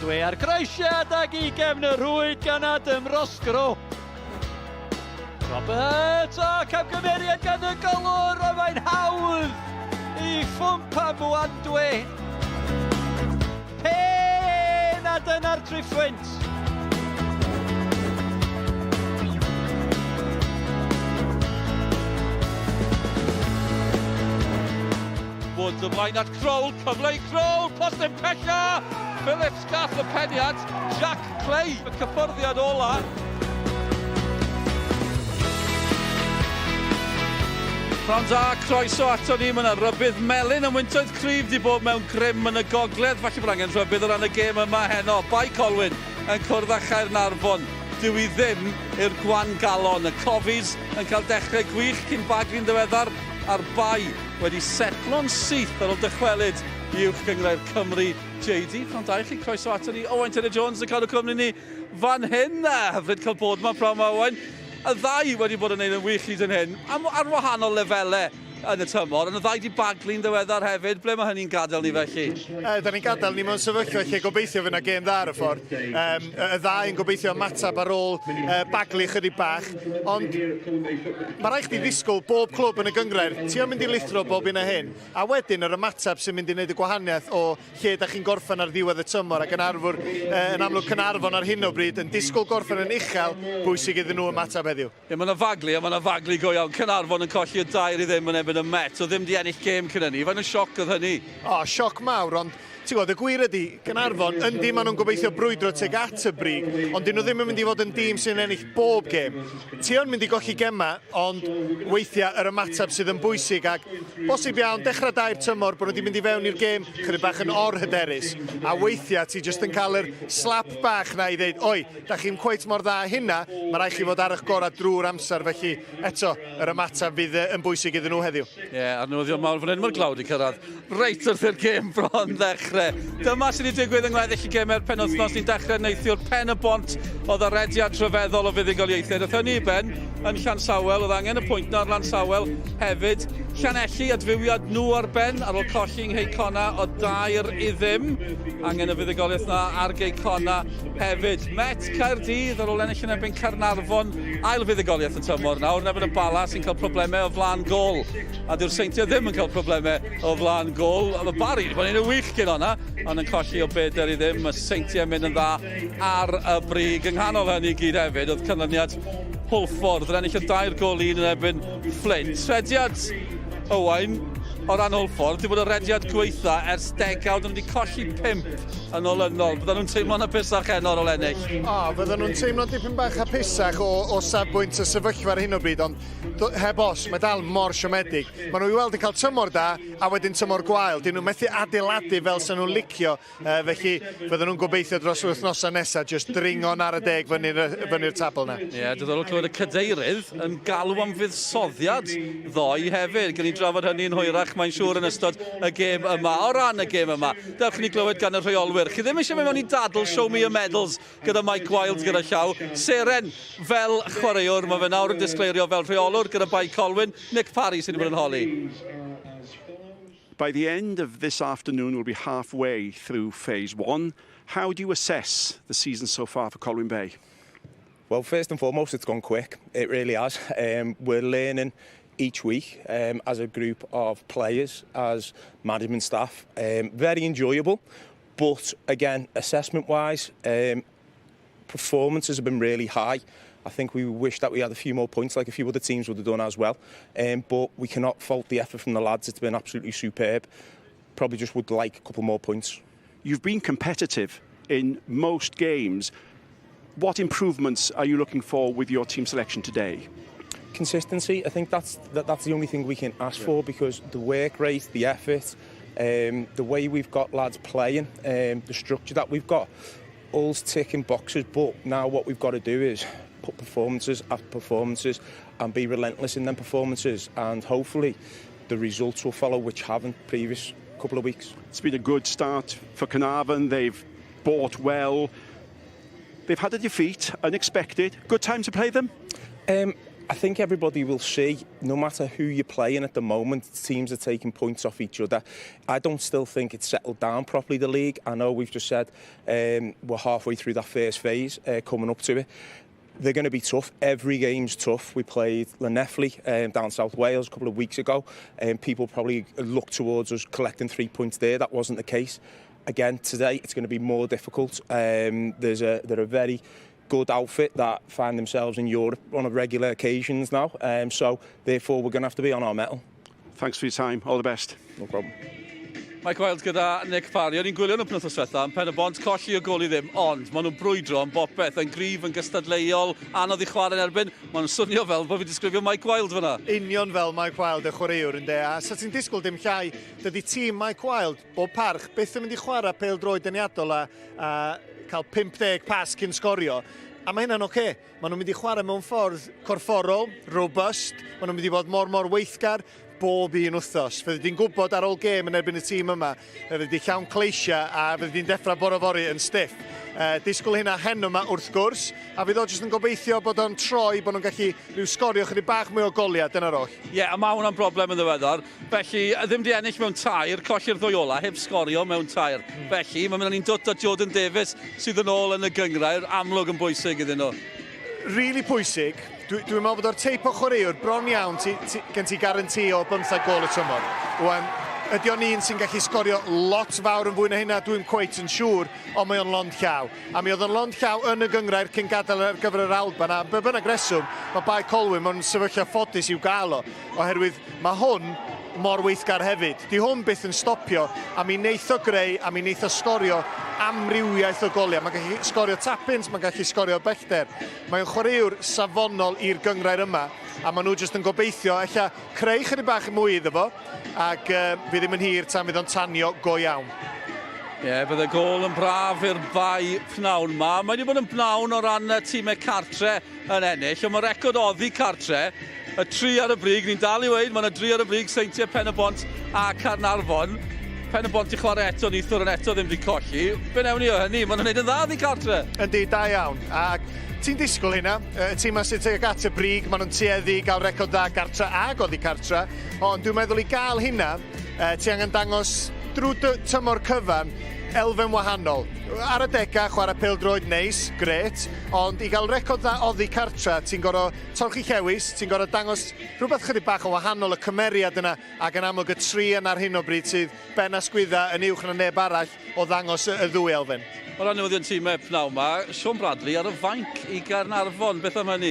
Mwandwe ar groesiad ag i gefn y rhwyd gan Adam Roscrow. Roberts, o, camgymeriad gan y golwr, o mae'n hawdd i Ffwmpa Mwandwe. Pen a dyna'r triphwynt. Woods ymlaen at Kroll, cyfle i Kroll, postyn pella! Phillips gath y peniad, Jack Clay, y cyffyrddiad ola. Pnawn da, croeso ato ni. Mae yna rybudd melyn am wyntoedd cryf di bod mewn grym yn y gogledd. Falle bod angen rhybudd o ran y gêm yma heno. Bae Colwyn yn cwrdd â Chaernarfon. Dyw i ddim i'r gwan galon. Y Cofis yn cael dechrau gwych cyn baglu'n ddiweddar a'r Bae wedi setlo'n syth ar ôl dychwelyd i Uwch Gynghrair Cymru. JD, pnawn da i chi, croeso ato ni. Owain Tudur Jones yn cadw cwmni ni fan hyn. Hyfryd cael bod yma pnawn ma, Owain. Y ddau wedi bod yn neud yn wych hyd yn hyn, am, ar wahanol lefelau yn y tymor, ond y ddau di baglu'n ddiweddar hefyd. Ble mae hynny'n gadael ni felly? E, da ni'n gadael ni mewn sefyllfa lle gobeithio fydd yna gêm dda ar y ffordd. Um, y ddau yn gobeithio ymateb ar ôl uh, baglu chydig bach, ond mae rhaid chdi ddisgwyl bob clwb yn y gynghrair, ti o'n mynd i lithro bob un a hyn, a wedyn yr ymateb sy'n mynd i wneud y gwahaniaeth o lle da chi'n gorffen ar ddiwedd y tymor ac yn arfwr, yn amlwg Caernarfon ar hyn o bryd yn disgwyl gorffen yn uchel, bwysig iddyn nhw ymateb heddiw. Ie, mae yna faglu, a mae yna faglu go iawn. Caernarfon yn colli o dair i ddim yn erbyn y Met. Oedd ddim di ennill gêm cyn hynny. Faint o sioc oedd hynny? O, sioc mawr, ond ti'n gwybod, y gwir ydy, Caernarfon, yndi maen nhw'n gobeithio brwydro tuag at y brig, ond dyn nhw ddim yn mynd i fod yn dîm sy'n ennill bob gêm. Ti yn mynd i golli gemau, ond weithiau yr ymateb sydd yn bwysig, ac bosib iawn, dechrau dair tymor, bod nhw wedi mynd i fewn i'r gêm chydig bach yn or-hyderus, a weithiau ti jyst yn cael yr slap bach na i ddeud, oi, da chi'n cweit mor dda hynna, mae rhaid chi fod ar eich gorau drwy'r amser, felly eto, yr ymateb fydd yn bwysig iddyn nhw heddiw. Ie, yeah, a'r newyddion mawr fan hyn, mae'r glaw wedi cyrraedd reit wrth i'r gêm bron ddechrau. Dyma sydd wedi digwydd yng ngweddill y gemau'r penwythnos. Ni'n dechrau neithiwr Pen y Bont oedd y rediad rhyfeddol o fuddugoliaethau. Daeth hynny i ben yn Llansawel, oedd angen y pwynt na ar Lansawel hefyd. Llanelli, adfywiad nhw ar ben ar ôl colli yng Nghei Connah o 2-0. Angen y fuddugoliaeth na ar Gei Connah hefyd. Met Caerdydd ar ôl ennill yn erbyn Caernarfon, ail fuddugoliaeth y tymor nawr, yn erbyn y Bala sy'n cael problemau o flaen gol. A dyw'r Seintiau ddim yn cael problemau o flaen gol. Oedd y Barry wedi bod yn un wych cyn o'na, ond yn colli o 4-0. Y Seintiau yn mynd yn dda ar y brig. Yng nghanol hynny gyd hefyd, oedd canlyniad Hwlffordd yn ennill o 3-1 yn erbyn Flint. Rhediad Owain o ran Hwlffordd, wedi bod y rediad gweitha ers degawd, ond wedi colli pump yn olynol. Bydden nhw'n teimlo'n hapusach heno ar ôl ennill? O, fydden nhw'n teimlo dipyn bach hapusach o, o safbwynt y sefyllfa ar hyn o bryd, ond heb os, mae dal mor siomedig. Maen nhw i weld yn cael tymor da a wedyn tymor gwael. Dyn nhw methu adeiladu fel sy'n nhw'n licio, felly fydden nhw'n gobeithio dros yr wythnosau nesaf jyst dringo'n ar y deg fyny'r fyny tabl na. Ie, yeah, diddorol clywed y cadeirydd yn galw am fuddsoddiad ddoe hefyd. Gwni drafod hynny'n hwyrach, mae'n siŵr yn ystod y gêm yma. O ran y gêm yma, dewch ni glywed gan y rheolwyr. Chi ddim eisiau mynd mewn i dadl Show Me Your Medals gyda Mike Wilds gyda llaw. Seren fel chwaraewr, mae fe nawr yn disgleirio fel rheolwr gyda Bae Colwyn. Nick Parry sydd wedi bod yn holi. By the end of this afternoon, we'll be halfway through phase one. How do you assess the season so far for Colwyn Bay? Well, first and foremost, it's gone quick. It really has. We're learning each week as a group of players, as management staff. Very enjoyable. But again, assessment-wise, performances have been really high. I think we wish that we had a few more points like a few other teams would have done as well. But we cannot fault the effort from the lads. It's been absolutely superb. Probably just would like a couple more points. You've been competitive in most games. What improvements are you looking for with your team selection today? Consistency. I think that's the only thing we can ask for, because the work rate, the effort, the way we've got lads playing, the structure that we've got, all's ticking boxes. But now what we've got to do is put performances after performances and be relentless in them performances, and hopefully the results will follow, which haven't previous couple of weeks. It's been a good start for Caernarfon. They've bought well. They've had a defeat, unexpected. Good time to play them? I think everybody will see, no matter who you're playing at the moment, teams are taking points off each other. I don't still think it's settled down properly, the league. I know we've just said we're halfway through that first phase, coming up to it. They're going to be tough. Every game's tough. We played Llanelli down South Wales a couple of weeks ago, and people probably looked towards us collecting 3 points there. That wasn't the case. Again, today it's going to be more difficult. They're a very good outfit that find themselves in Europe on a regular occasions now. So therefore, we're going to have to be on our mettle. Thanks for your time. All the best. No problem. Mike Wilde gyda Nick Parry. O'n i'n gwylio nhw penwythnos diwetha, yn Pen y Bont, colli o gol i ddim, ond maen nhw'n brwydro am bopeth, yn gryf, yn gystadleuol, anodd i chwarae yn erbyn. Maen nhw'n swnio fel bod fi'n disgrifio Mike Wilde fyna. Union fel Mike Wilde, y chwaraewr, yndê. A sa ti'n disgwyl dim llai, dydy tîm Mike Wilde, bob parch, byth yn mynd i chwarae pêl-droed deniadol a cael 50 pas cyn sgorio. A mae hynna'n oce. Okay. Maen nhw'n mynd i chwarae mewn ffordd corfforol, robust, maen nhw'n mynd i fod mor mor weithgar bob un wythnos. Fyddi di'n gwybod ar ôl gêm yn erbyn y tîm yma, fyddi di llawn cleisia a fyddi di'n deffro bore fory yn stiff. Disgwyl hynna heno yma wrth gwrs, a fydd o jyst yn gobeithio bod o'n troi, bod nhw'n gallu rhyw sgorio chydig bach mwy o goliau, dyna'r oll. Ie, yeah, a mae hwnna'n broblem yn ddiweddar. Felly, ddim di ennill mewn tair, colli'r ddwy ola, heb sgorio mewn tair. Felly, mae'n mynd ni'n dod o Jordan Davies sydd yn ôl yn y gyngrair, amlwg yn bwysig iddyn nhw. Really pwysig. Dwi'n meddwl bod o'r teip o chwaraewr bron iawn ti, gen ti garanti o 15 gol y tymor. Wan, ydy o'n un sy'n gallu sgorio lot fawr yn fwy na hynna, dwi'n cweit yn siŵr, ond mae o'n lond llaw. A mi oedd o'n lond llaw yn y gyngrair cyn gadael ar gyfer yr Alban, a be bynnag reswm, mae Bae Colwyn mewn sefyllfa ffodus i'w gael o, oherwydd mae hwn mor weithgar hefyd. Di hwn byth yn stopio, a mi wneith o greu, a mi wneith o sgorio amrywiaeth o goliau. Mae'n gallu sgorio tap-ins, mae'n gallu sgorio bellter. Mae'n chwaraewr safonol i'r gyngrair yma, a maen nhw jyst yn gobeithio ella creu chydig bach mwy iddo fo, ac fydd ddim yn hir tan fydd o'n tanio go iawn. Ie, yeah, bydde gol yn braf i'r Bae pnawn ma. Mae wedi bod yn pnawn o ran y tîmau cartre yn ennill, ond mae record oddi cartre, y tri ar y brig, ni'n dal i weud, mae yna dri ar y brig, Seintiau, Pen y Bont a Caernarfon. Pen y Bont i chwarae eto neithiwr yn eto ddim wedi colli. Be newn ni o hynny? Maen nhw'n gwneud yn dda oddi cartre. Yndi, da iawn. Ac ti'n disgwyl hynna. Y tîm sydd tuag at y brig, maen nhw'n tueddu i gael record dda gartra ag oddi cartra. Ond dwi'n meddwl i gael hynna, ti angen dangos drwy tymor cyfan elfen wahanol. Ar y dega, chwarae pêl-droed neis, gret, ond i gael record dda oddi cartra, ti'n gorfod torchi llewis, ti'n gorfod dangos rhywbeth chydig bach o wahanol, y cymeriad yna, ac yn amlwg y tri yna ar hyn o bryd sydd ben a sgwydda yn uwch na neb arall o ddangos y ddwy elfen. O ran newyddion tîmau pnawn ma, Sean Bradley ar y fainc i Gaernarfon, beth am hynny?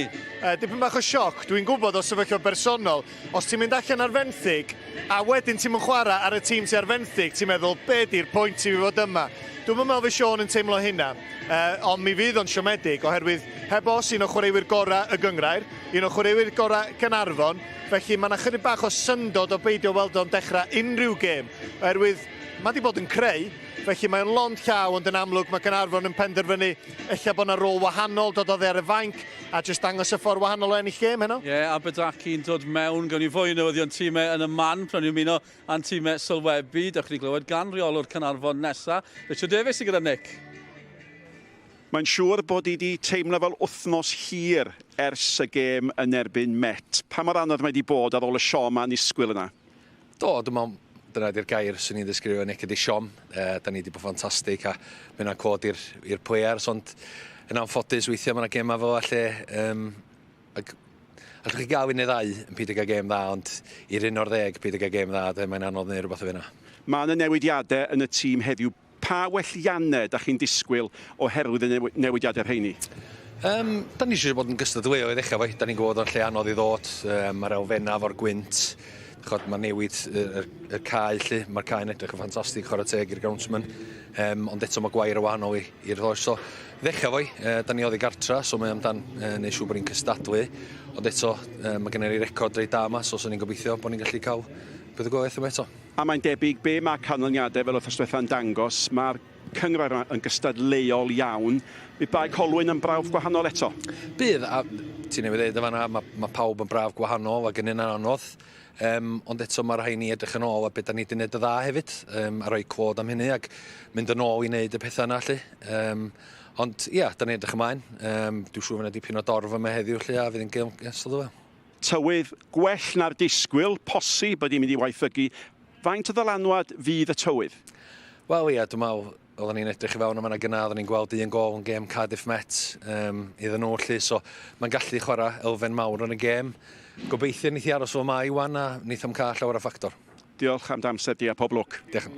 Dipyn bach o sioc, dwi'n gwybod o sefyllfa bersonol, os ti'n mynd allan ar fenthyg, a wedyn ti'n mynd chwarae ar y tîm sy'n ar fenthyg, ti'n meddwl, be di'r pwynt i fi fod yma? Dwi'n meddwl fydd Sean yn teimlo hynna, ond mi fydd o'n siomedig, oherwydd heb os un o chwaraewyr gorau y gyngrair, un o chwaraewyr gorau Caernarfon, felly mae yna chydig bach o syndod o beidio weld o'n dechrau unrhyw gêm, oherwydd mae di bod yn creu, felly mae'n lond llaw, ond yn amlwg mae Caernarfon yn penderfynu ella bod yna rôl wahanol, dod oddi ar y fainc, a jyst dangos y ffordd wahanol o ennill gêm heno. Ie, yeah, Aberdaci'n dod mewn, gawn ni fwy o newyddion tîmau yn y man, pan ni'n ymuno â'n tîmau sylwebu. Dewch ni glywed gan reolwr Caernarfon nesa. Richard Davies sydd gyda Nick. Mae'n siŵr bod i wedi teimlo fel wythnos hir ers y gêm yn erbyn Met. Pa mor anodd mae wedi bod ar ôl y siom annisgwyl yna? Do, dwi'n meddwl dyna di'r gair sy'n ni'n ddisgrifio, Nick, ydi siom. Da ni wedi bod ffantastig a mae yna cod i'r players, ond yn anffodus weithiau mae yna gema fel lle ac, allwch chi gael un neu ddau yn peidio gael gêm dda, ond i'r 11 peidio gael gêm dda, mae'n anodd neud rhywbeth o fyna. Mae yna newidiadau yn y tîm heddiw. Pa welliannau da chi'n disgwyl oherwydd y newidiadau rheini? Da ni eisiau bod yn gystadleuol i ddechrau fo. Da ni'n gwybod o'r lle anodd i ddod. Mae'r elfennau fo'r gwynt. Chod, mae newid y cae lle. Mae'r cae'n edrych yn ffantastig, chwarae teg i'r groundsman. Ond eto mae gwair yn wahanol i'r ddoes. So, ddechrau fo, da ni oddi gartra, so mae amdan neud siŵr bod ni'n cystadlu. Ond eto, mae gennym ni record reit da yma, so swn i'n gobeithio bod ni'n gallu cael buddugoliaeth yma eto. A mae'n debyg be mae canlyniadau fel wythnos diwetha'n dangos, mae'r cyngrair yma yn gystadleuol iawn. Bydd Bae Colwyn yn brawf gwahanol eto? Bydd, a ti'n newydd dweud y fanna, mae pawb yn brawf gwahanol ac yn un anodd. Ond eto mae rhaid ni edrych yn ôl a beth da ni wedi gwneud y dda hefyd, a rhoi clod am hynny ac mynd yn ôl i wneud y pethau yna lle. Ond ia, da ni'n edrych ymlaen. Dwi'n siŵr fyna dipyn o dorf yma heddiw lle a fydd yn gêm ystod o fel. Tywydd gwell na'r disgwyl, posib bod hi'n mynd i waethygu. Faint o ddylanwad fydd y tywydd? Wel ia, dwi'n meddwl, oedden ni'n edrych i fewn am yna gyna, oedden ni'n gweld un gol yn gêm Cardiff Met um, iddyn nhw lly, so mae'n gallu chwarae elfen mawr yn y gêm. Gobeithio wneith hi aros fel mae wan a wneith o'm cael llawer o ffactor. Diolch am dy amser di a pob lwc. Diolch.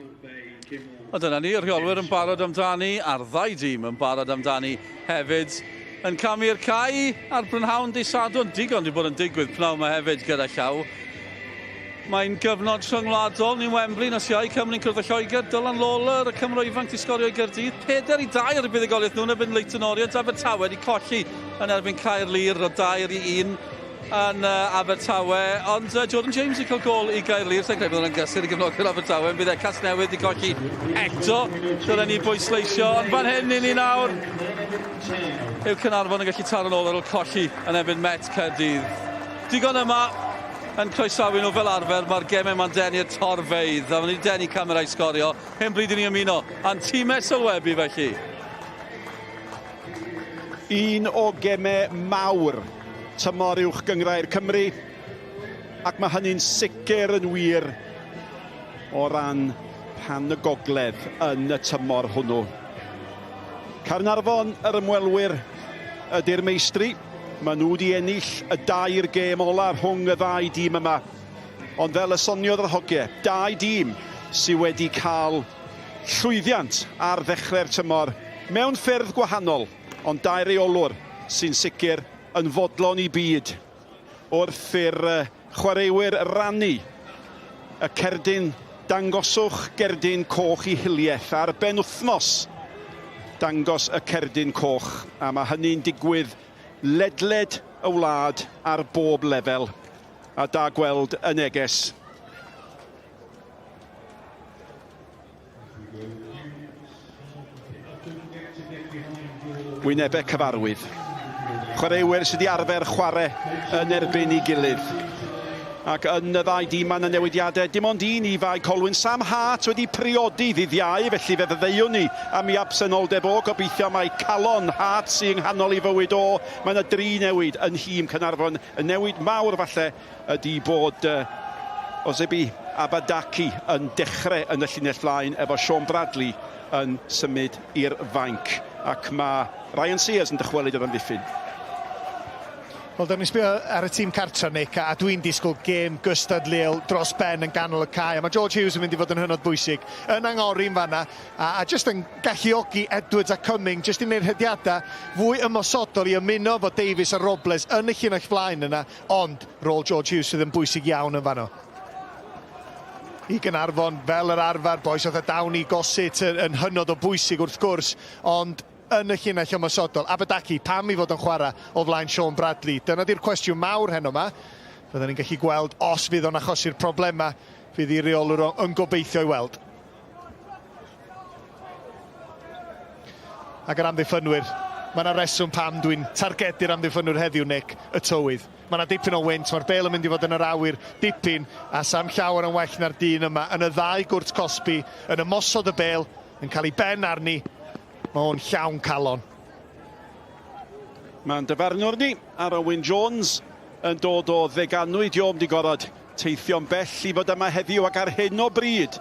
A dyna ni, y rheolwyr yn barod amdani, a'r ddau dîm yn barod amdani hefyd. Yn camu'r cae ar brynhawn dydd Sadwrn, digon wedi bod yn digwydd pnawn yma hefyd gyda llaw. Mae'n gyfnod rhyngwladol, ni'n Wembley, nos Iau, Cymru'n cwrdd â Lloegr, Dylan Lawler, y Cymro ifanc di sgorio i Gaerdydd, 4 i 2 ar y buddugoliaeth nhw'n erbyn Leyton Orient, Abertawe wedi colli yn erbyn Caerlŷr o 2 i 1 yn Abertawe, ond Jordan James yn cael gol i Gaerlŷr, sa'n credu bod hwnna'n gysur i gefnogwyr Abertawe, yn bydd e Casnewydd wedi colli eto, dylen ni bwysleisio, ond fan hyn i ni nawr, yw Caernarfon yn gallu taro nôl ar ôl colli yn erbyn Met Caerdydd. Digon yma yn croesawu nhw fel arfer, mae'r gemau yma'n denu'r torfeydd, a maen nhw'n denu camerau sgorio, hen bryd i ni ymuno â'n tîmau sylwebu felly. Un o gemau mawr tymor uwch gynghrair Cymru, ac mae hynny'n sicr yn wir o ran rhan y gogledd yn y tymor hwnnw. Caernarfon yr ymwelwyr ydy'r meistri. Maen nhw wedi ennill y dair gêm ola rhwng y ddau dîm yma. Ond fel y soniodd yr hogiau, dau dîm sydd wedi cael llwyddiant ar ddechrau'r tymor mewn ffyrdd gwahanol, ond dau reolwr sy'n sicr yn fodlon i byd wrth i'r chwaraewyr rannu y cerdyn dangoswch gerdyn coch i hiliaeth ar benwythnos dangos y cerdyn coch a mae hynny'n digwydd ledled y wlad ar bob lefel a da gweld y neges. Wynebau cyfarwydd. Chwaraewyr sydd wedi arfer chwarae yn erbyn ei gilydd. Ac yn y ddau dîm mae yna newidiadau, dim ond un i Fae Colwyn. Sam Hart wedi priodi ddydd Iau, felly fe faddeuwn ni am ei absenoldeb o. Gobeithio mai calon Hart sy'n nghanol ei fywyd o. Mae yna dri newid yn nhîm Caernarfon. Y newid mawr falle ydy bod Osebi Abadaki yn dechrau yn y llinell flaen efo Sean Bradley yn symud i'r fainc. Ac mae Ryan Sears yn dychwelyd i'r amddiffyn. Wel, da ni'n sbio ar y tîm cartra, Nick, a dwi'n disgwyl gêm gystadleuol dros ben yn ganol y cae. A mae George Hughes yn mynd i fod yn hynod bwysig yn angori'n fanna, a just yn galluogi Edwards a Cumming just i wneud rhediadau fwy ymosodol i ymuno efo Davies a Robles yn y llinell flaen yna, ond rôl George Hughes sydd yn bwysig iawn yn fanno. I Gaernarfon, fel yr arfer, bois oedd y dawn i Gossett yn hynod o bwysig wrth gwrs, ond yn y llinell ymosodol. Abadaki, pam i fod yn chwarae o flaen Sean Bradley? Dyna di'r cwestiwn mawr heno yma. Byddwn ni'n gallu gweld os fydd o'n achosi'r problemau fydd i reolwr o yn gobeithio i weld. Ac yr amddiffynwyr, mae yna reswm pam dwi'n targedu'r amddiffynwyr heddiw, Nick, y tywydd. Mae yna dipyn o wynt, mae'r bel yn mynd i fod yn yr awyr dipyn, a sam llawer yn well na'r dyn yma yn y ddau gwrt cosbi, yn ymosod y bel, yn cael ei ben arni. Mae o'n llawn calon. Mae'n dyfarnwr ni, Owen Jones, yn dod o Ddeganwy, dio'm di gorfod teithio'n bell i fod yma heddiw ac ar hyn o bryd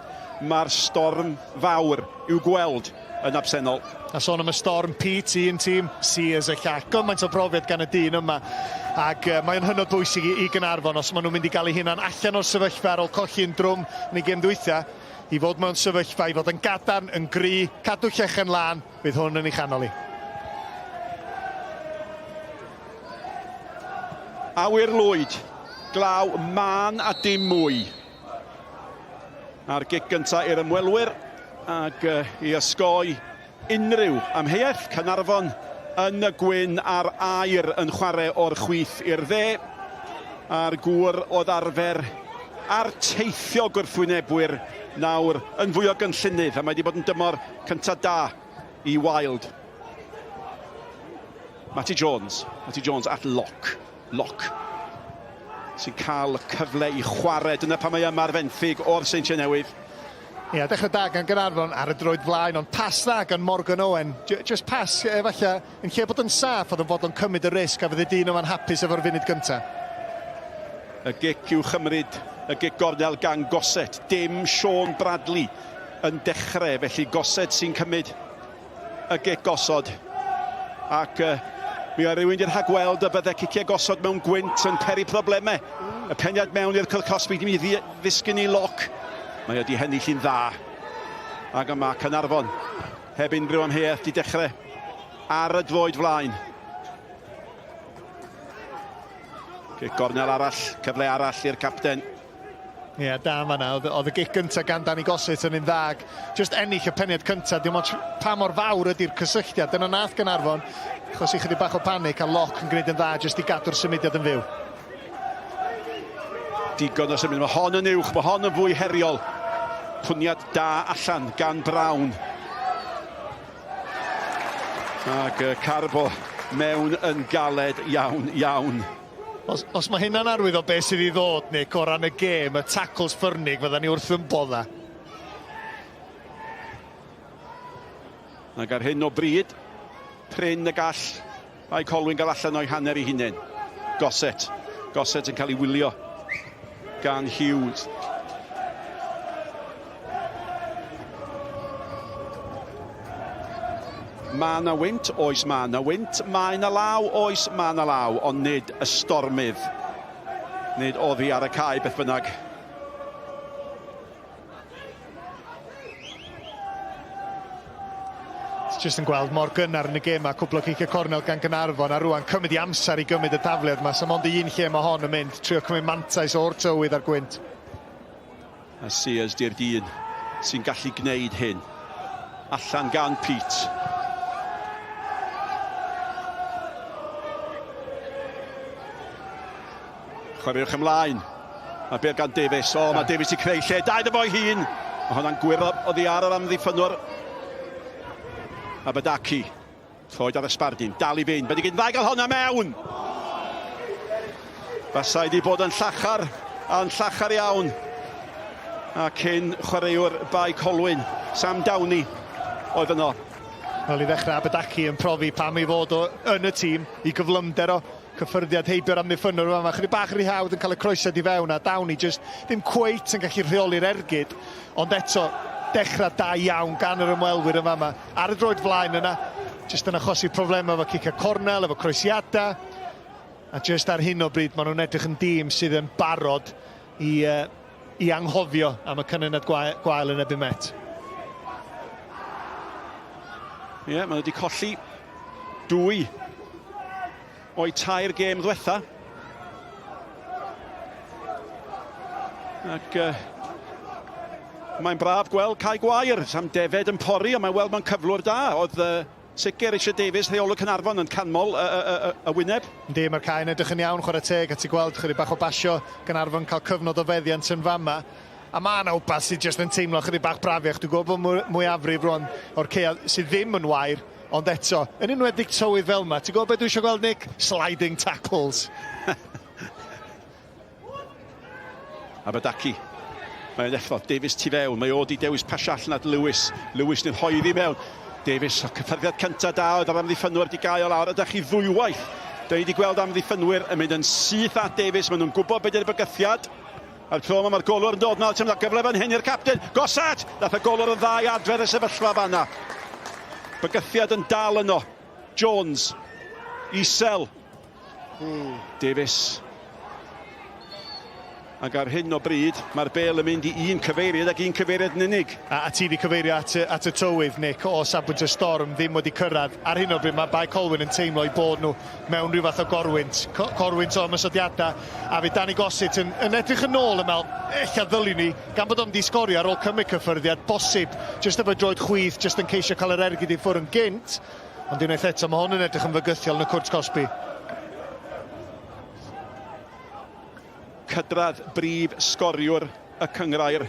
mae'r storm fawr i'w gweld yn absennol. A sôn am y storm, Pete, un tîm, Sears y llall. Gymaint o brofiad gan y dyn yma. Ac mae'n hynod bwysig i Gaernarfon os maen nhw'n mynd i gael eu hunan allan o'r sefyllfa ar ôl colli'n drwm yn ei gêm dwytha, i fod mewn sefyllfa, i fod yn gadarn, yn gry, cadw llechen lân, fydd hwn yn ei chanol i. Awyr lwyd, glaw mân a dim mwy. A'r gic gyntaf i'r ymwelwyr ac i osgoi unrhyw amheuaeth, Caernarfon yn y gwyn a'r aur yn chwarae o'r chwith i'r dde. A'r gŵr oedd arfer ar teithio gwrthwynebwyr nawr yn fwy o gynllunydd, a mae wedi bod yn dymor cyntaf da i Wild. Matty Jones, Matty Jones at Lock. Lock sy'n cael y cyfle i chwarae. Dyna pam mae yma ar fenthyg o'r Seintiau Newydd. Ie, yeah, dechrau da gan Gaernarfon ar y droed flaen, ond pas dda gan Morgan Owen. Just pas, efallai, yn lle bod yn saff, oedd yn fodlon cymryd y risg a fydd y dyn yma'n hapus efo'r funud gyntaf. Y gic i'w chymryd, y gic gornel gan Gossett. Dim Sean Bradley yn dechrau, felly Gossett sy'n cymryd y gic gosod. Ac uh, mi oedd rhywun wedi rhagweld y bydde ciciau gosod mewn gwynt yn peri problemau. Y peniad mewn i'r cylch cosbi, di mynd i ddisgyn i loc. Mae wedi hennill i'n dda. Ac yma Caernarfon, heb unrhyw amheuaeth, di dechrau ar y droed flaen. Cic gornel arall, cyfle arall i'r capten. Ie, yeah, da fan'na. Oedd, oedd y gic gyntaf gan Danny Gossett yn un dda. Just ennill y peniad cyntaf, dim ots pa mor fawr ydy'r cysylltiad. Dyna nath Gaernarfon, achos i chydig bach o panic a Lock yn gwneud yn dda jyst i gadw'r symudiad yn fyw. Digon o symud. Mae hon yn uwch, mae hon yn fwy heriol. Pwniad da allan gan Brown. Ac uh, Carbo mewn yn galed iawn, iawn. Os, os mae hynna'n arwydd o beth sydd i ddod, Nick, o ran y gêm, y tacles ffyrnig, fydda ni wrth yn bodda. Ac ar hyn o bryd, prin y gall Bae Colwyn gael allan o'i hanner ei hunain. Gossett. Gossett yn cael ei wylio gan Hughes. Mae yna wynt, oes mae yna wynt. Mae yna law, oes mae yna law, ond nid y stormydd. Nid oddi ar y cae beth bynnag. Jyst yn gweld mor gynnar yn y gêm a cwpl o cicio cornel gan Gaernarfon a rwan cymryd i amser i gymryd y tafliad yma. So mond i un lle mae hon yn mynd, trio cymryd mantais o'r tywydd a'r gwynt. A Sears di'r dyn sy'n gallu gwneud hyn. Allan gan Pete. Chwaraewch ymlaen. Mae bêl gan Davies. O, mae Davies i creu lle. Da iddo fo'i hun. Mae hwnna'n gwyro oddi ar yr amddiffynwr. Abadaki. Troed ar y sbardun. Dal i fynd. Wedi gyd ddau gael honna mewn. Fasai wedi bod yn llachar, a'n llachar iawn. A cyn chwaraewr Bae Colwyn, Sam Downey, oedd yno. Wel, i ddechrau, Abadaki yn profi pam ei fod o yn y tîm, i gyflymder o. Cyffyrddiad heibio'r amddiffynnwr yn fama, chydig bach rhy hawdd yn cael y croesiad i fewn a Downey jyst ddim cweit yn gallu rheoli'r ergyd, ond eto dechrau da iawn gan yr ymwelwyr yn fama. Ar y droed flaen yna, jyst yn achosi problemau efo cicio cornel, efo croesiadau, a jyst ar hyn o bryd maen nhw'n edrych yn dîm sydd yn barod i, uh, i anghofio am y canlyniad gwael yn erbyn Met. Ie, yeah, maen nhw wedi colli dwy o'i tair gêm ddwetha. Ac uh, mae'n braf gweld Cae Gwair, Sam Defed yn pori, ond mae'n weld mewn cyflwr da. Oedd uh, sicr eisiau Davies, rheolwr Caernarfon, yn canmol y, y, y, y wyneb. Yndi, mae'r cae'n edrych yn iawn, chwarae teg, a ti'n gweld chydig bach o basio Gaernarfon cael cyfnod o feddiant yn fama. A mae yna wbath sydd jyst yn teimlo chydig bach brafiach. Dwi'n gwybod bod mwyafrif rwan o'r caeau sydd ddim yn wair, Ond eto, yn enwedig tywydd fel yma, ti'n gwybod beth dwi eisiau gweld, Nick? Sliding tackles. Abadaki. Mae'n effro. Davies tu fewn. Mae o di dewis pasio allan at Lewis. Lewis yn rhoi iddi mewn. Davies, o cyffyrddiad cyntaf da oedd yr amddiffynwyr di gael o lawr. Ydych chi ddwywaith? Da ni wedi gweld amddiffynwyr yn mynd yn syth at Davies. Maen nhw'n gwybod beth ydy'r bygythiad. A'r tro yma mae'r golwr yn dod nôl, ti'n gyfle fan hyn i'r capten, Gossett! Nath y golwr yn dda i adfer y sefyllfa fanna. Bygythiad yn dal yno. Jones. Isel. Davies. Ac ar hyn o bryd, mae'r bel yn mynd i un cyfeiriad ac un cyfeiriad yn unig. A, a ti wedi cyfeirio at, at y tywydd, Nick, o safbwynt y storm ddim wedi cyrraedd. Ar hyn o bryd mae Bae Colwyn yn teimlo eu bod nhw mewn rhyw fath o gorwynt, corwynt o ymosodiadau, a fydd Danny Gossett yn, yn edrych yn ôl yn meddwl, ella ddylwn ni, gan bod o'n di sgorio ar ôl cymryd cyffyrddiad, bosib, jyst efo droed chwith, jyst yn ceisio cael yr ergyd i ffwrdd yn gynt, ond unwaith eto, mae hwn yn edrych yn fygythiol yn y cwrt cosbi. Cydradd brif sgoriwr y cynghrair.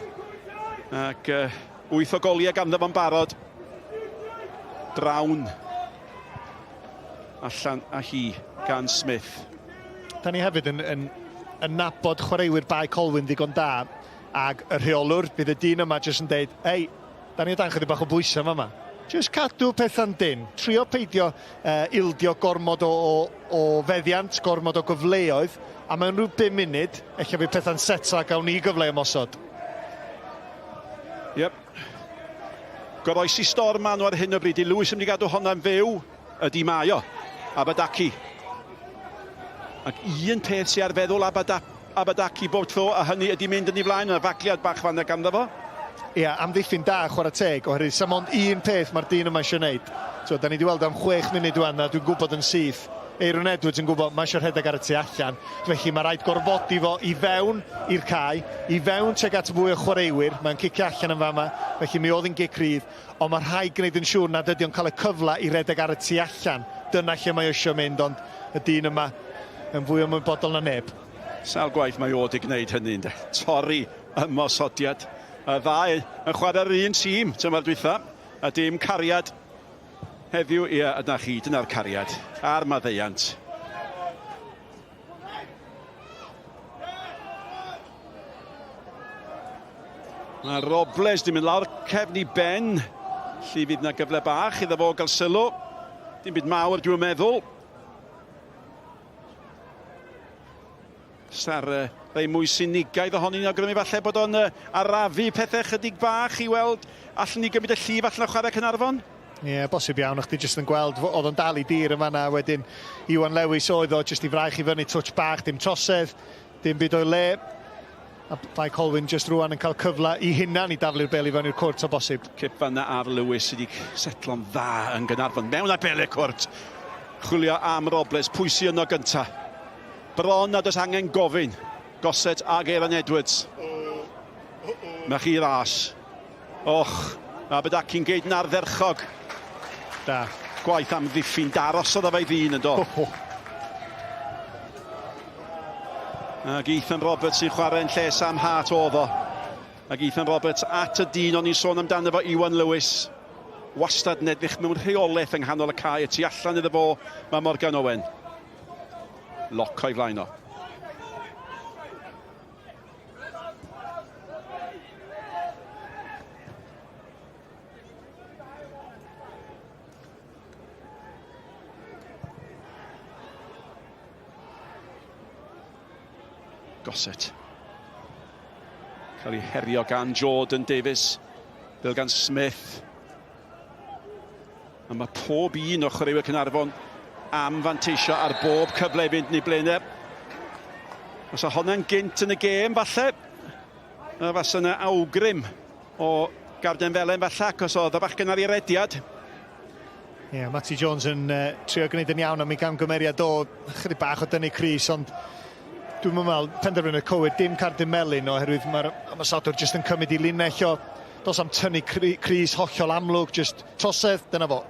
Ac uh, wyth o goliau ganddo fo'n barod. Drawn allan â hi gan Smith. Da ni hefyd yn, yn, yn nabod chwaraewyr Bae Colwyn ddigon da, ag y rheolwr, bydd y dyn yma jyst yn deud, ei, da ni o dan chydig bach o bwysau yma. Just cadw pethau'n dyn. Trio peidio ildio gormod o, o, o feddiant, gormod o gyfleoedd, a mewn rhyw 5 munud, ella fydd pethau'n setlo a gawn ni gyfle ymosod. Yep. Goroesi storm maen nhw ar hyn o bryd. I Lewis yn mynd i gadw honna'n fyw ydy mae o. Abadaki. Ac un peth sy'n ar feddwl Abadaki bob tro, a hynny ydy mynd yn ei flaen. Yna fagliad bach fanna ganddo fo. Ia, amddiffyn da, chwarae teg, oherwydd sa mond un peth mae'r dyn yma eisiau gwneud. So, da ni wedi weld am 6 munud wan, a dwi'n gwybod yn syth, Aaron Edwards yn gwybod mae eisiau rhedeg ar y tu allan, felly mae rhaid gorfodi fo i fewn i'r cae, i fewn tuag at fwy o chwaraewyr, mae'n cicio allan yn fama, felly mi oedd yn gic rydd, ond mae rhaid gwneud yn siŵr nad ydy o'n cael y cyfle i redeg ar y tu allan. Dyna lle mae eisiau mynd, ond y dyn yma yn fwy ymwybodol na neb. Sawl gwaith mae o wedi gwneud hynny, ynde? Torri ymosodiad. Y ddau yn chwarae'r un tîm tymor dwytha, a dim cariad heddiw. Ie, yna chi, dyna'r cariad a'r maddeuant. Mae Robles di mynd lawr cefn i ben. Lly fydd yna gyfle bach iddo fo gael sylw. Dim byd mawr dwi'n meddwl. Sa'r rei mwy sinigaidd ohonyn ni'n awgrymu falle bod o'n arafu pethau chydig bach i weld allan ni gymryd y llif allan o chwarae Caernarfon? Ie, yeah, bosib iawn, o'ch ti jyst yn gweld, oedd o'n dal i dir yn fanna, wedyn Iwan Lewis oedd o, jyst i fraich i fyny, twtsh bach, dim trosedd, dim byd o'i le. A Bae Colwyn jyst rwan yn cael cyfle i hunan i daflu'r bel i fyny i'r cwrt o bosib. Cip fanna ar Lewis sydd wedi setlo'n dda yn Gaernarfon. Mewn â bel i'r cwrt. Chwilio am Robles, pwy sy yno gynta? Bron nad oes angen gofyn. Gossett ag Aaron Edwards. Mae chi ras. Och, mae Badaki'n geid yn ardderchog. Da. Gwaith am ddiffyn da, arosodd o fe'i ddyn yn do. Ac Ethan Roberts sy'n chwarae'n lle Sam Hart oedd o. Ac Ethan Roberts at y dyn o'n i'n sôn amdano fo, Iwan Lewis. Wastad yn edrych mewn rheolaeth yng nghanol y cae, y tu allan iddo fo, mae Morgan Owen. Loc o'i flaen o. Gossett. Cael ei herio gan Jordan Davies. Fel gan Smith. A mae pob un o chwaraewyr Caernarfon am fanteisio ar bob cyfle i fynd yn ei blaenau. Os o honna'n gynt yn y gêm, falle, fasa yna awgrym o Garden Felen falle, ac os oedd y bachgen ar ei rediad. Ie, yeah, Matty Jones yn trio gwneud yn iawn am ei gamgymeriad o, chydig bach o dynnu crys, ond dwi'n meddwl penderfynu cywir, dim cardyn melyn oherwydd mae'r ymosodwr jyst yn cymryd i linell o, dos am tynnu crys hollol amlwg, jyst trosedd, dyna fo.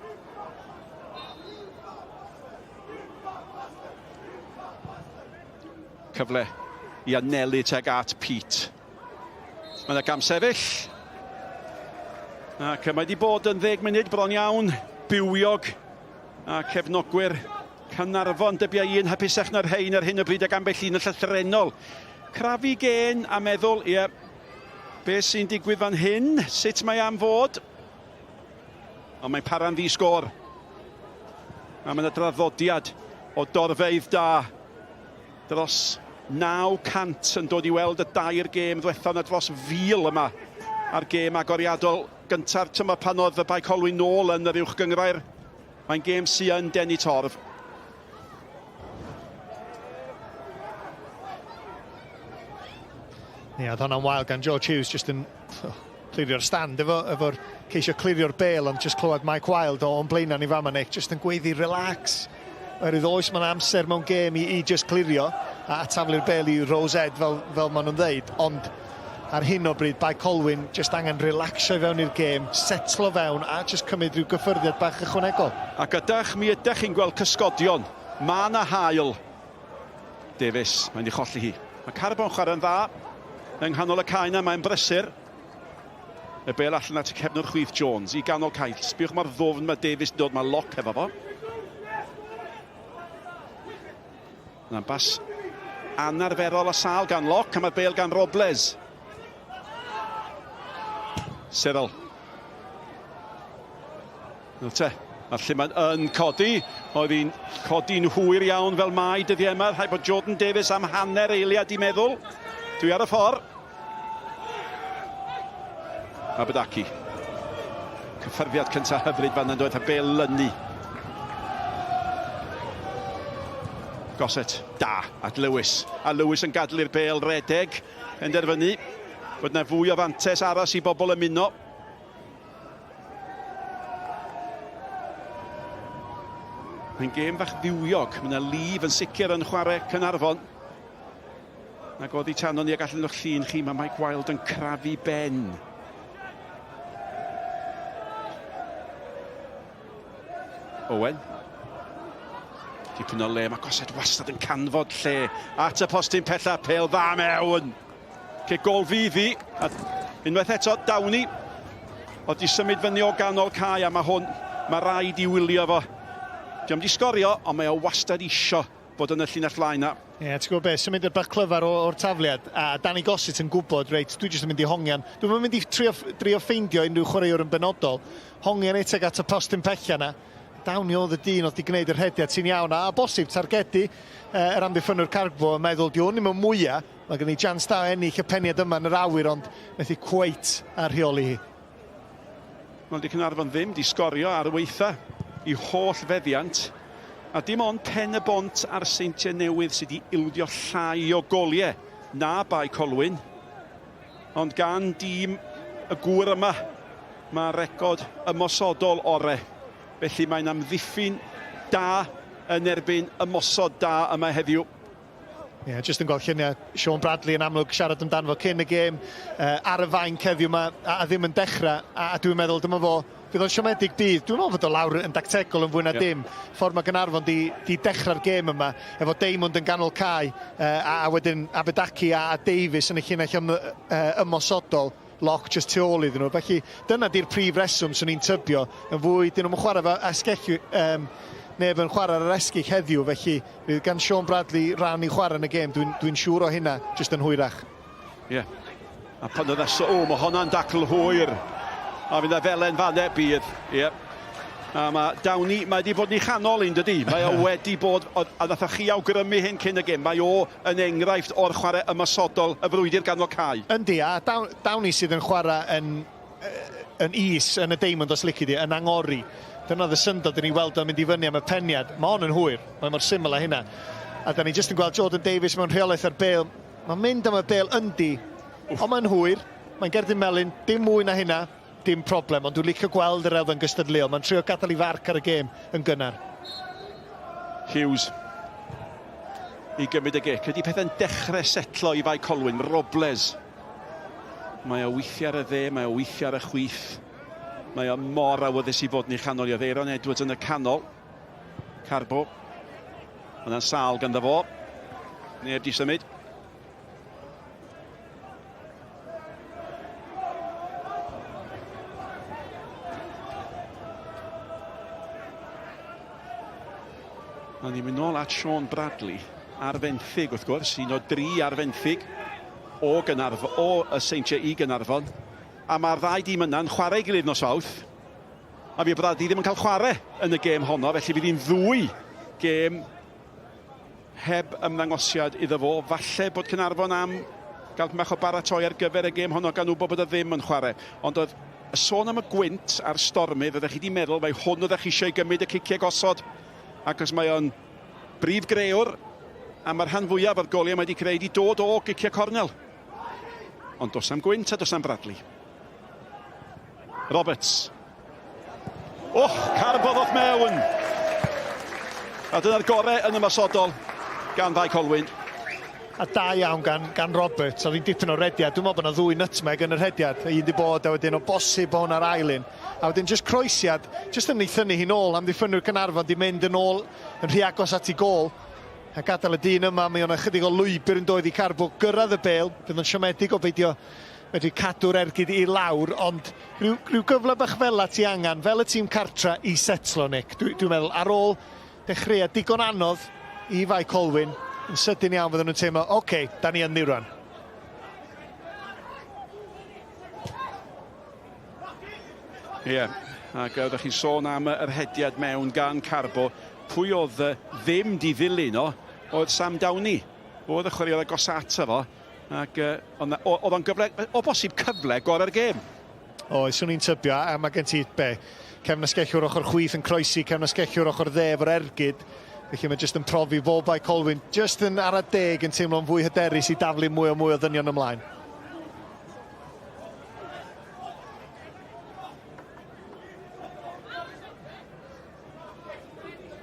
Cyfle i anelu tuag at Pete. Mae yna gamsefyll. Ac mae wedi bod yn 10 munud bron iawn, bywiog a cefnogwyr Caernarfon dybiau un hapusach na'r rhain ar hyn o bryd ac ambell un yn llythrennol. Crafu gên a meddwl, ie, beth sy'n digwydd fan hyn, sut mae am fod? Ond mae'n para'n ddi-sgôr. A mae yna draddodiad o dorfeydd da dros 900 yn dod i weld y dair gêm ddwetha yna dros 1,000 yma a'r gêm agoriadol gynta'r tymor pan oedd y Bae Colwyn nôl yn yr uwch gynghrair. Mae'n gêm sy yn denu torf. Ie, oedd hwnna'n wael gan George Hughes, jyst yn clirio'r stand efo, efo'r ceisio clirio'r bêl, ond jyst clywed Mike Wilde o'n blaenau ni fama, Nick, jyst yn gweiddi relax. Oherwydd oes mae'n amser mewn gêm i jyst clirio a taflu'r bêl i Rose Ed fel maen nhw'n ddeud, ond ar hyn o bryd Bae Colwyn jyst angen relaxio i fewn i'r gêm, setlo fewn a jyst cymryd rhyw gyffyrddiad bach ychwanegol. Ac ydach, mi ydach chi'n gweld cysgodion. Mae yna haul. Davies, mae'n ei cholli hi. Mae Carbon chwarae'n dda yng nghanol y cae yna, mae'n brysur. Y bel allan at y cefnwr chwith Jones i ganol cae. Sbiwch mor ddwfn mae Davies yn dod, mae loc efo fo. Yna'n bas anarferol a sal gan Locke, a mae'r bel gan Robles. Cyril. Nawr te, mae'r lluman yn codi. Oedd hi'n codi'n hwyr iawn fel mae dyddiau yma. Rhaid bod Jordan Davies am hanner eiliad i meddwl. Dwi ar y ffordd. Abedaki. Cyffyrddiad cyntaf hyfryd fan ynddo, a bel lynu. Gossett, da, at Lewis. A Lewis yn gadw i'r bel redeg. Penderfynu bod yna fwy o fantes aros i bobl ymuno. Mae'n gêm fach ddiwiog. Mae yna lif yn sicr yn chwarae Caernarfon. Nag oddi tano ni ag allan o'ch llun chi, mae Mike Wilde yn crafu ben. Owen. Dipyn o le, mae Gossett wastad yn canfod lle. At y postyn pella, pel dda mewn. Ce gol fydd hi. A unwaith eto, Downey. Oedd di symud fyny o ganol cae a mae hwn, mae rhaid i wylio fo. Diolch di sgorio, ond mae o wastad isio bod yn y llinell flaen na. Ie, yeah, ti'n gwybod beth, symud i'r bach clyfar o'r tafliad, a Danny Gossett yn gwybod, reit, dwi jyst yn mynd i hongian. Dwi'n mynd i trio, drio ffeindio unrhyw chwaraewr yn benodol. Hongian eteg at y postyn pella na. Downey oedd y dyn oedd wedi gwneud y rhediad sy'n iawn, a, a bosib targedu yr amddiffynnwr Carbo yn meddwl, di hwn ddim yn mwyaf, mae gen i chance da o ennill y peniad yma yn yr awyr, ond methu cweit a rheoli hi. Wel, di Caernarfon ddim di sgorio ar y weitha i holl feddiant. A dim ond Pen y Bont a'r Seintiau Newydd sydd wedi ildio llai o goliau na Bae Colwyn. Ond gan dîm y gŵr yma, mae record ymosodol ore. Felly mae'n amddiffyn da yn erbyn ymosod da yma heddiw. Ie, yeah, jyst yn gweld lluniau Sean Bradley yn amlwg siarad amdano fo cyn y gêm ar y fainc heddiw yma a, a ddim yn dechrau a, a dwi'n meddwl dyma fo fydd o'n siomedig bydd. Dwi'n meddwl fod o lawr yn dactegol yn fwy na yeah. dim. Ffordd mae Gaernarfon di, di dechrau'r gêm yma efo Diamond yn ganol cae a, a wedyn Abedaki a, a Davies yn y llinell ym, ymosodol. Lock just tu ôl iddyn nhw. Felly dyna di'r prif reswm swn i'n tybio. Yn fwy, dyn nhw'n chwarae fe esgell, neb yn chwarae ar yr esgyll heddiw, felly fydd gan Sean Bradley ran i chwarae yn y gêm. Dwi'n dwi siŵr o hynna, jyst yn hwyrach. Ie. Yeah. A pan oedd o, o, mae hwnna'n dacl hwyr. A fydd na felen fanne, bydd. Ie. Yeah. A mae Downey, mae wedi bod yn ei chanol un, dydy? Mae o wedi bod, a nath chi awgrymu hyn cyn y gêm, mae o yn enghraifft o'r chwarae ymosodol y frwydr ganol cae. Yndi, a Downey sydd yn chwarae yn, yn is yn y Diamond os lici di, yn angori. Dyna oedd y syndod i ni weld o'n mynd i fyny am y peniad. Mae hon yn hwyr, mae mor syml â hynna. A da ni jyst yn gweld Jordan Davies mewn rheolaeth ar bêl. Mae'n mynd am y bêl yndi, ond mae'n hwyr. Mae'n gerdyn melyn, dim mwy na hynna, dim problem. Ond dwi'n licio gweld yr elfen gystadleuol. Mae'n trio gadael i farc ar y gêm yn gynnar. Hughes i gymryd y gic. Ydy pethau'n dechrau setlo i Fae Colwyn? Robles. Mae o weithiau ar y dde, mae o weithiau ar y chwith. Mae o mor awyddus i fod yn ei chanol. I oedd Aaron Edwards yn y canol. Carbo. Yna'n sâl ganddo fo. Neb di symud. A ni'n mynd nôl at Sean Bradley ar fenthyg wrth gwrs, un o dri ar fenthyg o Gynarf o y Seintiau i Gynarfon. A mae'r ddau dîm yna'n chwarae ei gilydd nos Fawrth. A fi Bradley ddim yn cael chwarae yn y gêm honno, felly fydd hi'n ddwy gêm heb ymddangosiad iddo fo. Falle bod Caernarfon am gael bach o baratoi ar gyfer y gêm honno gan wybod bod o ddim yn chwarae. Ond oedd y sôn am y gwynt a'r stormydd, oeddech chi wedi meddwl mai hwn oeddech chi eisiau gymryd y ciciau gosod, ac os mae o'n brif grëwr, a mae'r rhan fwyaf o'r goliau mae wedi creu wedi dod o giciau cornel. Ond dos am gwynt a dos am Bradley. Roberts. Och, Carbo ddoth mewn! A dyna'r gorau yn ymosodol gan Fae Colwyn. A da iawn gan, gan Roberts, oedd hi'n dipyn o rediad. Dwi'n meddwl bod yna ddwy nutmeg yn y rhediad. Un di bod a wedyn o bosib bod hwnna'r ail un. A wedyn jyst croesiad, jyst yn ei thynnu hi'n ôl, amddiffynwyr Caernarfon di mynd yn ôl yn rhy agos at ei gôl. A gadael y dyn yma, mae o'na chydig o lwybr yn doedd i Carbo gyrraedd y bêl. Bydd o'n siomedig o beidio medru cadw'r ergyd i lawr, ond rhyw, rhyw gyfle bach fel la ti angen, fel y tîm cartra i setlo, Nick. Dwi'n dwi meddwl, ar ôl dechreuad digon anodd i Fae Colwyn, yn sydyn iawn fydden nhw'n teimlo, oce, okay, da ni yn rwan. Ie. Yeah. Ac oeddech chi'n sôn am yr hediad mewn gan Carbo. Pwy oedd ddim di ddilyn o, oedd Sam Downey. Oedd y chwaraewr agos ato fo. Ac oedd o'n gyfle, o bosib cyfle gorau'r gêm. Oes, swn i'n tybio, a mae gen ti, be, cefn asgellwr ochr chwith yn croesi, cefn asgellwr ochr dde efo'r ergyd. Felly mae jyst yn profi fod Bae Colwyn jyst yn ara deg yn teimlo'n fwy hyderus i daflu mwy o mwy o ddynion ymlaen.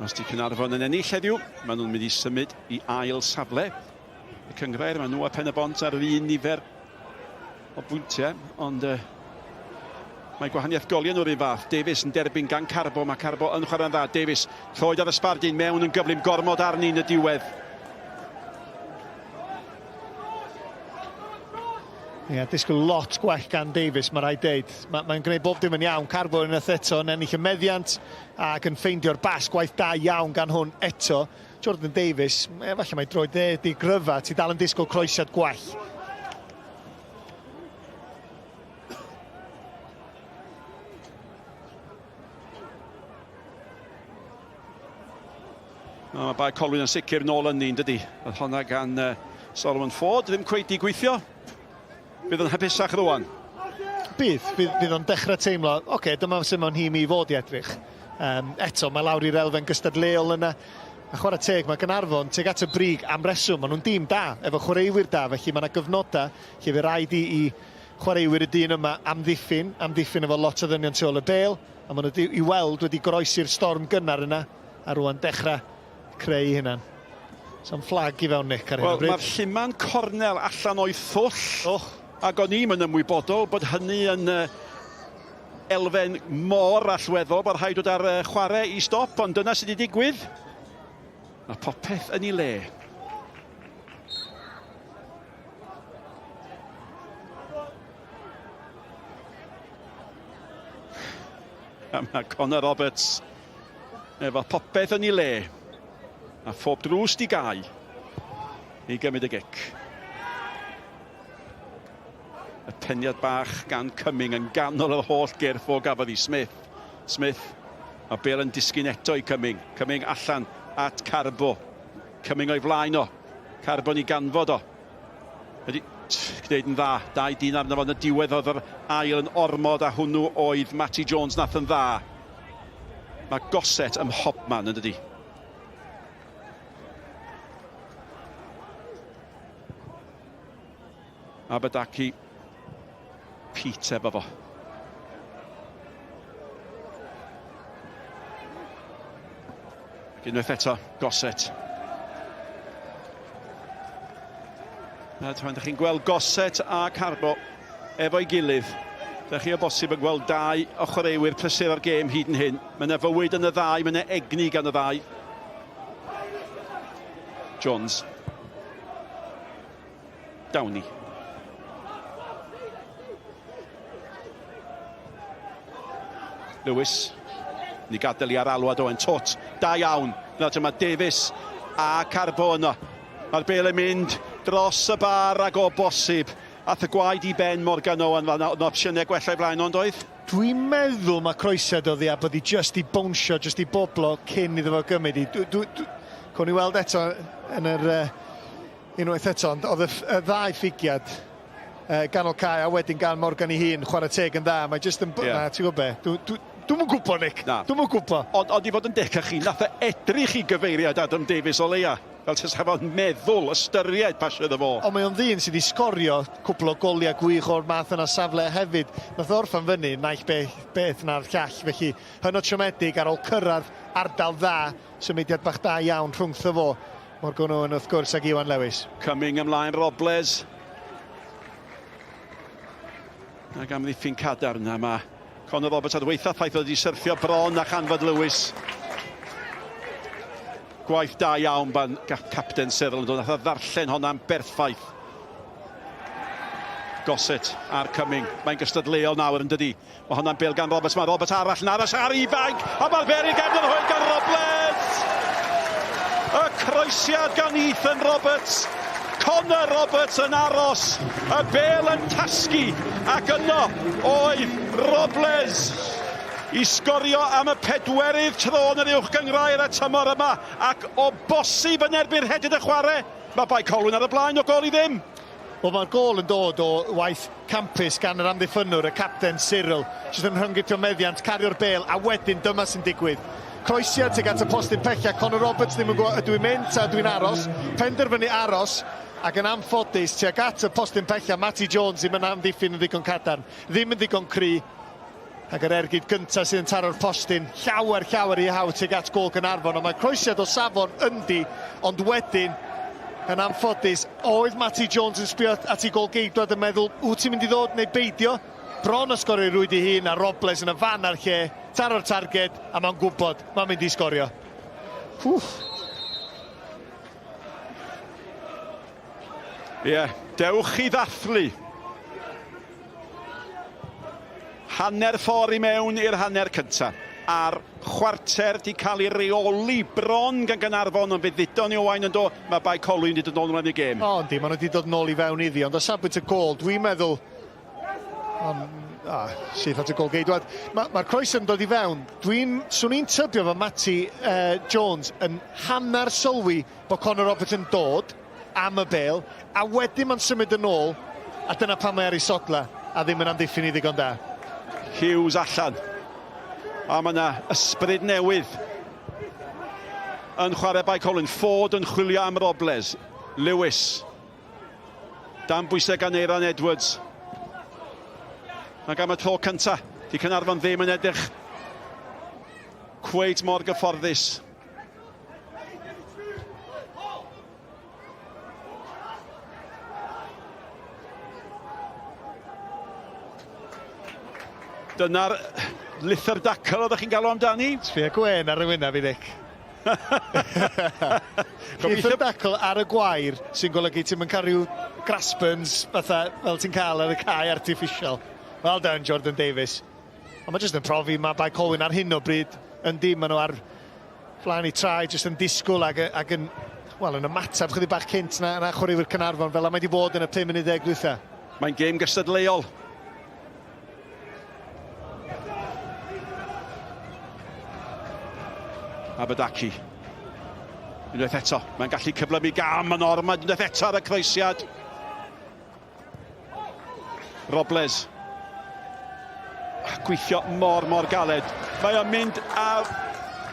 Os di Caernarfon yn ennill heddiw, maen nhw'n mynd i symud i ail safle y cynghrair. Maen nhw a Pen-y-bont ar yr un nifer o bwyntiau, ond uh, mae gwahaniaeth goliau nhw'r un fath. Davies yn derbyn gan Carbo, mae Carbo yn chwarae'n dda. Davies, troed ar y sbardun, mewn yn gyflym, gormod arni yn y diwedd. Ie, yeah, disgwyl lot gwell gan Davies, mae rhaid deud. Mae'n mae gwneud bob dim yn iawn. Carbo unwaith eto yn ennill y meddiant ac yn ffeindio'r bas gwaith da iawn gan hwn eto. Jordan Davies, efallai mae droed dde di gryfa, ti dal yn disgwyl croesiad gwell. No, mae Bae Colwyn yn sicr nôl yn ni'n dydy. Oedd honna gan uh, Solomon Ford, ddim cweit di gweithio. Bydd yn hapusach rwan. Bydd, bydd, bydd o'n dechrau teimlo, oce, okay, dyma sut mae'n nhîm i fod i edrych. Um, eto, mae lawr i'r elfen gystadleuol yna. A chwarae teg, mae Gaernarfon tuag at y brig am reswm. Maen nhw'n dîm da, efo chwaraewyr da, felly mae yna gyfnodau lle fe rhaid i, i chwaraewyr y dyn yma amddiffyn, amddiffyn efo lot o ddynion tu ôl y bêl, a maen nhw i weld wedi goroesi'r storm gynnar yna, a rwan dechrau creu eu hunan. So'n fflag i fewn Nick ar hyn o bryd. Wel, mae'r lluman cornel allan o'i thwll. Oh. Ac o'n i'm yn ymwybodol bod hynny yn uh, elfen mor allweddol bod rhaid dod ar uh, chwarae i stop, ond dyna sydd wedi digwydd. Mae popeth yn ei le. A mae Connor Roberts efo popeth yn ei le a phob drws di gau i gymryd y gic. Y peniad bach gan Cumming yn ganol yr holl gyrff o gafodd i Smith. Smith, a bel yn disgyn eto i Cumming. Cumming allan at Carbo. Cumming o'i flaen o. Carbo'n i ganfod o. Wedi gwneud yn dda. Dau dyn arno fo yn y diwedd oedd yr ail yn ormod a hwnnw oedd Matty Jones nath yn dda. Mae Gossett ym mhobman yn dydi. Abadaki Pete efo fo. Ac unwaith eto, Gossett. Na, pan ydych chi'n gweld Gossett a Carbo efo'i gilydd, ydych chi o bosib yn gweld dau o chwaraewyr prysur o'r gêm hyd yn hyn. Mae yna fywyd yn y ddau, mae yna egni gan y ddau. Jones. Downey. Lewis. Ni gadael i ar alwad Owen Tot. Da iawn. Na dyma Davies a Carbo yno. Mae'r bel yn mynd dros y bar ag o bosib. Ath y gwaed i ben Morgan Owen fan yna. Opsiynau gwella i flaen ond oedd? Dwi'n meddwl mae croesiad oedd hi a bod hi jyst i bownsio, jyst i boblo cyn iddo fo gymryd hi. Cwn i weld eto yn yr uh, unwaith eto, ond oedd y, y ddau ffigiad uh, ganol cae a wedyn gan Morgan ei hun, chwarae teg yn dda, mae jyst yn... Yeah. Na, ti'n gwybod be? Dwi'n dwi, dwi gwybod, Nick. Na. Dwi'm yn gwybod. Ond, ond i fod yn decach chi, nath e edrych i gyfeiriad Adam Davies o leia. Fel tasa fo'n meddwl, ystyried pasio iddo fo. Ond mae o'n ddyn sydd wedi sgorio cwpl o goliau gwych o'r math yna safle hefyd. Nath o orffan fyny naill beth, beth na'r llall, felly hynod siomedig ar ôl cyrraedd ardal dda, symudiad bach da iawn rhwngtho fo. Morgan Owen wrth gwrs ag Iwan Lewis. Cumming ymlaen Robles. Ac amddiffyn cadarn a mae Conor Roberts ar weitha ffaith oedd wedi syrthio bron a chanfod Lewis. Gwaith da iawn ban capten Cyril yn dod nath o ddarllen honna'n berffaith. Gossett a'r Cumming. Mae'n gystadleuol nawr yn dydi. Mae honna'n bel gan Roberts. Mae Roberts arall yn aros ar ifanc. A mae'r bel i gefn yr hwyl gan Robles. Y croesiad gan Ethan Roberts. Connor Roberts yn aros. Y bel yn tasgu. Ac yno oedd Robles. I sgorio am y pedwerydd tro yn yr Uwch Gynghrair y tymor yma ac o bosib yn erbyn rhediad y chwarae, mae Bae Colwyn ar y blaen o gôl i ddim. Wel mae'r gôl yn dod o waith campus gan yr amddiffynnwr, y capten Cyril, jyst yn rhynggytio meddiant, cario'r bêl, a wedyn dyma sy'n digwydd. Croesiad tuag at y postyn pella, Connor Roberts ddim yn gwybod ydw i'n mynd ta ydw i'n aros, penderfynu aros, ac yn anffodus tuag at y postyn pella, Matty Jones ddim yn amddiffyn yn ddigon cadarn, ddim yn ddigon cry, ac yr ergyd gyntaf sydd yn taro'r postyn, llawer, llawer i hawdd tuag at gôl Gaernarfon, ond mae croesiad o safon yndi, ond wedyn, yn anffodus, oedd Matty Jones yn sbio at ei gôl-geidwad yn meddwl, wyt ti'n mynd i ddod neu beidio? Bron o sgorio i rwyd ei hun, a Robles yn y fan a'r lle, taro'r targed, a mae'n gwybod, mae'n mynd i sgorio. Wff. Ie, yeah, dewch i ddathlu. Hanner ffordd i mewn i'r hanner cyntaf. A'r chwarter 'di cael ei reoli bron gan Gaernarfon, ond fe ddudon ni Owain yn do, mae Bae Colwyn wedi dod nôl mewn i'r gêm. O, yndi, maen nhw wedi dod nôl i fewn iddi, ond o safbwynt y gôl, dwi'n meddwl... Ond, ah, syth at y gôl geidwad. Mae'r ma croes yn dod i fewn. Dwi'n, swn i'n tybio fod Matty Jones yn hanner sylwi bod Conor Roberts yn dod am y bêl, a wedyn mae'n symud yn ôl, a dyna pam mae ar ei sodla, a ddim yn amddiffyn i ddigon da. Hughes allan. A mae yna ysbryd newydd yn chwarae Bae Colwyn. Ford yn chwilio am Robles. Lewis. Dan bwysau gan Eiran Edwards. Ac am y tro cyntaf, di Caernarfon ddim yn edrych cweit mor gyfforddus. Dyna'r lithr dacl oeddech chi'n galw amdani? Sbia gwên ar y wyneb i Nick. Gobeithio dacl ar y gwair sy'n golygu ti'm yn cael rhyw graspens fatha fel ti'n cael ar y cae artiffisial. Well done Jordan Davies. Ond mae jyst yn profi mae Bae Colwyn ar hyn o bryd yn dim, maen nhw ar flaen eu traed jyst yn disgwyl ac, ac yn, wel, yn ymateb chydig bach cynt na, na chwaraewyr Caernarfon fel a mae wedi bod yn y 5 munud deg dwytha. Mae'n gêm gystadleuol. Abadaki. Unwaith eto, mae'n gallu cyflymu gam yn ormod, unwaith eto ar y croesiad. Robles. Gweithio mor, mor galed. Mae o'n mynd ar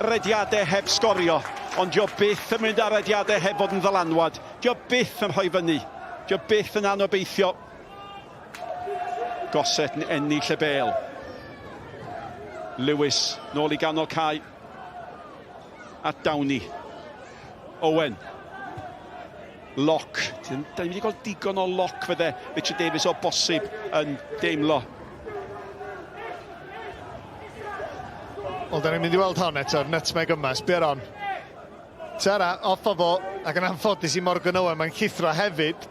rediadau heb sgorio, ond dio byth yn mynd ar rediadau heb fod yn ddylanwad. Dio byth yn rhoi fyny. Dio byth yn anobeithio. Gossett yn ennill y bêl. Lewis nôl i ganol cae. A Downey. Owen. Lock. Da ni'n wedi gweld digon o lock fydde Richard Davies o bosib yn deimlo. Wel, da ni'n mynd i weld hon eto'r nutmeg yma, sbio ar hon. Tara, off o fo, ac yn anffodus i Morgan Owen, mae'n llithro hefyd.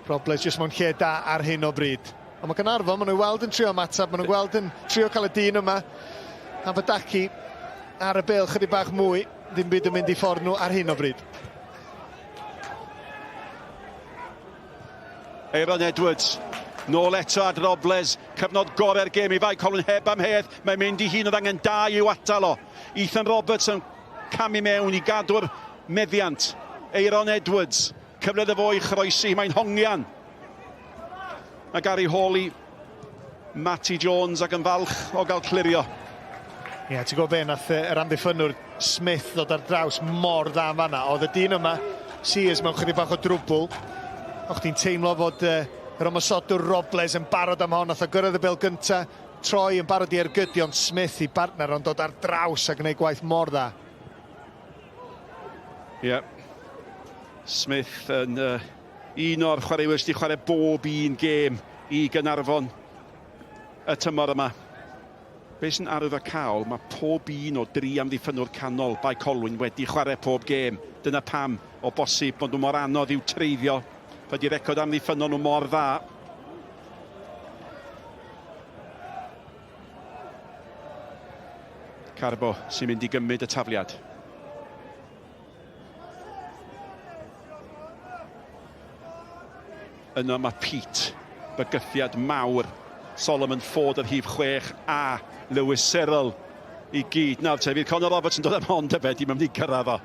Robles jyst mewn lle da ar hyn o bryd. Ond mae Gaernarfon, maen nhw'n weld yn trio ymateb, maen nhw'n gweld yn trio cael y dyn yma. Abadaki ar y bêl chydig bach mwy, ddim byd yn mynd i ffordd nhw ar hyn o bryd. Aaron Edwards, nôl eto at Robles, cyfnod gorau'r gêm i Fae Colwyn heb amheuaeth, mae'n mynd i hun, oedd angen dau i'w atal o. Ethan Roberts yn camu mewn i gadw'r meddiant. Aaron Edwards, cyfle iddo fo i chroesi, mae'n hongian. Mae Gary Hawley, Matty Jones ac yn falch o gael clirio. Ie, yeah, ti'n gwybod be, nath yr amddiffynnwr Smith ddod ar draws mor dda yn fanna. Oedd y dyn yma, Sears, mewn chydig bach o drwbl. O'ch ti'n teimlo fod yr ymosodwr Robles yn barod am hon. Nath o gyrraedd y bêl gynta, troi yn barod i ergydio, ond Smith i bartner ond dod ar draws a gwneud gwaith mor dda. Ie. Yeah. Smith yn un o'r chwaraewyr sydd wedi chwarae bob un gêm i Gaernarfon y tymor yma. Be sy'n arwyddocaol, mae pob un o dri amddiffynnwr canol Bae Colwyn wedi chwarae pob gêm. Dyna pam, o bosib, bod nhw mor anodd i'w treiddio. Ydy record amddiffynnol nhw mor dda. Carbo sy'n mynd i gymryd y tafliad. Yno mae Pete, bygythiad mawr. Solomon Ford yr rhif 6 a Lewis Cyril i gyd. Nawr te, fydd Conor Roberts yn dod am hon dyfed, dim yn mynd i gyrraedd o.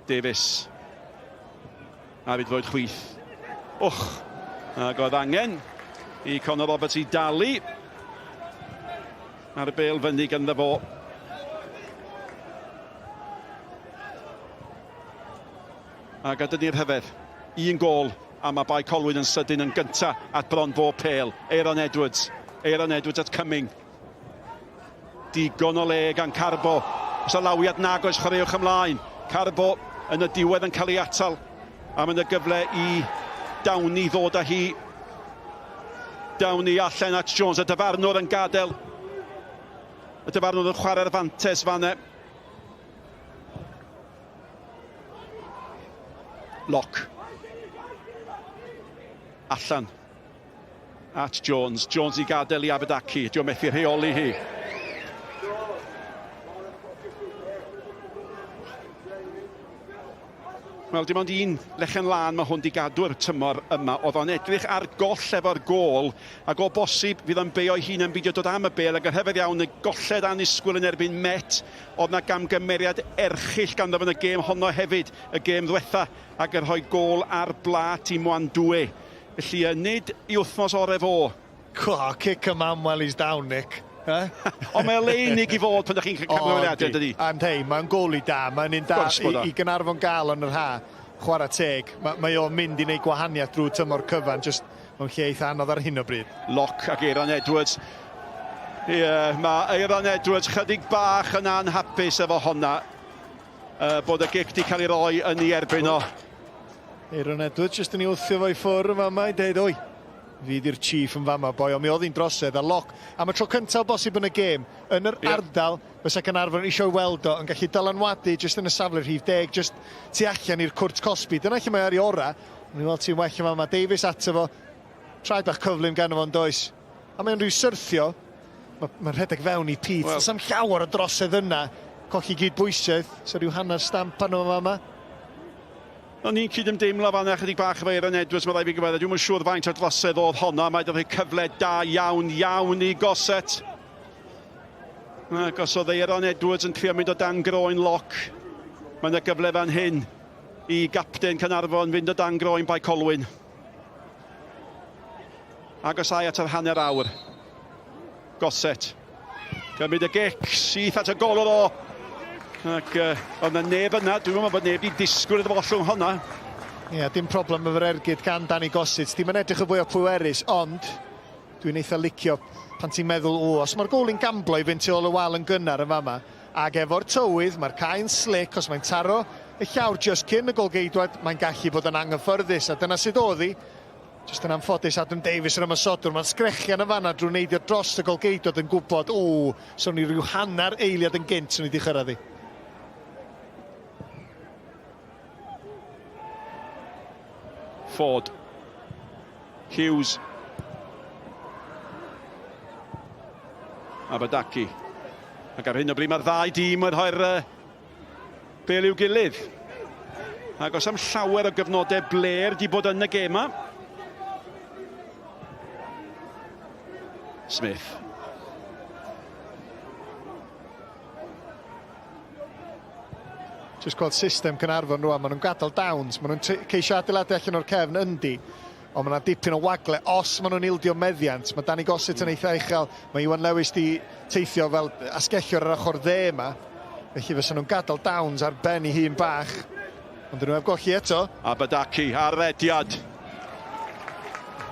Davies. A fydd fod chwith. Och, ac oedd angen i Conor Roberts i dalu. Ar y bel fyny ganddo fo. Ac a dyni'r rhyfedd. Un gol, a mae Bae Colwyn yn sydyn yn gynta at bron bob pêl. Aeron Edwards. Aeron Edwards at Cumming. Digon o le gan Carbo. Os alawiad nag oes chwaraewch ymlaen. Carbo yn y diwedd yn cael ei atal. A mae'n y gyfle i Downey ddod â hi. Downey allan at Jones. Y dyfarnwr yn gadael. Y dyfarnwr yn chwarae'r fantes fanne. Lock. Allan. At Jones. Jones i gadael i Abedaki. Dio methu rheoli hi. Wel, dim ond un lechen lân mae hwn di gadw'r tymor yma. Oedd o'n edrych ar goll efo'r gôl, ac o bosib fydd o'n beio'i hun yn beidio dod am y bêl, ac yn rhyfedd iawn y golled annisgwyl yn erbyn Met, oedd na gamgymeriad erchyll ganddo fo yn y gêm honno hefyd, y gêm ddwetha, ac yn rhoi gôl ar blât i Mwandwe. Felly, nid i wythnos orau fo. Oh, kick a man while he's down, Nick. Eh? Ond mae o le unig i fod pan ydych chi'n cael camgymeriadau, dydy? Ond hei, mae'n gôl i da. Mae'n un da i, i Gaernarfon gael yn yr ha. Chwarae teg. Mae, mae o'n mynd i wneud gwahaniaeth drwy tymor cyfan, just mewn lle eitha anodd ar hyn o bryd. Lock ac Eiran Edwards. Ie, yeah, mae Eiran Edwards chydig bach yn anhapus efo honna. Bod y gic di cael ei roi yn ei erbyn o. Eiran Edwards jyst yn ei wthio fo i ffwrdd yn fama i deud, oi, fi di'r chief yn fama, boi, ond mi oedd hi'n drosedd a loc. Am y tro cyntaf bosib yn y gêm, yn yr yeah. ardal, fysa Caernarfon eisiau weld o, yn gallu dylanwadu jyst yn y safle rhif deg, jyst tu allan i'r cwrt cosbi. Dyna lle mae ar ei ora. Ni'n weld ti'n well yn fama. Davies ato fo, traed bach cyflym gan fo'n does. A mae'n rhyw syrthio, mae'n ma rhedeg fewn i Pete. Well. Does llawer o drosedd yna, colli gyd bwysedd, so rhyw hanner stamp arno fo fama. O'n i'n cydymdeimlo fanna chydig bach efo Aaron Edwards, mae rhaid fi gyfadde. Dwi'm yn siŵr faint o drosedd oedd honna. Mae wedi rhoi cyfle da iawn, iawn i Gossett. Ac os oedd Aaron Edwards yn trio mynd o dan groen Lock, mae yna gyfle fan hyn i gapten Caernarfon fynd o dan groen Bae Colwyn. Agosau at yr hanner awr. Gossett. Gymryd y gic, syth at y golwr o. Ac oedd yna neb yna, dwi'n meddwl bod neb wedi disgwyl iddo fo ollwng honna. Ie, yeah, dim problem efo'r ergyd gan Danny Gossett. Dim yn edrych yn fwy o pwerus, ond dwi'n eitha licio pan ti'n meddwl, o, os mae'r gôl yn gamblo i fynd tu ôl y wal yn gynnar yn fama, ac efo'r tywydd, mae'r cae'n slick, os mae'n taro y llawr just cyn y golgeidwad, mae'n gallu bod yn anghyffyrddus, a dyna sydd oedd hi. Just yn anffodus, Adam Davies yr ymosodwr, mae'n sgrechian yn fanna drwy neidio dros y golgeidwad yn gwybod, o, swn i rhyw hanner eiliad yn gynt, swn i wedi chyrraedd hi. Ford. Hughes. Abadaki. Ac ar hyn o bryd mae'r ddau dîm yn rhoi'r bel i'w gilydd. Ac os am llawer o gyfnodau bler di bod yn y gêm yma. Smith. Just gweld system Caernarfon rwan, maen nhw'n gadael Downs, maen nhw'n ceisio adeiladu allan o'r cefn yndi, ond mae yna dipyn o wagle os maen nhw'n ildio meddiant. Mae Danny Gossett yn eitha uchel, mae Iwan Lewis di teithio fel asgellwr ar ochr dde yma, felly fysa nhw'n gadael Downs ar ben ei hun bach, ond dyn nhw heb golli eto. Abadaki ar rediad.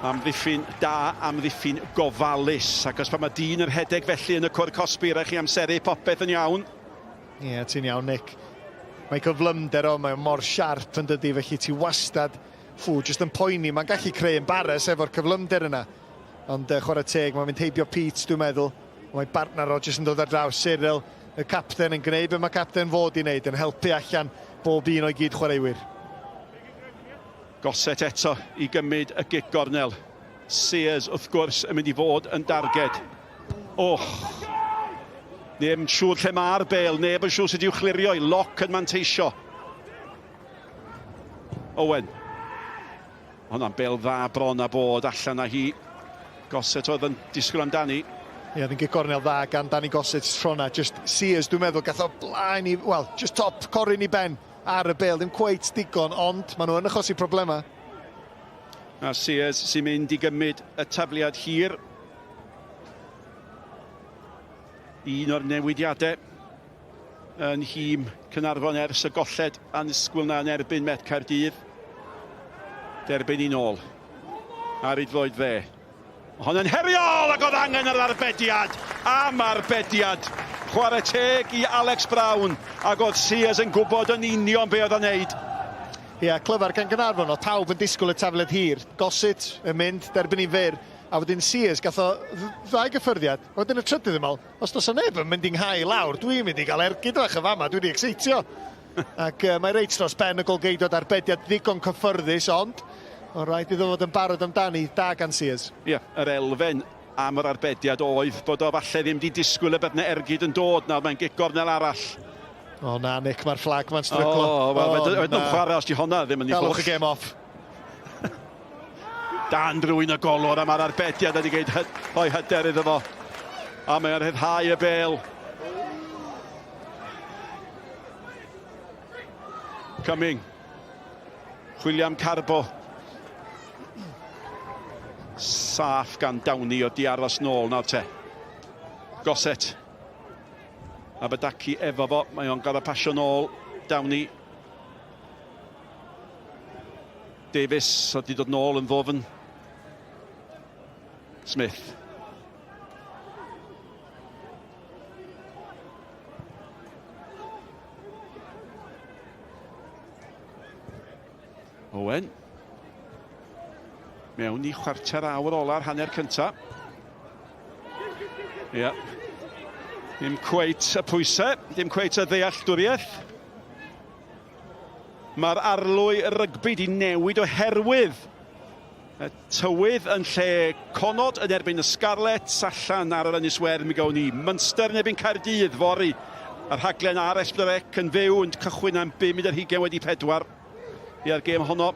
Amddiffyn da, amddiffyn gofalus. Ac os pan mae dyn yn rhedeg felly yn y cwr cosbi, rhaid chi amseru popeth yn iawn. Ie, yeah, ti'n iawn, Nick. Mae cyflymder o, mae mor siarp yn dydi, felly ti wastad, ffw, jyst yn poeni. Mae'n gallu creu embarrass efo'r cyflymder yna. Ond chwarae teg, mae'n mynd heibio Pete, dwi'n meddwl. Mae bartner o jyst yn dod ar draws Cyril, y capten yn gwneud be mae capten fod i wneud, yn helpu allan bob un o'i gyd chwaraewyr. Gossett eto i gymryd y gic gornel. Sears, wrth gwrs, yn mynd i fod yn darged. Och! Neb yn siŵr lle mae'r bel, neb yn siŵr sut i'w chlirio i. Lock yn manteisio. Owen. Hwnna'n bel dda bron a bod allan â hi. Gossett oedd yn disgwyl amdani. Ie, yeah, oedd yn gic gornel dda gan Danny Gossett tro 'na. Just Sears, dwi'n meddwl, gath o blaen i, wel, just top coryn i ben ar y bêl. Ddim cweit digon, ond maen nhw yn achosi problemau. A Sears sy'n mynd i gymryd y tafliad hir. Un o'r newidiadau yn nhîm Caernarfon ers y golled annisgwyl na yn erbyn Met Caerdydd. Derbyn i nôl ar ei droed dde. Hon yn heriol ac oedd angen yr arbediad am arbediad. Chwarae teg i Alex Brown ac oedd Sears yn gwybod yn union be oedd o'n neud. Ie, clyfar gan Gaernarfon, oedd pawb yn disgwyl y tafliad hir. Gossett yn mynd, derbyn i'n fyr, a wedyn Sears gath o ddau gyffyrddiad, a wedyn y trydydd yn meddwl, os does 'na neb yn mynd i nghau i lawr, dwi'n mynd i gael ergyd fach yn fama, dwi wedi excitio. Ac mae reit dros ben y golgeidwad, arbediad ddigon cyffyrddus, ond mae'n rhaid iddo fod yn barod amdani, da gan Sears. Ie, yr elfen am yr arbediad oedd bod o falle ddim wedi disgwyl y bydd 'na ergyd yn dod nawr, mae'n gic gornel arall. O na, Nick, mae'r fflag ma'n stryglo. O, wel, oh, nhw'n chwarae os di honna ddim yn ei Galwch y gêm off. Dan drwy'n y golwr a mae'r arbediad wedi gwneud rhoi hyder iddo fo. A mae'n rhyddhau y bêl. Cumming. Chwilio am Carbo. Saff gan Downey o di aros nôl nawr te. Gossett. Abadaki efo fo, mae o'n gorfod pasio nôl. Downey. Davies oedd wedi dod nôl yn ddofn. Smith. Owen. Mewn i chwarter awr ola'r hanner cynta. Ie. Yeah. Dim cweit y pwysau, dim cweit y ddealltwriaeth. Mae'r arlwy rygbi di newid oherwydd y tywydd yn lle Connaught yn erbyn y Scarlets allan ar yr Ynys Werdd mi gawn ni Munster yn erbyn Caerdydd fory. Y rhaglen ar S4C yn fyw yn cychwyn am 4:25. Ia'r gêm honno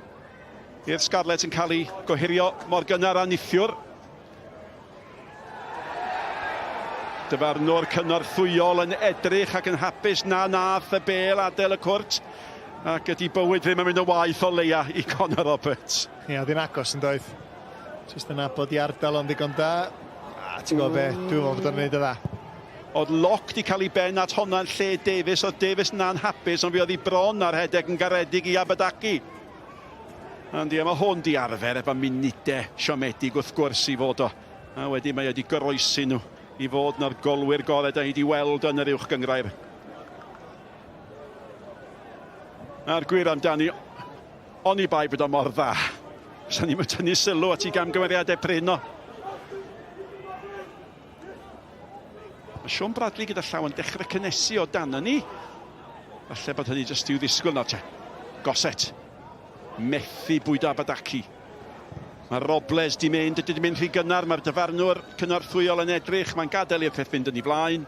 i'r Scarlets yn cael ei gohirio mor gynnar â nithiwr. Dyfarnwr cynorthwyol yn edrych ac yn hapus na nath y bêl adael y cwrt ac ydy bywyd ddim yn mynd yn waeth o leia i Connor Roberts. Ie, oedd hi'n agos yn doedd. Jyst yn nabod i ardal o'n ddigon da. A ti'n gwybod be, dwi'n meddwl bod o'n gwneud y dda. Oedd Locke di cael ei ben at honna yn lle Davies, oedd Davies na'n hapus, ond fi oedd hi bron ar rhedeg yn garedig i Abadaki. Ond ie, mae hwn di arfer efo munudau siomedig wrth gwrs i fod o. A wedyn mae wedi goroesi nhw i fod na'r golwyr gorau da ni wedi weld yn yr uwch gynghrair. A'r gwir amdani, oni bai bod o mor dda. Sa ni'n tynnu sylw at ei gamgymeriadau prin o. Mae Sean Bradley gyda llaw yn dechrau cynnesu o dan ni. Falle bod hynny jyst i'w ddisgwyl nawr te. Gossett. Methu bwydo Abadaki. Mae Robles di mynd, ydy di mynd rhy gynnar, mae'r dyfarnwr cynorthwyol yn edrych, mae'n gadael i'r peth fynd yn ei flaen.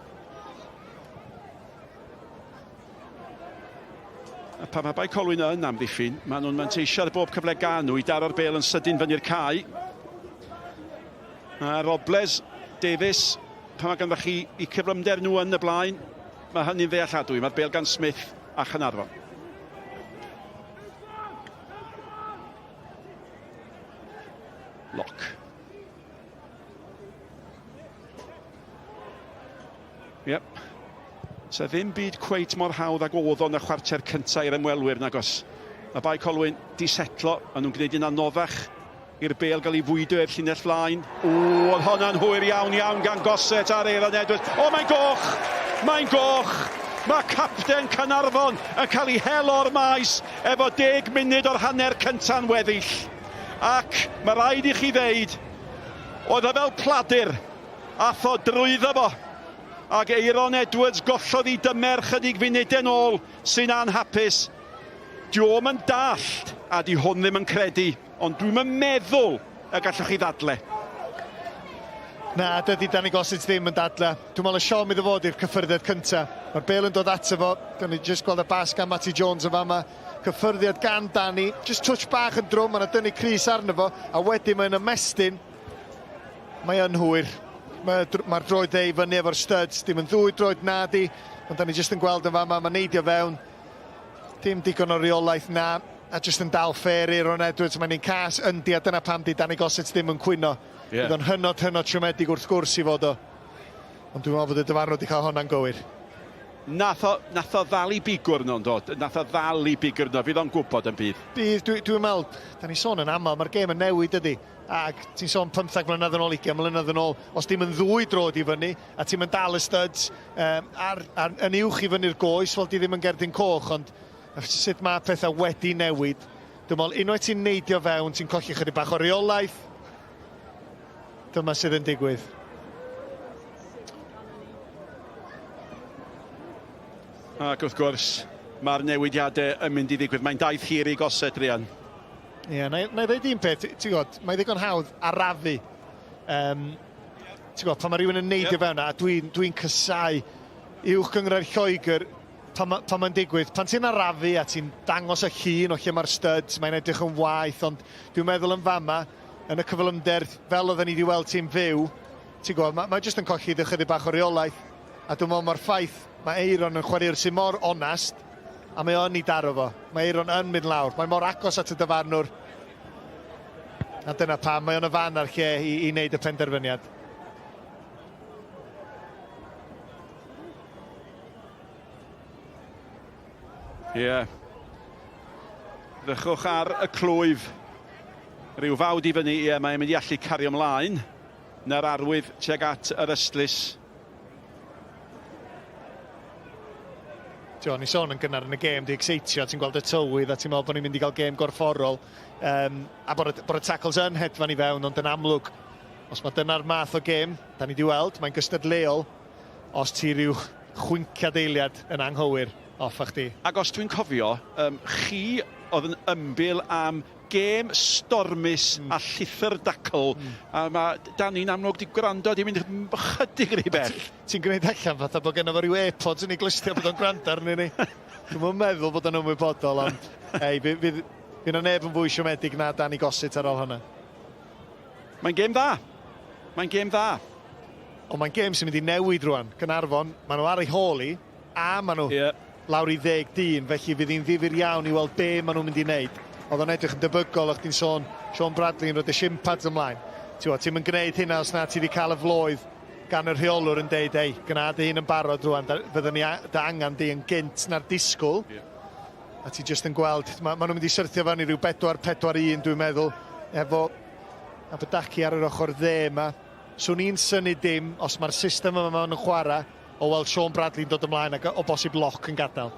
A pan mae Bae Colwyn yn amddiffyn, maen nhw'n manteisio ar bob cyfle gan nhw i daro'r bêl yn sydyn fyny'r cae. A Robles, Davies, pan mae ganddo chi i cyflymder nhw yn y blaen, mae hynny'n ddealladwy. Mae'r bêl gan Smith a Chaernarfon. Locke. Yep. So ddim byd cweit mor hawdd ag oedd o'n y chwarter cyntaf i'r ymwelwyr nagos. Mae Bae Colwyn di setlo, maen nhw'n gwneud un anoddach i'r bêl gael ei fwydo i'r llinell flaen. O, oedd honna'n hwyr iawn iawn gan Gossett ar Aaron Edwards. O, mae'n goch! Mae'n goch! Mae capten Caernarfon yn cael ei hel o'r maes efo 10 munud o'r hanner cynta'n weddill. Ac mae rhaid i chi ddeud, oedd o fel pladur, ath o drwyddo fo. Ac Aaron Edwards gollodd i dymer chydig funudau nôl sy'n anhapus. Dio'm yn dallt a di hwn ddim yn credu. Ond dwi'm yn meddwl y gallwch chi ddadle. Na, dydy Danny Gossett ddim yn dadle. Dwi'n meddwl y siom iddo fod i'r cyffyrddiad cynta. Mae'r bêl yn dod ato fo. Gawn ni jyst gweld y bas gan Matty Jones yn fama. Cyffyrddiad gan Danny. Just touch bach yn drwm, mae'n dynnu crys arno fo. A wedyn mae'n ymestyn. Mae yn hwyr. Mae'r mae droed dde i fyny efo'r studs, dim yn ddwy droed na di, ond da ni jyst yn gweld yn fama, mae'n neidio fewn. Dim digon o reolaeth na, a jyst yn dal ffair i Ron Edwards, mae'n un cas yndi, a dyna pam di Danny Gossett ddim yn cwyno. Yeah. Bydd o'n hynod, hynod siomedig wrth gwrs i fod o. Ond dwi'n meddwl bod y dyfarnwr wedi cael honna'n gywir. Nath o, nath o ddal i bigwrn o'n dod. Nath o ddal i bigwrn o. Fydd o'n gwybod yn bydd. Bydd, dwi'n dwi meddwl, da ni sôn yn aml, mae'r gêm yn newid ydy. Ac ti'n sôn 15 mlynedd yn ôl, 20 mlynedd yn ôl, os dim yn ddwy droed i fyny, a ti'n mynd dal y studs um, ar, ar, yn uwch i fyny'r goes, wel di ddim yn gerdyn coch, ond sut mae pethau wedi newid. Dwi'n meddwl, unwaith ti'n neidio fewn, ti'n colli chydig bach o reolaeth. Dyma sydd yn digwydd. Ac wrth gwrs, mae'r newidiadau yn mynd i ddigwydd. Mae'n daith hir i gosod, Rian. Ie, yeah, na, na i ddweud un peth, ti'n gwybod, mae ddigon hawdd arafu. Um, ti'n gwybod, pan mae rhywun yn neidio yep. fewn, a dwi'n dwi, cysau uwch gynghrair Lloegr, pan, ma, pan mae'n digwydd, pan ti'n arafu a ti'n dangos y llun o lle mae'r studs, mae'n edrych yn waeth, ond dwi'n meddwl yn fama, yn y cyflymder, fel oedden ni wedi weld ti'n fyw, ti'n gwybod, mae, mae jyst yn colli chydig bach o reolaeth. A dwi'n meddwl mae'r ffaith, mae Eiron yn chwaraewr sy'n mor onast, a mae o'n i daro fo. Mae Eiron yn mynd lawr, mae mor agos at y dyfarnwr. A dyna pam, mae o'n y fan ar lle i, i wneud y penderfyniad. Ie. Yeah. Ddrychwch ar y clwyf. Rhyw fawd i fyny, ie, mae'n mynd i allu cario ymlaen. Na'r arwydd tuag at yr ystlys. Ti'n ni sôn yn gynnar yn y gêm, di exeitio, ti'n gweld y tywydd a ti'n meddwl bod ni'n mynd i gael gêm gorfforol. Um, a bod y, bod y tackles yn hedfan i fewn, ond yn amlwg, os mae dyna'r math o gêm, da ni di weld, mae'n gystadleuol, os ti rhyw chwinciad eiliad yn anghywir, off â chdi. Ac os dwi'n cofio, um, chi oedd yn ymbil am gêm stormus mm. a llithr dacl, mm. a mae Dani'n amlwg di gwrando, di mynd chydig rhy bell. Ti'n gwneud allan fatha bod genno fo ryw AirPods yn ei glustia bod o'n gwrando arnyn ni. Dwi'm yn meddwl bod o'n ymwybodol, ond ei, fydd fi, fi na neb yn fwy siomedig na Danny Gossett ar ôl hwnna. Mae'n gêm dda. Mae'n gêm dda. Ond mae'n gêm sy'n mynd i newid rwan. Caernarfon, maen nhw ar ei hôl i, a maen nhw yeah. lawr i ddeg dyn, felly fydd hi'n ddifyr iawn i weld be maen nhw'n mynd i wneud. Oedd o'n edrych yn debygol, o'ch ti'n sôn Sean Bradley yn rhoi y shin pads ymlaen. Ti'n ti'n mynd gwneud hynna os na ti wedi cael y floedd gan y rheolwr yn deud, ei, gwna dy hun yn barod rwan, fyddwn ni dy angen di yn gynt na'r disgwyl. Yeah. A ti jyst yn gweld, ma, ma nhw'n mynd i syrthio fewn i ryw 4-4-1 dwi'n meddwl, efo Abadaki ar yr ochr dde yma. Swn i'n synnu dim os mae'r system yma maen nhw'n chwarae o weld Sean Bradley'n dod ymlaen ac o bosib Lock yn gadael.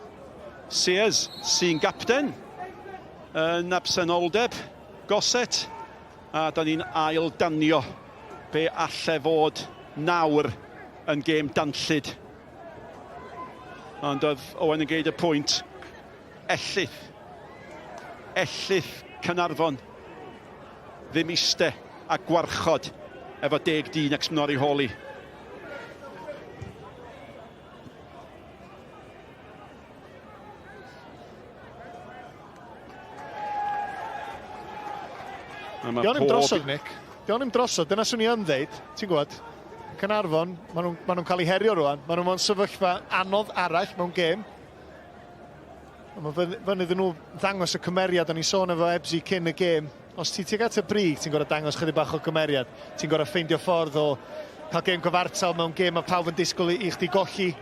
Sears sy'n gapten yn absenoldeb Gossett a da ni'n ail danio be alle fod nawr yn gêm danllyd. Ond oedd Owen yn geud y pwynt. Ellith. Ellith Caernarfon. Ddim iste a gwarchod efo deg dyn ac smnori holi. A mae Dion pob... drosodd, Nick. Dion im drosodd, dyna swn i yn ddeud. Ti'n gwybod, Caernarfon, maen nhw'n ma nhw cael eu herio rwan. Maen nhw mewn sefyllfa anodd arall mewn gêm. Ond mae fyny, fyny iddyn nhw ddangos y cymeriad, o'n i'n sôn efo Ebsi cyn y gêm. Os ti tuag at y brig, ti'n gorfod dangos chydig bach o gymeriad. Ti'n gorfod ffeindio ffordd o cael gêm gyfartal mewn gêm mae pawb yn disgwyl i, i chdi golli.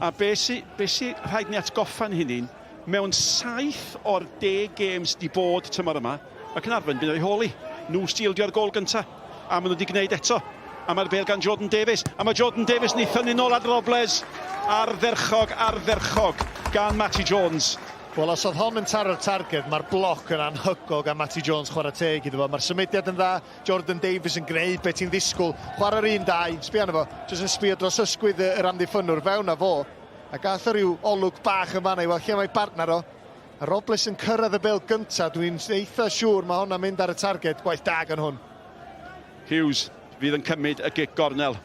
A be sy, be sy rhaid ni atgoffa'n hunain, mewn saith o'r deg games di bod tymor yma, mae Caernarfon mynd o'i hôl i. Nhw stildio'r gol gynta, a maen nhw wedi gwneud eto. A mae'r bêl gan Jordan Davies, a mae Jordan Davies yn ei thynnu nôl at Robles. Ardderchog, ardderchog gan Matty Jones. Wel, os oedd hon yn taro'r targed, mae'r bloc yn anhygoel gan Matty Jones chwarae teg iddo fo. Mae'r symudiad yn dda, Jordan Davies yn gwneud beth ti'n ddisgwyl. Chwarae'r un dau, sbio arno fo, jyst yn sbio dros ysgwydd yr amddiffynnwr fewn â fo. A gath o ryw olwg bach yn fanna i weld lle mae partner o. A Robles yn cyrraedd y bêl gynta, dwi'n eitha siŵr mae hwnna'n mynd ar y targed, gwaith da gan hwn. Hughes fydd yn cymryd y gic gornel.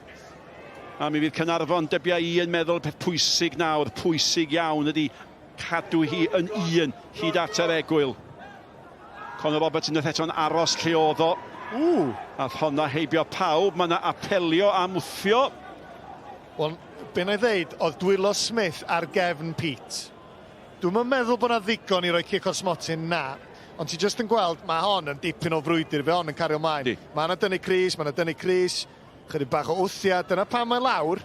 A mi fydd Caernarfon, dybia i yn meddwl peth pwysig nawr, pwysig iawn ydy cadw hi yn un hyd at yr egwyl. Conor Roberts unwaith eto'n aros lle oedd o. Ww! Ath honna heibio pawb, mae yna apelio am wthio. Wel, be na i ddeud, oedd dwylo Smith ar gefn Pete. Dwi'm yn meddwl bod 'na ddigon i roi cic o'r smotyn, na. Ond ti jyst yn gweld, mae hon yn dipyn o frwydr, fe hon yn cario mlaen. Yndi. Mae yna dynnu crys, mae yna dynnu crys, chydig bach o wthiad, dyna pam mae lawr.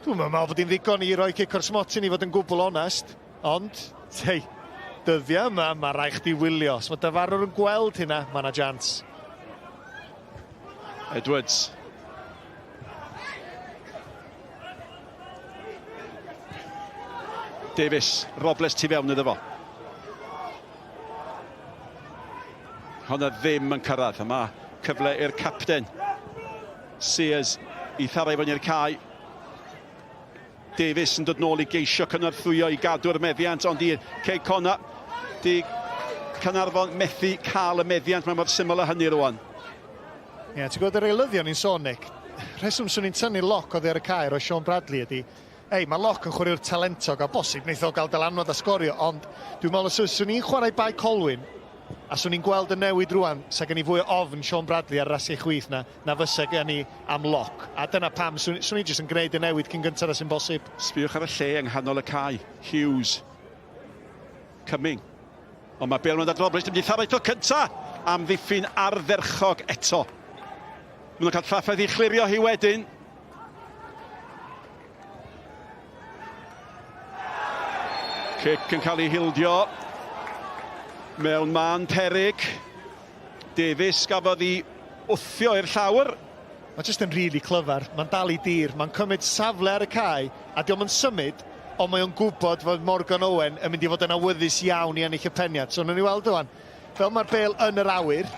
Dwi'm yn meddwl bod hi'n ddigon i roi cic o'r smotyn i fod yn gwbl onest, ond, hei, dyddiau yma, mae rhaid chdi wylio. Os mae dyfarnwr yn gweld hynna, mae yna jans. Edwards. Davies, Robles tu fewn iddo fo. Honna ddim yn cyrraedd. A mae cyfle i'r capten Sears i tharo i fyny'r cae. Davies yn dod nôl i geisio cynorthwyo i gadw'r meddiant, ond i Cei Connah, di Caernarfon methu cael y meddiant, mae mor syml â hynny rwan. Ie, yeah, ti'n gwybod yr eilyddion ni'n sôn, Nick, rheswm swn i'n tynnu Lock oddi ar y cae roi Sean Bradley ydi, ei, mae Lock yn chwaraewr talentog a bosib wneith o gael dylanwad a sgorio, ond dwi'n meddwl os swn i'n chwarae Bae Colwyn, a swn i'n gweld y newid rwan, sa gen i fwy o ofn Sean Bradley ar yr asgell chwith na, na fysa gen i am Lock. A dyna pam, swn, swn i jyst yn gwneud y newid cyn gyntaf â sy'n bosib. Sbiwch ar y lle yng nghanol y cae. Hughes. Cumming. Ond mae Bale yn mynd at Roberts, dim di tharo tro cynta! Amddiffyn ardderchog eto. Maen nhw'n cael trafferth i chlirio hi wedyn. Cic yn cael ei hildio mewn man peryg. Davies gafodd ei wthio i'r llawr. Mae jyst yn rili clyfar. Mae'n dal i dir, mae'n cymryd safle ar y cae, a dio'm yn symud, ond mae o'n gwybod fod Morgan Owen yn mynd i fod yn awyddus iawn i ennill y peniad. So, wnawn ni weld rwan. Fel mae'r bêl yn yr awyr,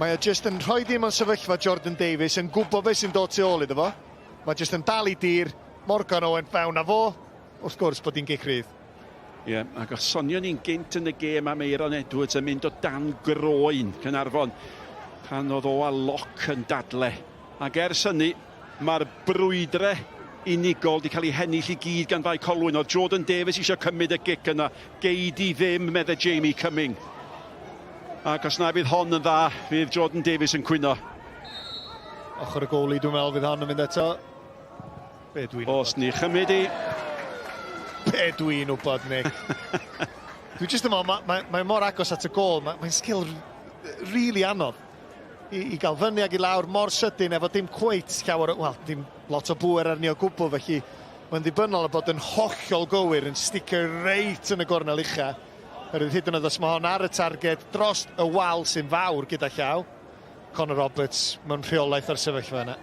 mae o jyst yn rhoi di mewn sefyllfa Jordan Davies, yn gwybod beth sy'n dod tu ôl iddo fo. Mae jyst yn dal i dir, Morgan Owen fewn â fo. Wrth gwrs bod hi'n gic rydd. Ie, yeah, ac os sonion ni'n gynt yn y gêm am Aeron Edwards yn mynd o dan groen Caernarfon pan oedd o a Lock yn dadle. Ac ers hynny, mae'r brwydre unigol wedi cael ei hennill i gyd gan Fae Colwyn. Oedd Jordan Davies eisiau cymryd y gic yna. Gei di ddim, medde Jamie Cumming. Ac os na fydd hon yn dda, fydd Jordan Davies yn cwyno. Ochr y goli, dwi'n meddwl fydd hon yn mynd eto. Be dwi'n Os ni chymryd i. Be dwi'n wybod, Nick? Dwi'n jyst yn meddwl, mae, mae, mae mor agos at y gol, mae'n mae sgil rili anodd i, i gael fyny ag i lawr mor sydyn efo dim cweit llawer, wel, dim lot o bŵer arni o gwbl, felly mae'n ddibynnol o bod yn hollol gywir, yn sticio reit yn y gornel ucha. Oherwydd hyd yn oed os mae hon ar y targed dros y wal sy'n fawr gyda llaw, Connor Roberts mewn rheolaeth o'r sefyllfa yna.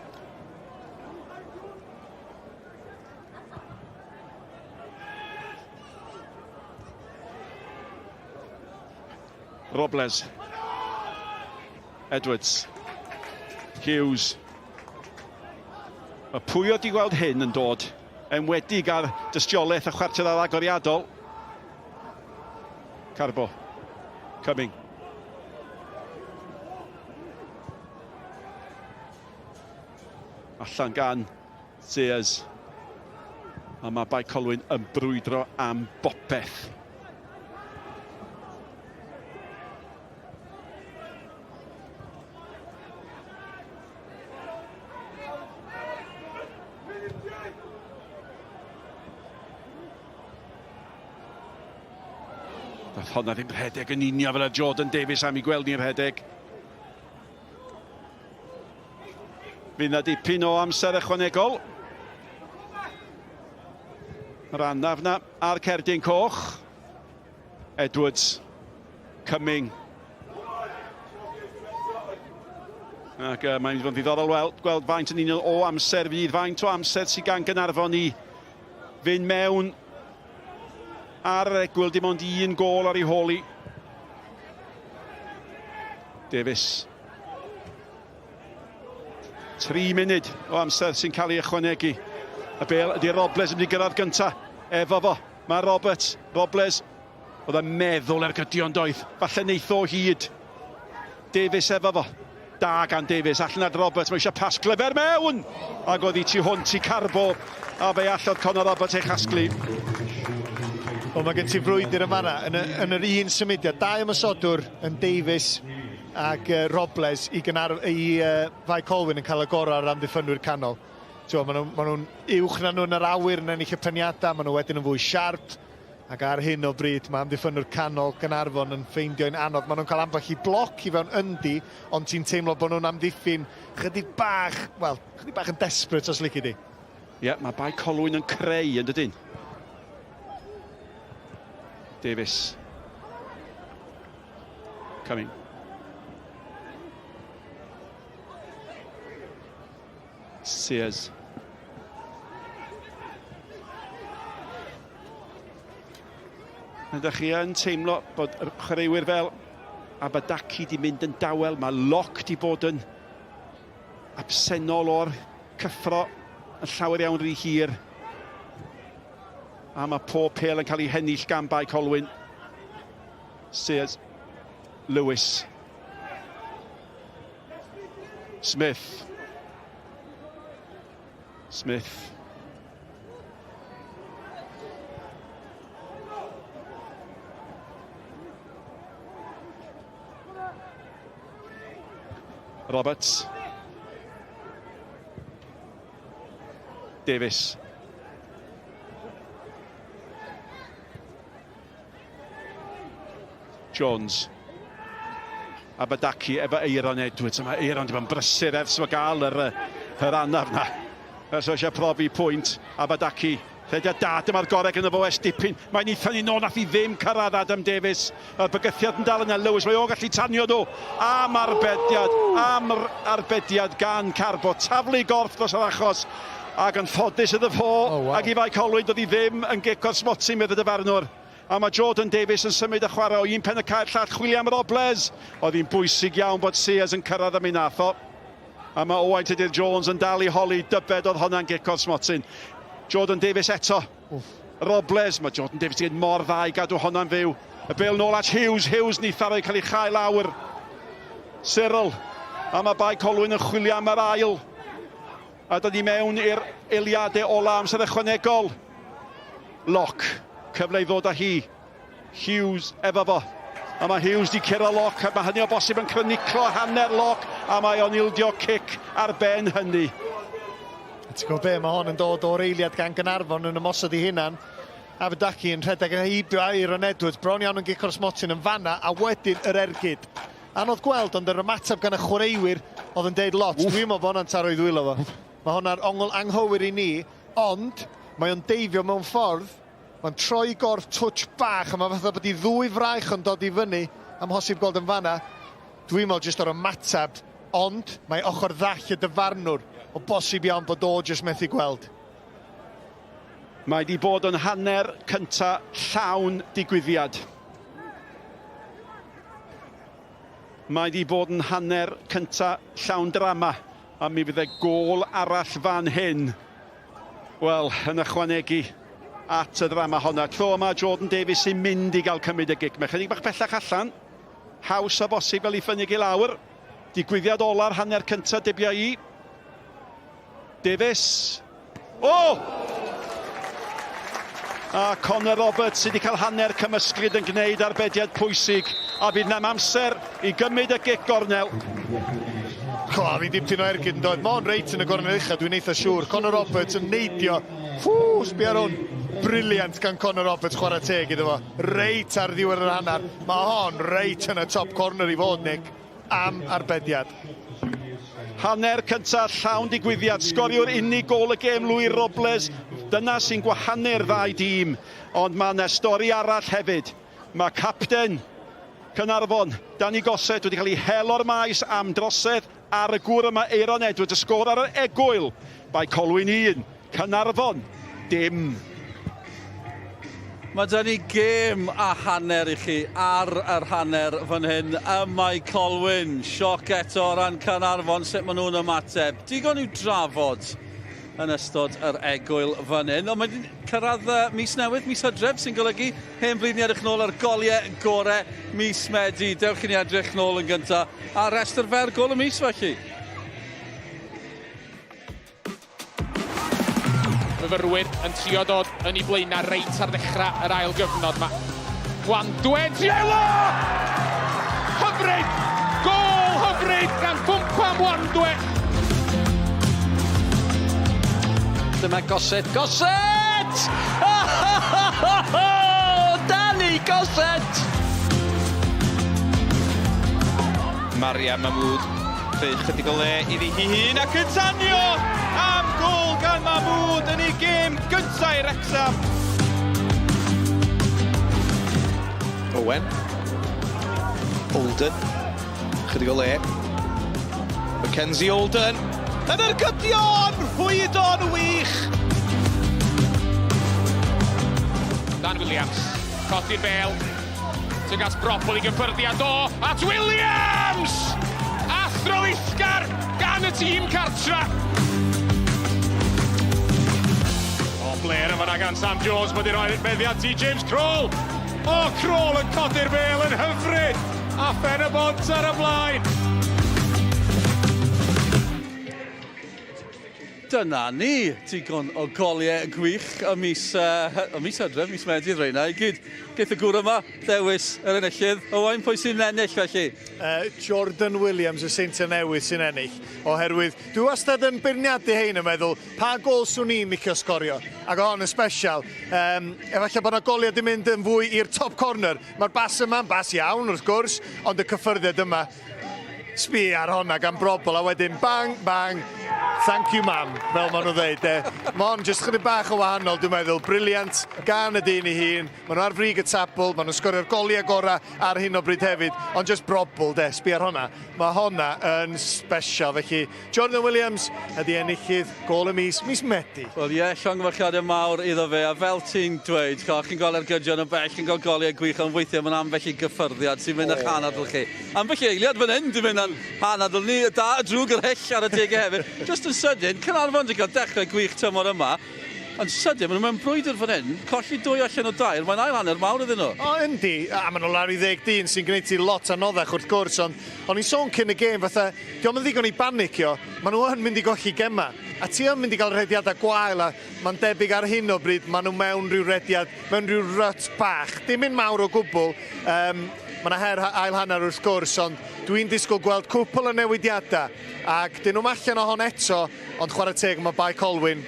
Robles. Edwards. Hughes. Mae pwy oedd wedi gweld hyn yn dod, enwedig ar dystiolaeth y chwarter ar agoriadol. Carbo. Cumming. Allan gan Sears. A mae Bae Colwyn yn brwydro am bopeth. Nath honna ddim rhedeg yn union fel y Jordan Davies am i gweld ni'n rhedeg. Fydd na dipyn o amser ychwanegol. Yr anaf na a'r cerdyn coch. Edwards, Cumming. Ac uh, mae'n mynd i fod yn ddiddorol weld, gweld faint yn union o amser fydd, faint o amser sydd gan Gaernarfon i fynd mewn ar yr egwyl, dim ond un gôl ar ei hôl i. Davies. 3 munud o amser sy'n cael ei ychwanegu. Y bel ydy Robles yn mynd i gyrraedd gyntaf. Efo fo, mae Roberts, Robles, oedd yn meddwl ergydion doedd. Falle neith o hyd. Davies efo fo. Da gan Davies, allan at Roberts, mae eisiau pas glyfer mewn! Ac oedd hi tu hwnt i Carbo, a fe allodd Conor Roberts ei chasglu. Wel, mae gen ti frwydr yn fanna, yn, y, yn yr un symudiad. Dau ymosodwr yn Davies ac uh, Robles i, gynnar, i uh, Fae Colwyn yn cael y gorau ar amddiffynwyr canol. Ti'n maen nhw'n ma nhw uwch na nhw yn yr awyr yn ennill y peniadau, maen nhw wedyn yn fwy siarp. Ac ar hyn o bryd mae amddiffynnwr canol Gaernarfon yn ffeindio'n anodd. Maen nhw'n cael ambell i bloc i fewn yndi, ond ti'n teimlo bod nhw'n amddiffyn chydig bach, wel, chydig bach yn desperate os lici di. Ie, yeah, mae Bae Colwyn yn creu yn dydyn. Davies. Coming. Sears. Ydych chi yn teimlo bod y chwaraewyr fel Abadaki di mynd yn dawel, mae Locke di bod yn absennol o'r cyffro yn llawer iawn rhy hir. A mae pob pêl yn cael ei hennill gan Bae Colwyn. Sears, Lewis. Smith. Smith. Roberts. Davies. Jones. Abadaki efo Eiron Edwards. Mae Eiron wedi bod yn brysur ers fo gael yr, yr anaf na. Ers o eisiau profi pwynt. Abadaki. Rhediad da, dyma'r gorau gyda fo ers dipyn. Mae'n eitha ni nôl, nath i ddim cyrraedd Adam Davies. Y bygythiad yn dal yna, Lewis, mae o'n gallu tanio nhw. Am arbediad, am arbediad gan Carbo. Taflu gorff dros yr achos. Ac yn ffodus iddo fo, oh, wow. ac i Fae Colwyn, doedd hi ddim yn gic o'r smotyn, medd y dyfarnwr. A mae Jordan Davies yn symud y chwarae o un pen y cae'r llall, chwilio am Robles. Oedd hi'n bwysig iawn bod Sears yn cyrraedd am ei nath o. A mae Owain Tudur Jones yn dal i holi dybed oedd honna'n gic o'r smotyn. Jordan Davies eto. Wff. Robles, mae Jordan Davies wedi mor dda i gadw honna'n fyw. Y bel nôl at Hughes, Hughes ni tharo i cael ei chael lawr. Cyril, a mae Bae Colwyn yn chwilio am yr ail. A dod i mewn i'r eiliadau ola amser ychwanegol. Locke, cyfle i ddod â hi. Hughes efo fo. A mae Hughes di curo Locke, a mae hynny o bosib yn cryniclo hanner Locke, a mae o'n ildio cic ar ben hynny. Ti'n gwybod be, mae hon yn dod o'r eiliad gan Gaernarfon yn ymosod i hunan. Abadaki yn rhedeg yn heibio Aaron Edwards, bron iawn yn gic o'r smotyn yn fanna, a wedyn yr ergyd. Anodd gweld, ond yr ymateb gan y chwaraewyr oedd yn deud lot. Dwi'n meddwl bod hwnna'n taro i ddwylo fo. Mae hwnna'r ongl anghywir i ni, ond mae o'n deifio mewn ffordd. Mae'n troi gorff twtsh bach, a mae fatha bod i ddwy fraich yn dod i fyny, amhosib gweld yn fanna. Dwi'n meddwl jyst o'r ymateb, ond mae ochr ddall y dyfarnwr, o bosib iawn bod o jyst methu gweld. Mae di bod yn hanner cynta llawn digwyddiad. Mae di bod yn hanner cynta llawn drama, a mi fydd e gôl arall fan hyn. Wel, yn ychwanegu at y ddrama honna. Tro yma Jordan Davies sy'n mynd i gael cymryd y gic. Mae chydig bach bellach allan. Haws a bosib fel i ffynnu i lawr. Digwyddiad ola'r hanner cynta dybia i. Davies. O! A Connor Roberts sydd wedi cael hanner cymysglyd yn gwneud arbediad pwysig. A fydd na'm amser i gymryd y gic gornel. Claddu dipyn o ergyd yn dod. Mae o'n reit yn y gornel ucha, dwi'n eitha siŵr. Connor Roberts yn neidio. Ffw, sbia ar hwn. Brilliant gan Connor Roberts, chwarae teg iddo fo. Reit ar ddiwedd yr hanner. Mae hon reit yn y top corner i fod, Nick. Am arbediad. Hanner cyntaf llawn digwyddiad, sgoriwr unig gôl y gêm Louis Robles, dyna sy'n gwahanu'r ddau dîm. Ond mae yna stori arall hefyd. Mae capten Caernarfon, Danny Gossett, wedi cael ei hel o'r maes am drosedd ar y gŵr yma, Aeron Edwards, y sgôr ar yr egwyl. Bae Colwyn 1, Caernarfon dim. Mae 'da ni gêm a hanner i chi ar yr hanner fan hyn ym Mae Colwyn. Sioc eto o ran Caernarfon, sut maen nhw'n ymateb. Digon i'w drafod yn ystod yr egwyl fan hyn. Ond mae'n cyrraedd mis newydd, mis Hydref, sy'n golygu hen bryd ni edrych nôl ar goliau gorau mis Medi. Dewch i ni edrych nôl yn gyntaf ar restr fer gôl y mis felly. Myfyrwyr yn trio dod yn ei blaenau reit ar ddechrau yr ail gyfnod yma. Mwandwe Trielo! Hyfryd! Gôl hyfryd gan Fwmpa Mwandwe! Dyma Gossett. Gossett! Danny Gossett! Maria Mahmood creu chydig o le iddi hi hun ac yn tanio am gôl gan Mahmood yn ei gêm gyntaf i Wrecsam. Owen. Olden. Chydig o le. Mackenzie Olden. Yn ergydion! Rhwydo'n wych! Dan Williams, codi'r bel. Tuag at Brobl i gyffyrddiad o at Williams! Athrylithgar gan y tîm cartra. O, Blair yn fanna gan Sam Jones, mae wedi rhoi'r meddiant i James Kroll. O, Kroll yn codi'r bel yn hyfryd. A Phen y Bont ar y blaen. Dyna ni, digon o goliau gwych y mis, y mis Hydref, mis Medi reina i gyd. Geith y gŵr yma ddewis yr enillydd. Owain, pwy sy'n ennill felly? Jordan Williams y Seintiau Newydd sy'n ennill, oherwydd dwi wastad yn beirniadu hein yn meddwl, pa gol swn i'n licio sgorio? Ac o'n yn special. Efallai bod yna goliau di mynd yn fwy i'r top corner. Mae'r bas yma'n bas iawn, wrth gwrs, ond y cyffyrddiad yma, sbi ar honna gan Brobl, a wedyn bang, bang, thank you mam, fel maen nhw'n dweud. De. Mae hon jyst chydig bach o wahanol, dwi'n meddwl. Brilliant gan y dyn ei hun. Maen nhw ar frig y tabl, maen nhw'n sgorio'r goliau gorau ar hyn o bryd hefyd, ond jyst Brobl, de, sbi ar honna. Mae honna yn special, felly Jordan Williams ydy enillydd gôl y mis, mis Medi. Wel ie, llongyfarchiadau mawr iddo fe, a fel ti'n dweud, chi'n gweld ergydion yn bell, chi'n gweld goliau gwych, ond weithiau mae'n ambell i gyffyrddiad sy'n mynd â'ch anadl chi. Ambell i eiliad fan hyn, dwi'n mynd â'n anadl ni, y da, y drwg, yr hyll ar y degau hefyd. Just yn sydyn, Caernarfon wedi cael dechrau gwych tymor yma, yn sydyn, maen nhw mewn brwydr fan hyn, colli 2 allan o 3, mae'n ail hanner mawr iddyn nhw. O, yndi, a maen nhw lawr i 10 dyn sy'n gwneud ti lot anoddach wrth gwrs, ond o'n i'n sôn cyn y gêm fatha, dio'm yn ddigon i banicio, maen nhw yn mynd i golli gema, a ti yn mynd i gael rhediadau gwael, a mae'n debyg ar hyn o bryd, maen nhw mewn rhyw rediad, mewn rhyw rut bach, dim un mawr o gwbl. Mae yna her ail hanner wrth gwrs, ond dwi'n disgwyl gweld cwpl o newidiadau, ac dyn nhw'm allan o hon eto, ond chwarae teg mae Bae Colwyn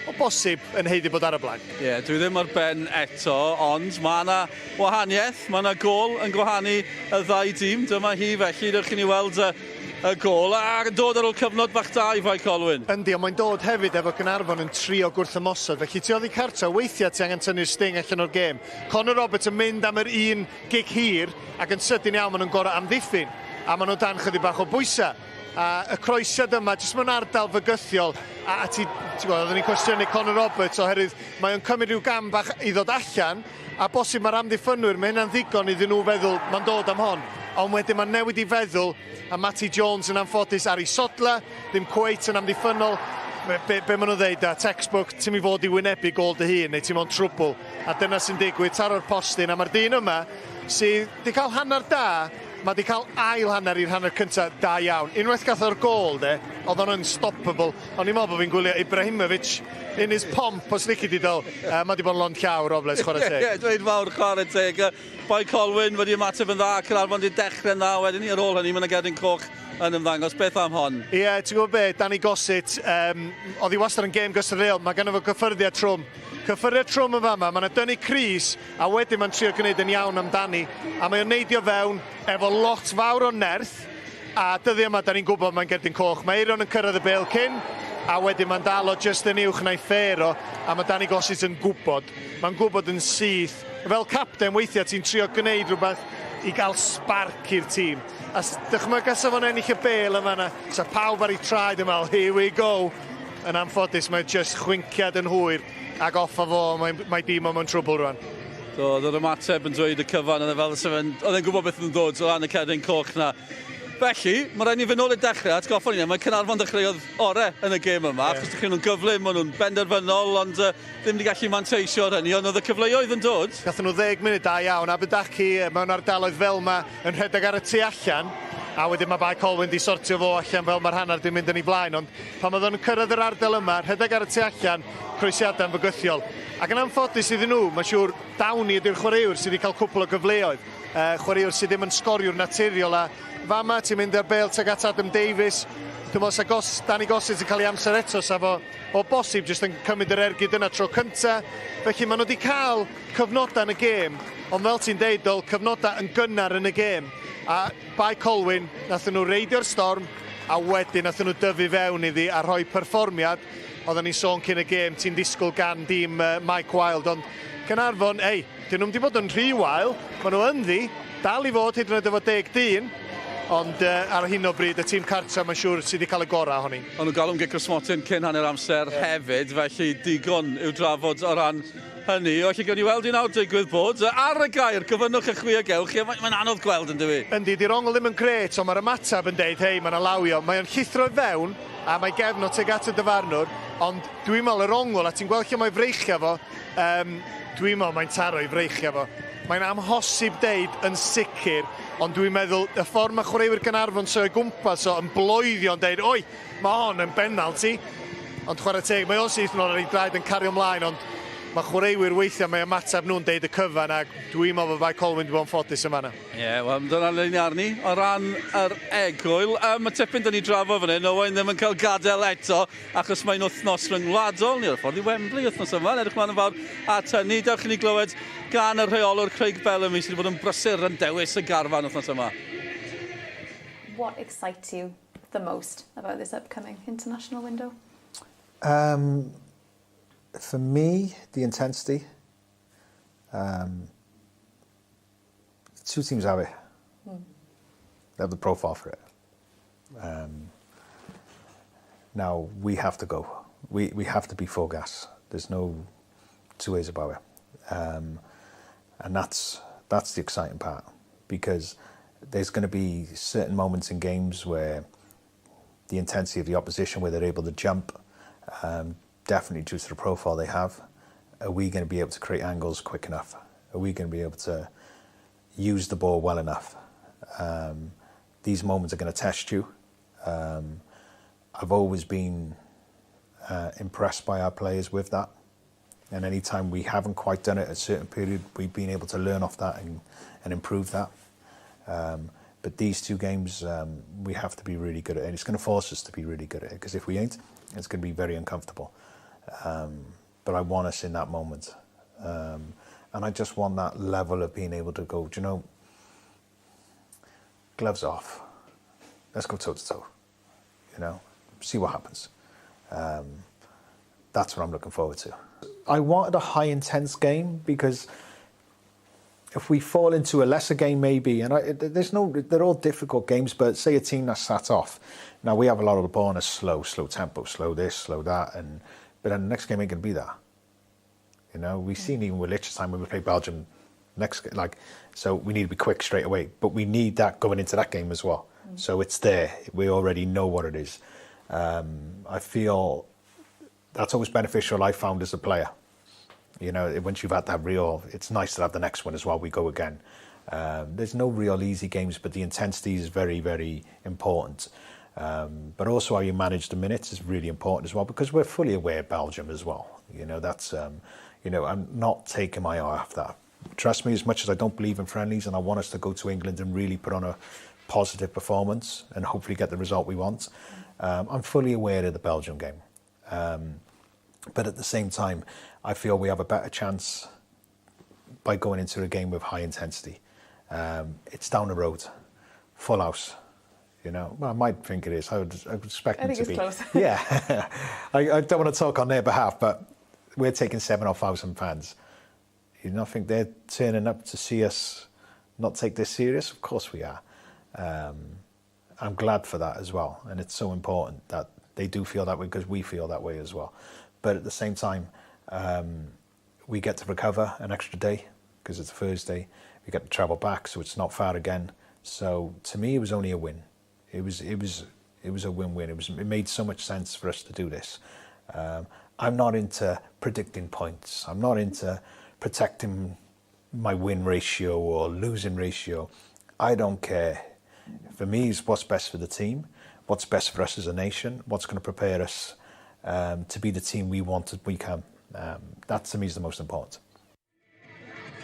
o bosib yn haeddu bod ar y blaen. Ie, yeah, dwi ddim ar ben eto, ond mae yna wahaniaeth, mae yna gôl yn gwahanu y ddau dîm. Dyma hi felly, dewch i ni weld y gôl, ac yn dod ar ôl cyfnod bach da i Fae Colwyn. Yndi, ond mae'n dod hefyd efo Gaernarfon yn trio gwrth-ymosod, felly ti oddi cartra, weithiau ti angen tynnu'r sting allan o'r gêm. Conor Roberts yn mynd am yr un gic hir, ac yn sydyn iawn maen nhw'n gorau amddiffyn, a maen nhw dan chydig bach o bwysau. A y croesiad yma, jyst mewn ardal fygythiol, a ti'n gwybod, oedden ni'n cwestiynu Conor Roberts oherwydd mae o'n cymryd rhyw gam bach i ddod allan, a bosib mae'r amddiffynwyr, mae hynna'n ddigon iddyn nhw feddwl, mae'n dod am hon. Ond wedyn mae'n newid i feddwl, a Matty Jones yn anffodus ar ei sodla, ddim cweit yn amddiffynnol. Be maen nhw'n dweud, a textbook, ti'n mynd fod i wynebu gôl dy hun, neu ti'n mewn trwbl. A dyna sy'n digwydd, taro'r postyn, a mae'r dyn yma, sydd wedi cael hanner da, mae wedi cael ail hanner i'r hanner cyntaf da iawn. Unwaith gath o'r gôl, de, oedd o'n unstoppable. O'n i'n meddwl bod fi'n gwylio Ibrahimovic in his pomp, os lici di dol. Mae wedi bod yn lond llaw, Robles, chwarae teg. Ie, dweud fawr, chwarae teg. Bae Colwyn wedi ymateb yn dda, Caernarfon wedi dechrau'n dda wedyn ni. Ar ôl hynny, mae'n gerdyn coch yn ymddangos. Beth am hon? Ie, ti'n gwybod be, Danny Gossett, oedd hi wastad yn gêm gystadleuol, mae gynno fo gyffyrddiad trwm. Cyffyrddiad trwm yn fama, mae'n dynnu crys, a wedyn mae'n trio gwneud yn iawn amdani. A mae o'n neidio fewn efo lot fawr o nerth, a dyddi yma, da ni'n gwybod mae'n gerdyn coch. Mae Eiron yn cyrraedd y bêl cyn, a wedyn mae'n dal o just yn uwch na'i ffêr o, a mae Danny Gossett yn gwybod. Mae'n gwybod yn syth. Fel capten, weithiau ti'n trio gwneud rhywbeth i gael spark i'r tîm. A dychmyga sa fo'n ennill y bêl yma yna, sa pawb ar ei traed yn meddwl, here we go. Yn anffodus, mae just chwinciad yn hwyr, ac off a fo, mae dîm o mewn trwbl rwan. Do, oedd yr ymateb yn dweud y cyfan, oedd e fel oedd e'n gwybod beth yn dod o ran y cerdyn coch na. Felly, mae rhaid ni fynd nôl i'r dechrau, atgoffa ni, mae Caernarfon dechreuodd orau yn y gêm yma, achos dechreuon nhw'n gyflym, maen nhw'n benderfynol, ond ddim wedi gallu manteisio ar hynny, ond oedd y cyfleoedd yn dod. Gathon nhw 10 munud da iawn, Aberdaci mewn ardaloedd fel yma yn rhedeg ar y tu allan, A wedyn mae Bae Colwyn di sortio fo allan fel mae'r hanner di mynd yn ei flaen, ond pan oedden nhw'n cyrraedd yr ardal yma, rhedeg ar y tu allan, croesiadau'n fygythiol. Ac yn anffodus iddyn nhw, mae'n siŵr Downey ydy'r chwaraewr sydd wedi cael cwpl o gyfleoedd. Chwaraewr sydd ddim yn sgoriwr naturiol a fama ti'n mynd â'r bêl tuag at Adam Davies. Dwi'n meddwl sa Gos, Danny Gossett yn cael ei amser eto, sa fo o bosib jyst yn cymryd yr ergyd yna tro cynta. Felly maen nhw wedi cael cyfnodau yn y gêm, ond fel ti'n deud, Dol, cyfnodau yn gynnar yn y gêm. A Bae Colwyn, nathon nhw reidio'r storm, a wedyn nathon nhw dyfu fewn iddi a rhoi perfformiad oedden ni'n sôn cyn y gêm, ti'n disgwyl gan dîm Mike Wilde, ond Caernarfon, ei, dyn nhw'm 'di bod yn rhy wael, maen nhw ynddi, dal i fod hyd yn oed efo deg dyn, ond ar hyn o bryd y tîm cartra mae'n siŵr sydd wedi cael y gorau ohoni. O'n nhw'n galw'n gic o'r smotyn cyn hanner amser hefyd, felly digon i'w drafod o ran hynny. Felly gawn ni weld i nawr digwydd bod. Ar y gair, gofynnwch y chwi a gewch chi, mae'n anodd gweld yn dyw hi? Yndi, di'r ongl ddim yn grêt, ond mae'r ymateb yn deud, hei, mae'n alawio. Mae o'n llithro i fewn, a mae gefn o tuag at y dyfarnwr, ond dwi'n meddwl yr ongl, a ti'n gweld lle mae freichiau fo, um, dwi'n meddwl mae'n taro i freichiau fo. Mae'n amhosib deud yn sicr, ond dwi'n meddwl y ffordd mae chwaraewyr Gaernarfon sy o'i gwmpas o yn bloeddio yn deud, oi, mae hon yn benalti. Ond chwarae teg, mae o'n syth nôl ar ei draed yn cario ymlaen, ond mae chwaraewyr weithiau, mae ymateb nhw'n deud y cyfan, ac dwi'n meddwl bod Bae Colwyn wedi bod yn ffodus yn fanna. Ie, yeah, wel, dyna le ni arni. O ran yr egwyl, um, mae tipyn dyn ni drafod fan hyn, Owain ddim yn cael gadael eto, achos mae'n wythnos rhyngwladol, ni ar y ffordd i Wembley wythnos yma, edrych mlaen yn fawr at hynny. Dewch i ni glywed gan y rheolwr Craig Bellamy sydd wedi bod yn brysur yn dewis y garfan wythnos yma. What excites you the most about this upcoming international window? For me, the intensity. Two teams have it. They have the profile for it. Now, we have to go. We have to be full gas. There's no two ways about it. And that's the exciting part, because there's going to be certain moments in games where the intensity of the opposition, where they're able to jump, definitely due to the profile they have. Are we going to be able to create angles quick enough? Are we going to be able to use the ball well enough? These moments are going to test you. I've always been impressed by our players with that. And any time we haven't quite done it at a certain period, we've been able to learn off that and improve that. But these two games, we have to be really good at it. And it's going to force us to be really good at it, because if we ain't, it's going to be very uncomfortable. But I want us in that moment. And I just want that level of being able to go, do you know, gloves off, let's go toe-to-toe, see what happens. That's what I'm looking forward to. I wanted a high intense game, because if we fall into a lesser game maybe, and I, there's no, they're all difficult games, but say a team that's sat off. Now we have a lot of the ball in a slow, slow tempo, slow this, slow that, but then the next game ain't going to be that. We've seen even with Liechtenstein when we play Belgium next, so we need to be quick straight away, but we need that going into that game as well. So it's there. We already know what it is. I feel that's always beneficial, I found, as a player. Once you've had that real, it's nice to have the next one as well. We go again. There's no real easy games, but the intensity is very, very important. But also how you manage the minutes is really important as well, because we're fully aware of Belgium as well. I'm not taking my eye off that. Trust me, as much as I don't believe in friendlies and I want us to go to England and really put on a positive performance and hopefully get the result we want, I'm fully aware of the Belgium game. But at the same time, I feel we have a better chance by going into a game with high intensity. It's down the road, full house. I might think it is. I would expect I them think to it's be. close. Yeah. I don't want to talk on their behalf, but we're taking seven or thousand fans. You don't think they're turning up to see us not take this serious? Of course we are. I'm glad for that as well. And it's so important that they do feel that way, because we feel that way as well. But at the same time, we get to recover an extra day because it's a Thursday. We get to travel back, so it's not far again. So to me, it was only a win. It was a win-win. It made so much sense for us to do this. I'm not into predicting points. I'm not into protecting my win ratio or losing ratio. I don't care. For me, is what's best for the team, what's best for us as a nation, what's going to prepare us um, to be the team we want to become. Um, that to me is the most important.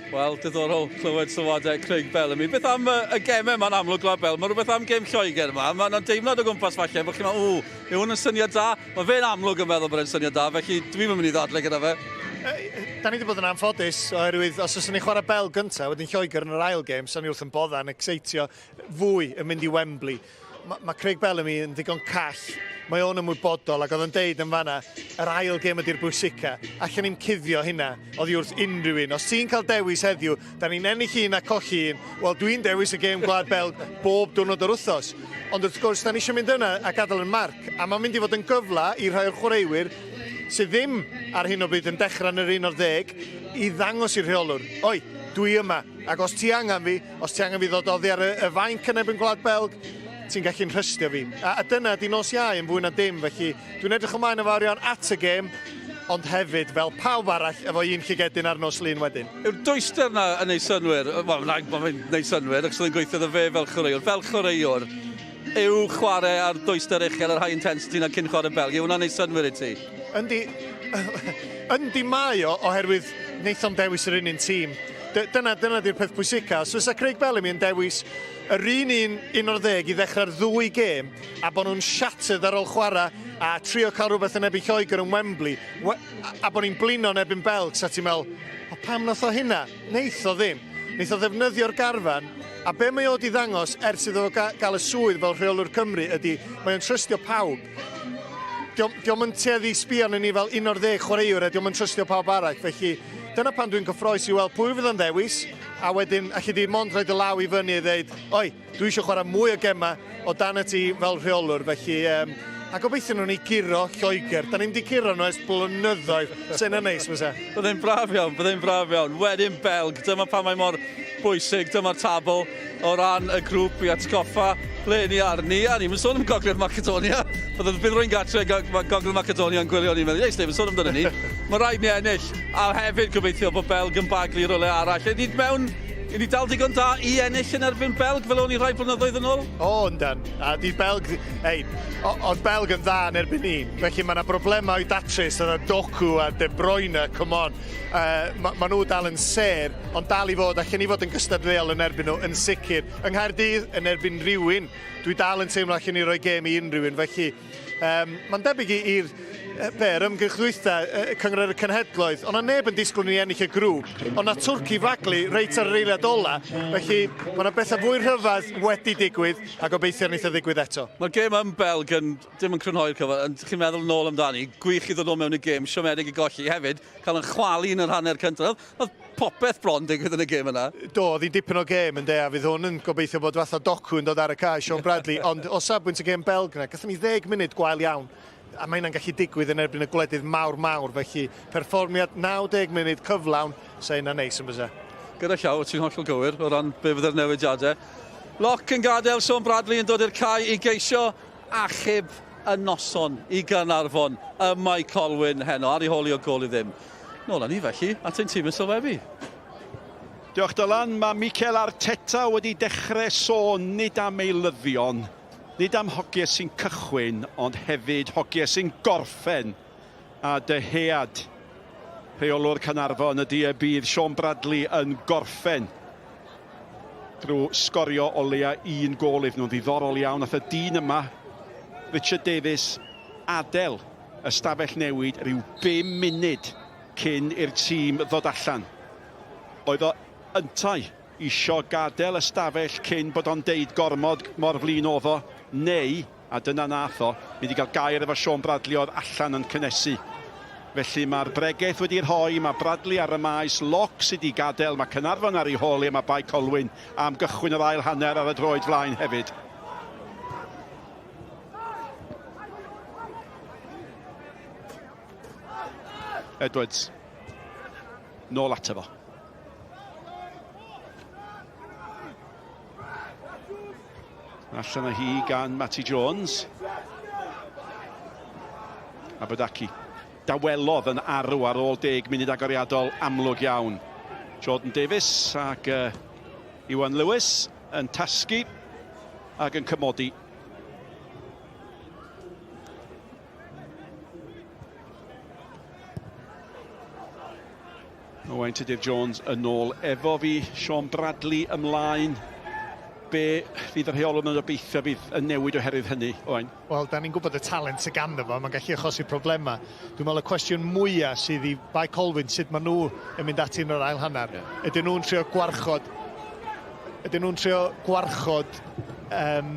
Wel, diddorol clywed sylwadau Craig Bellamy. Beth am y, y gemau yma'n amlwg Gwlad Bel? Mae rhywbeth am gêm Lloegr yma. Mae'n deimlad o gwmpas falle bod chi'n meddwl, ww, yw hwn yn syniad da? Mae fe'n amlwg yn meddwl bod e'n syniad da, felly dwi'n mynd i ddadle gyda fe. Da ni wedi bod yn anffodus, oherwydd os oes ni'n chwarae Bel gyntaf, wedyn Lloegr yn yr ail gêm, sa'n ni wrth yn bodda'n excitio fwy yn mynd i Wembley. Mae ma Craig Bellamy yn ddigon call, mae o'n ymwybodol ac oedd o'n deud yn fanna, yr ail gêm ydy'r bwysica. Allan ni'n cuddio hynna oddi wrth unrhyw un. Os ti'n cael dewis heddiw, da ni'n ennill un a colli un, wel dwi'n dewis y gêm Gwlad Belg bob diwrnod o'r wythnos. Ond wrth gwrs, da ni eisiau mynd yna a gadael yn marc, a mae'n mynd i fod yn gyfle i rhai o'r chwaraewyr sydd ddim ar hyn o bryd yn dechrau yn yr un o'r ddeg i ddangos i'r rheolwr, oi, dwi yma, Ac os ti angen fi, os ti angen fi ddod oddi ar y, y fainc yn erbyn Gwlad Belg, ti'n gallu'n rhystio fi. A, a dyna di nos Iau yn fwy na dim, felly dwi'n edrych ymlaen yn fawr iawn at y gêm, ond hefyd, fel pawb arall, efo un llygedyn ar nos Lun wedyn. Yw'r dwyster na yn ei synwyr? Wel, na, mae'n neud synwyr, achos oedd yn gweithio iddo fe fel chwaraewr. Fel chwaraewr, yw chwarae ar dwyster uchel, ar high intensity na cyn chwarae Belg, yw hwnna'n neud synwyr i ti? Yndi, yndi mae o, oherwydd wnaethom dewis yr un un tîm. Dyna, dyna di'r peth pwysica. Os fysa Craig Bellamy yn dewis yr un un, un o'r ddeg i ddechrau'r ddwy gêm a bod nhw'n shattered ar ôl chwarae a trio cael rhywbeth yn erbyn Lloegr yn Wembley a, a bod ni'n blino yn erbyn Belg, sa ti'n meddwl, o pam nath o hynna? Neith o ddim. Neith o ddefnyddio'r garfan a be mae o di ddangos ers iddo fo gael y swydd fel rheolwr Cymru ydy mae o'n trystio pawb. Dio'm yn tueddu i sbio arnon ni fel un o'r ddeg chwaraewr a dio'm yn trystio pawb arall, felly dyna pan dwi'n gyffroes i weld pwy fydd o'n ddewis, a wedyn alli di mond rhoi dy law i fyny a ddeud, oi, dwi eisiau chwarae mwy o gemau o dan y ti fel rheolwr, felly um, a gobeithio nhw'n ei guro Lloegr. Da ni'n di curo nhw ers blynyddoedd, sy'n yna neis fysa. Byddai'n braf iawn, byddai'n braf iawn. Wedyn Belg, dyma pan mae mor bwysig, dyma'r tabl o ran y grŵp i atgoffa ble ni arni, a ni'n sôn am Gogledd Macedonia. Bydd, bydd rwy'n gatre Gogledd Macedonia yn gwylio ni'n meddwl, eis, ddim yn sôn amdano ni. Mae rhaid ni ennill, a hefyd gobeithio bod Belg yn baglu rhywle arall. Ydy mewn, i ni dal digon da i ennill yn erbyn Belg fel o'n i rhai blynyddoedd yn ôl? O, yndan. A di Belg, ei, oedd Belg yn dda yn erbyn ni. Felly mae yna broblemau i datrys, yna Doku a De Bruyne, come on. Uh, ma, ma nhw dal yn ser, ond dal i fod, allan ni fod yn gystadleuol yn erbyn nhw, yn sicr. Yng Nghaerdydd, yn erbyn rhywun, dwi dal yn teimlo allan ni roi gêm i unrhyw un, felly um, mae'n debyg i'r be, yr ymgyrch ddwytha, Cynghrair y Cenhedloedd, ond na neb yn disgwyl ni ennill y grŵp, ond na Twrci faglu reit ar yr eiliad ola, felly mae yna bethau fwy rhyfedd wedi digwydd, a gobeithio wneith o ddigwydd eto. Mae'r gêm yn Belg yn dim yn crynhoi'r cyfan, ond chi'n meddwl nôl amdani, gwych i ddod nôl mewn i gêm, siomedig i golli hefyd, cael yn chwalu yn yr hanner cyntaf. Oedd popeth bron digwydd yn y gêm yna. Do, oedd hi'n dipyn o gêm yn de, a fydd hwn yn gobeithio bod fatha Doku yn dod ar y cae, Sean Bradley, ond o safbwynt y gêm Belg yna, gathon ni ddeg munud gwael iawn, a mae hynna'n gallu digwydd yn erbyn y gwledydd mawr mawr, felly perfformiad 90 munud cyflawn, sa hynna'n neis yn bysa. Gyda llaw, ti'n hollol gywir o ran be fydde'r newidiadau. Lock yn gadael, Sean Bradley yn dod i'r cae i geisio achub y noson i Gaernarfon ym Mae Colwyn heno, ar ei hôl i o gôl i ddim. Nôl â ni felly at ein tîm yn sylwebu. Diolch Dylan, mae Mikel Arteta wedi dechrau sôn nid am eilyddion, nid am hogiau sy'n cychwyn, ond hefyd hogiau sy'n gorffen. A dyhead rheolwr Caernarfon ydy y bydd Sean Bradley yn gorffen drwy sgorio o leia un gôl iddyn nhw'n ddiddorol iawn. Nath y dyn yma, Richard Davies, adael y stafell newid rhyw bum munud cyn i'r tîm ddod allan. Oedd o yntau isio gadael y stafell cyn bod o'n deud gormod mor flin oedd o, neu A dyna nath o. Mynd i gael gair efo Shaun Bradley oedd allan yn cynnesu. Felly mae'r bregeth wedi rhoi, mae Bradley ar y maes, Lock sydd wedi gadael, mae Caernarfon ar ei hôl hi a mae Bae Colwyn am gychwyn yr ail hanner ar y droed flaen hefyd. Edwards. Nôl ato fo. Allan â hi gan Matty Jones. Aberdaki. Dawelodd yn arw ar ôl 10 munud agoriadol amlwg iawn. Jordan Davies ac uh, Iwan Lewis yn tasgu. ac yn cymodi. Owain Tudur Jones yn ôl efo fi, Sean Bradley ymlaen. Be fydd y rheolwr yn obeithio fydd yn newid oherwydd hynny, Owain? Wel, da ni'n gwybod y talent sydd ganddo fo, mae'n gallu achosi problemau. Dwi'n meddwl y cwestiwn mwyaf sydd i Bae Colwyn, sut maen nhw yn mynd ati yn yr ail hanner. Yeah. Ydyn nhw'n trio gwarchod... Ydyn nhw'n trio gwarchod... Um,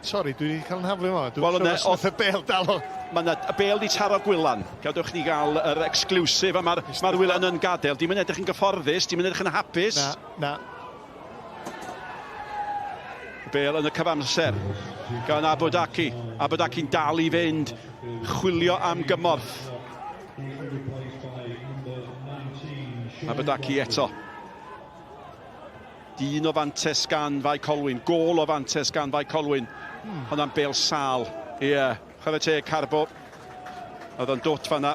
Sori, dwi wedi cael yn haflu yma. Dwi'n Wel, siŵr os y bel dal o. Mae yna y bel di taro gwylan. Gadewch ni gael yr exclusive a mae'r ma wylan yn gadael. Dim yn edrych yn gyfforddus, dim yn edrych yn hapus. Na, na. Bel yn y cyfamser gan Abodaki. Abodaki'n dal i fynd, chwilio am gymorth. Abodaki eto. Dyn o fantes gan Fae Colwyn. Gôl o fantes gan Fae Colwyn. Hmm. Hwnna'n bel sal. Ie, yeah. Chwarae teg, Carbo. Oedd o'n dwt fanna.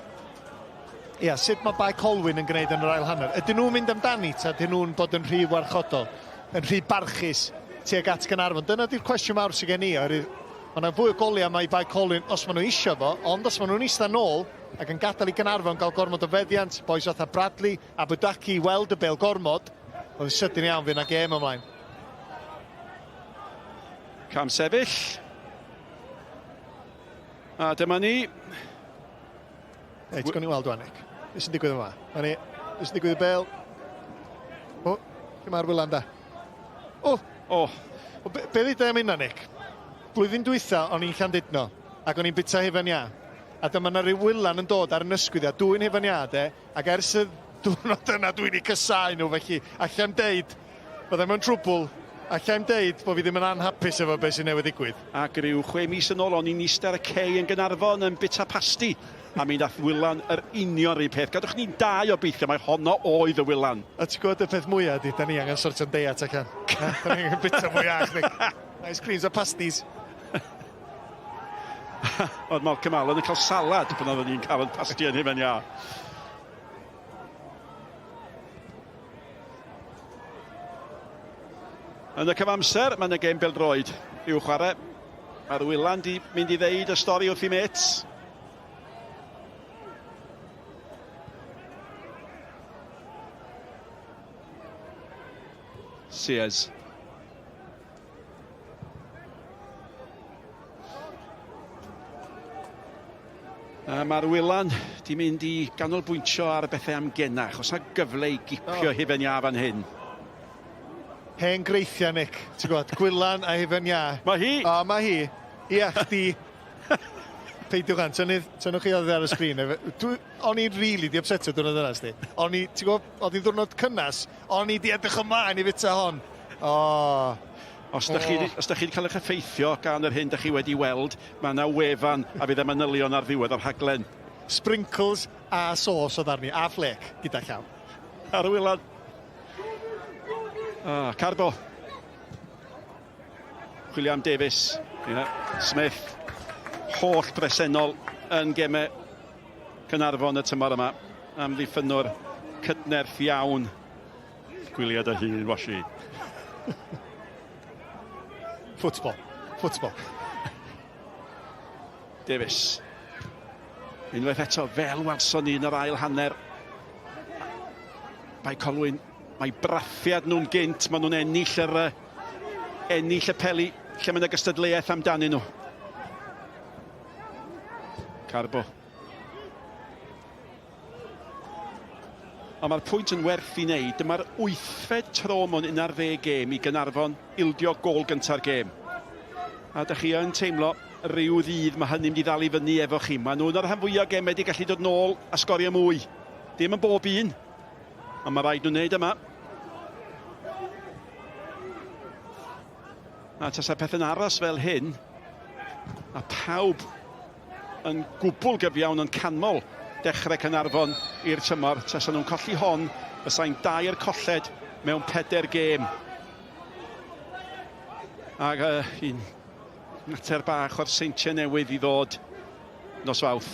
Ie, yeah, sut mae Bae Colwyn yn gwneud yn yr ail hanner? Ydyn nhw'n mynd amdani, ta ydyn nhw'n bod yn rhy warchodol, yn rhy barchus tuag at Gaernarfon? Dyna di'r cwestiwn mawr sydd gen i, oherwydd mae yna fwy o goliau mae i Bae Colwyn os maen nhw eisiau fo, ond os maen nhw'n eistedd nôl ac yn gadael i Gaernarfon gael gormod o feddiant, boys fatha Bradley, Abudaki i weld y bel gormod, oedd yn sydyn iawn fydd yna gêm ymlaen. Cam sefyll. A dyma ni. Reit, gawn ni weld wan, Nick. Beth sy'n digwydd yma? Na ni. Beth sy'n digwydd y bel? O, lle mae'r wylan da? O! O! O, be, be ddeuda am hynna, Nick? Blwyddyn dwytha, o'n i'n Llandudno, ac o'n i'n bita hufen iâ. A dyma 'na ryw wylan yn dod ar yn ysgwydd i, a dwyn hufen iâ, de, ac ers y diwrnod yna dwi'n eu casáu nhw, felly allai'm deud byddai mewn trwbl, allai'm deud bod fi ddim yn anhapus efo beth sy'n newydd ddigwydd. Ac ryw chwe mis yn ôl o'n i'n ista ar y cei yn Gaernarfon yn bita pasti, a mi nath wylan yr union 'run peth. Gadwch ni'n dau obeithio mai honno oedd y wylan. A ti'n gwybod y peth mwya ydi, da ni angen sortio'n deiet allan. Da ni angen bita mwy iach, Nick. Ice creams a pasties. Oedd Malcolm Allen yn cael salad pan oeddwn ni'n cael yn pasti yn hufen iâ. Yn y cyfamser, mae yna gêm bêl-droed i'w chwarae. Mae'r Wylan di mynd i ddeud y stori wrth i mêts. Sears. A mae'r Wylan di mynd i ganolbwyntio ar y bethau amgenach. Os na gyfle i gipio oh. hufen iâ fan hyn. Hen greithiau, Nick. Ti'n gwybod, Gwylan a hufen iâ. Mae hi! O, mae hi. Ia, chdi. Peidiwch an, tynnu, tynnwch chi oddi ar y sgrin. O'n i'n rili di upsetio diwrnod yna, sti. O'n i, ti'n gwybod, oedd hi'n ddiwrnod cynnas, o'n i di edrych ymlaen i fita hon. O. Os da chi, os da chi wedi cael eich effeithio gan yr hyn da chi wedi weld, mae yna wefan a fydd y manylion ar ddiwedd yr rhaglen. Sprinkles a sauce oedd arni, a flake, gyda llaw. Ar y wylad. Ah, Carbo. Chwilio am Davies. Yeah. Smith. Holl bresennol yn gemau Caernarfon y tymor yma. Amddiffynnwr cydnerth iawn. Gwylia dy hun, Washi. Football. Football. Davies. Unwaith eto, fel welson ni yn yr ail hanner. Bae Colwyn, mae brathiad nhw'n gynt, maen nhw'n ennill yr, ennill y peli lle mae yna gystadleuaeth amdanyn nhw. Carbo. Ond mae'r pwynt yn werth i wneud. Dyma'r wythfed tro mewn 11 gêm i Gaernarfon ildio gôl gynta'r gêm. A dych chi yn teimlo rhyw ddydd mae hynny'n mynd i ddal i fyny efo chi. Maen nhw'n ar rhan fwyaf o gemau wedi gallu dod nôl a sgorio mwy. Dim yn bob un, ond mae rhaid nhw'n wneud yma. A tasa pethau'n aros fel hyn, a pawb yn gwbl gyfiawn yn canmol dechrau Caernarfon i'r tymor. Tasa nhw'n colli hon, fysai'n dair colled mewn pedair gêm. Ac uh, un mater bach o'r Seintiau Newydd i ddod nos Fawrth.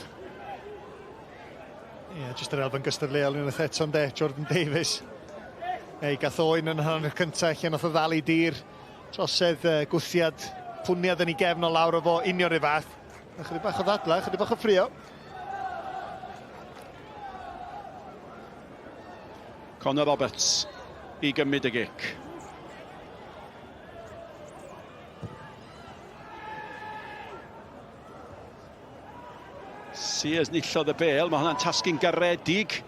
Ie, yeah, jyst yr elfen gystadleuol unwaith eto ynde, Jordan Davies. Ei, gath o un yn hanner cyntaf lle nath o ddal i dir. Trosedd gwthiad, pwniad yn ei gefn o lawr o fo, union rhyw fath. Ychydig bach o ddadlau, ychydig bach o ffrio. Connor Roberts i gymryd y gic. Sears nillodd y bel, mae hwnna'n tasgu'n garedig.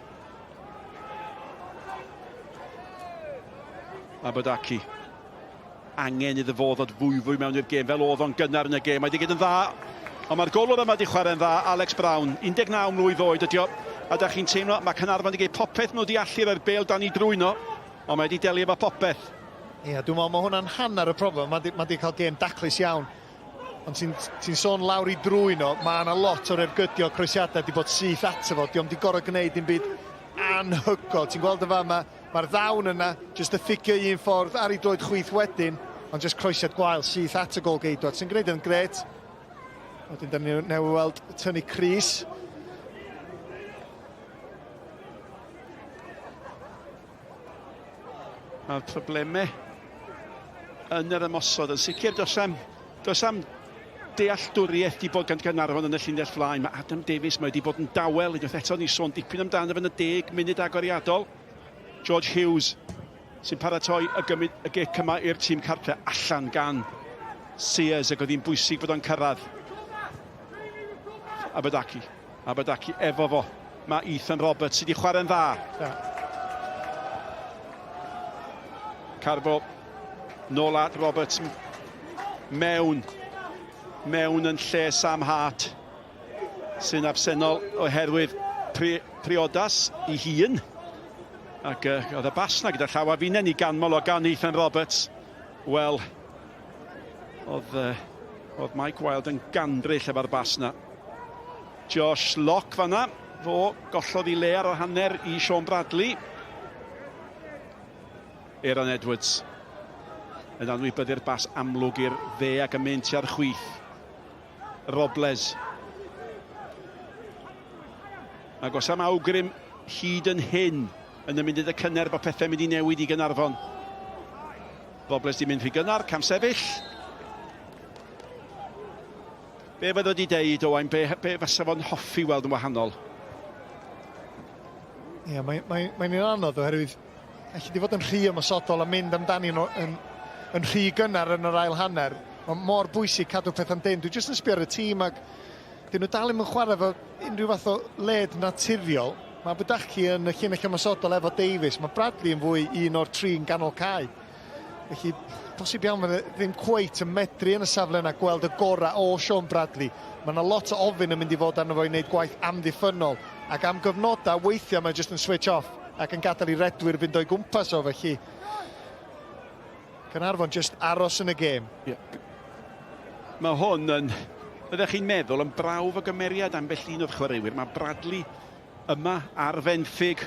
Abodaki angen iddo fo ddod fwyfwy mewn i'r gêm fel oedd o'n gynnar yn y gêm. Mae wedi gwneud yn dda, ond mae'r golwr yma wedi chwarae'n dda, Alex Brown, 19 mlwydd oed ydi o. A da chi'n teimlo, mae Caernarfon wedi gwneud popeth maen nhw wedi allu roi'r bêl dan i drwyno, ond mae wedi delio efo popeth. Ie, dwi'n meddwl mae hwnna'n hanner y problem. Mae wedi, mae wedi cael gêm daclus iawn. Ond ti'n ti sôn lawr i drwyno, mae yna lot o'r ergydio croesiadau wedi bod syth ato fo. Dio'm wedi gorfod gwneud dim byd anhygoel. Ti'n gweld y fama, mae'r ddawn yna, jyst y fficio un ffordd ar ei droed chwith wedyn, ond jyst croesiad gwael syth at y gôl-geidwad, sy'n gwneud yn grêt. Wedyn, da ni newydd weld tynnu crys. Mae'r problemau yn yr ymosod yn sicr. Does am, does am dealltwriaeth di bod gan Gaernarfon yn y llinell flaen. Mae Adam Davies mae wedi bod yn dawel. Unwaith eto ni sôn dipyn amdano fe yn y 10 munud agoriadol. George Hughes sy'n paratoi y, gymryd, y gic yma i'r tîm cartre allan gan Sears ac oedd hi'n bwysig bod o'n cyrraedd. Abadaki. Abadaki efo fo. Mae Ethan Roberts sydd wedi chwarae'n dda. Yeah. Carbo nôl at Roberts mewn mewn yn lle Sam Hart sy'n absennol oherwydd pri, priodas i hun. Ac oedd y bas na gyda llaw a finnen i ganmol o gan Ethan Roberts. Wel, oedd, oedd Mike Wilde yn gandryll efo'r bas na. Josh Locke fanna, fo gollodd i le ar yr hanner i Sean Bradley. Aaron Edwards yn anwybyddu'r bas amlwg i'r dde ac yn mynd tua'r chwith. Robles. Ac os am awgrym hyd yn hyn yn y munud y cynnar bod pethau'n mynd i newid i Gaernarfon. Robles di mynd rhy gynnar, camsefyll. Be fydde wedi deud, Owain, be, be fysa fo'n hoffi weld yn wahanol? Ie, yeah, mae'n mae, mae un anodd oherwydd allu di fod yn rhy ymosodol a mynd amdani yn, yn, yn rhy gynnar yn yr ail hanner. Mae mor bwysig cadw pethau'n dyn. Dwi jyst yn sbio ar y tîm ac dyn nhw dal ddim yn chwarae efo unrhyw fath o led naturiol. Mae Bydacchi yn y llinell ymosodol efo Davies. Mae Bradley yn fwy un o'r tri'n ganol cae. Felly, posib iawn fydde ddim cweit yn medru yn y safle yna gweld y gorau o Sean Bradley. Mae yna lot o ofyn yn mynd i fod arno fo i wneud gwaith amddiffynnol. Ac am gyfnodau, weithiau mae jyst yn switch off ac yn gadael i redwyr fynd o'i gwmpas o. Felly, Caernarfon jyst aros yn y gêm. Yeah. Mae hwn yn, byddech chi'n meddwl, yn brawf o gymeriad ambell un o'r chwaraewyr. Mae Bradley yma ar fenthyg.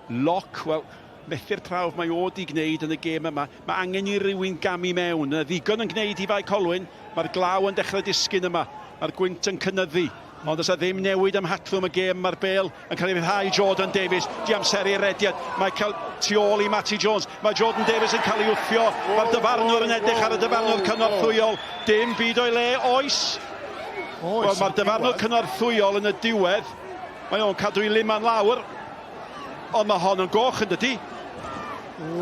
Locke, wel, methu'r prawf mae o 'di gwneud yn y gêm yma. Mae angen i rywun gamu mewn. Yna ddigon yn gwneud i Fae Colwyn. Mae'r glaw yn dechrau disgyn yma. Mae'r gwynt yn cynyddu. Ond oes 'na ddim newid ym mhatrwm y gêm. Mae'r bêl yn cael ei ryddhau i Jordan Davies. Di amseru'r rediad. Mae cael tu ôl i Matty Jones. Mae Jordan Davies yn cael ei wthio. Mae'r dyfarnwr yn edrych ar y dyfarnwr cynorthwyol. Dim byd o'i le, oes? Oes. Wel, mae'r dyfarnwr cynorthwyol yn y diwedd. Mae o'n cadw i luman lawr. Ond mae hon yn goch yn dydy?